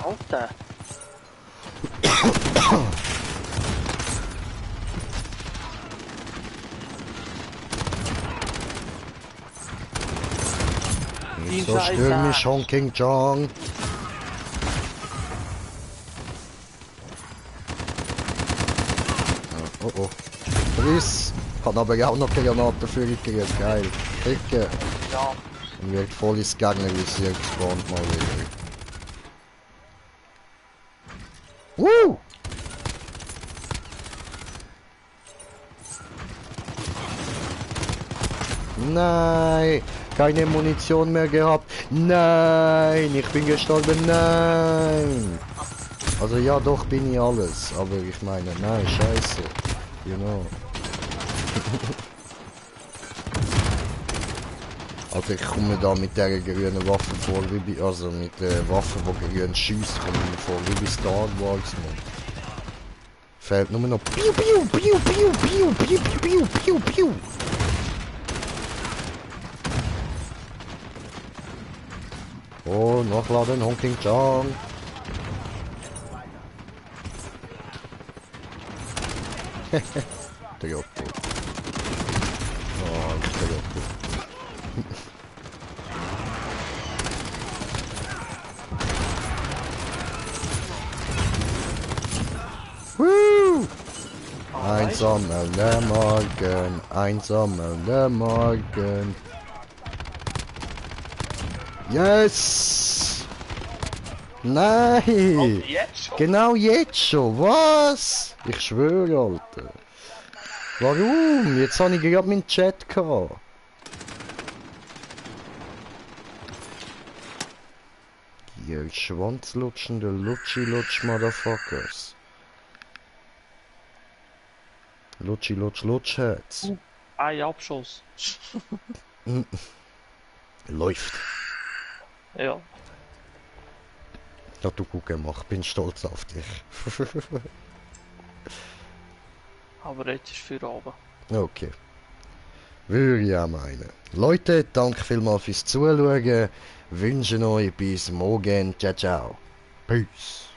Alter. Nicht so stürmisch, Hong King Chong. Oh oh. Chris. Kann aber auch noch Granaten für gekriegt. Geil. Dicke. Ja. Und wird voll ins Gegnervisier gespawnt mal wieder. Woo! Nein! Keine Munition mehr gehabt. Nein! Ich bin gestorben. Nein! Also ja, doch bin ich alles. Aber ich meine, nein, scheiße. You know. Also ich komme da mit der grünen Waffe vor, wie bei, also mit der Waffe, die grün schießt, komme ich vor, wie bei Star Wars, man. Fällt nur noch Piu, Piu, Piu, Piu, Piu, Piu, Piu, Piu, Piu. Oh, nachladen, Hong King Chong. Der Otto. Oh, der Otto. Woo! Einsamer Morgen, einsamer Morgen. Yes! Nein! Jetzt schon? Genau jetzt schon, was? Ich schwöre, Alter. Warum? Jetzt habe ich gerade meinen Chat gehabt. Ihr schwanzlutschende Lutschi-Lutsch-Motherfuckers. Lutschi-Lutsch-Lutsch-Herz. Ein Abschuss. Läuft. Ja. Hat du gut gemacht, bin stolz auf dich. Aber jetzt ist für oben. Okay. Würde ich auch meinen. Leute, danke vielmals fürs Zuschauen. Wünschen euch bis morgen. Ciao, ciao. Peace.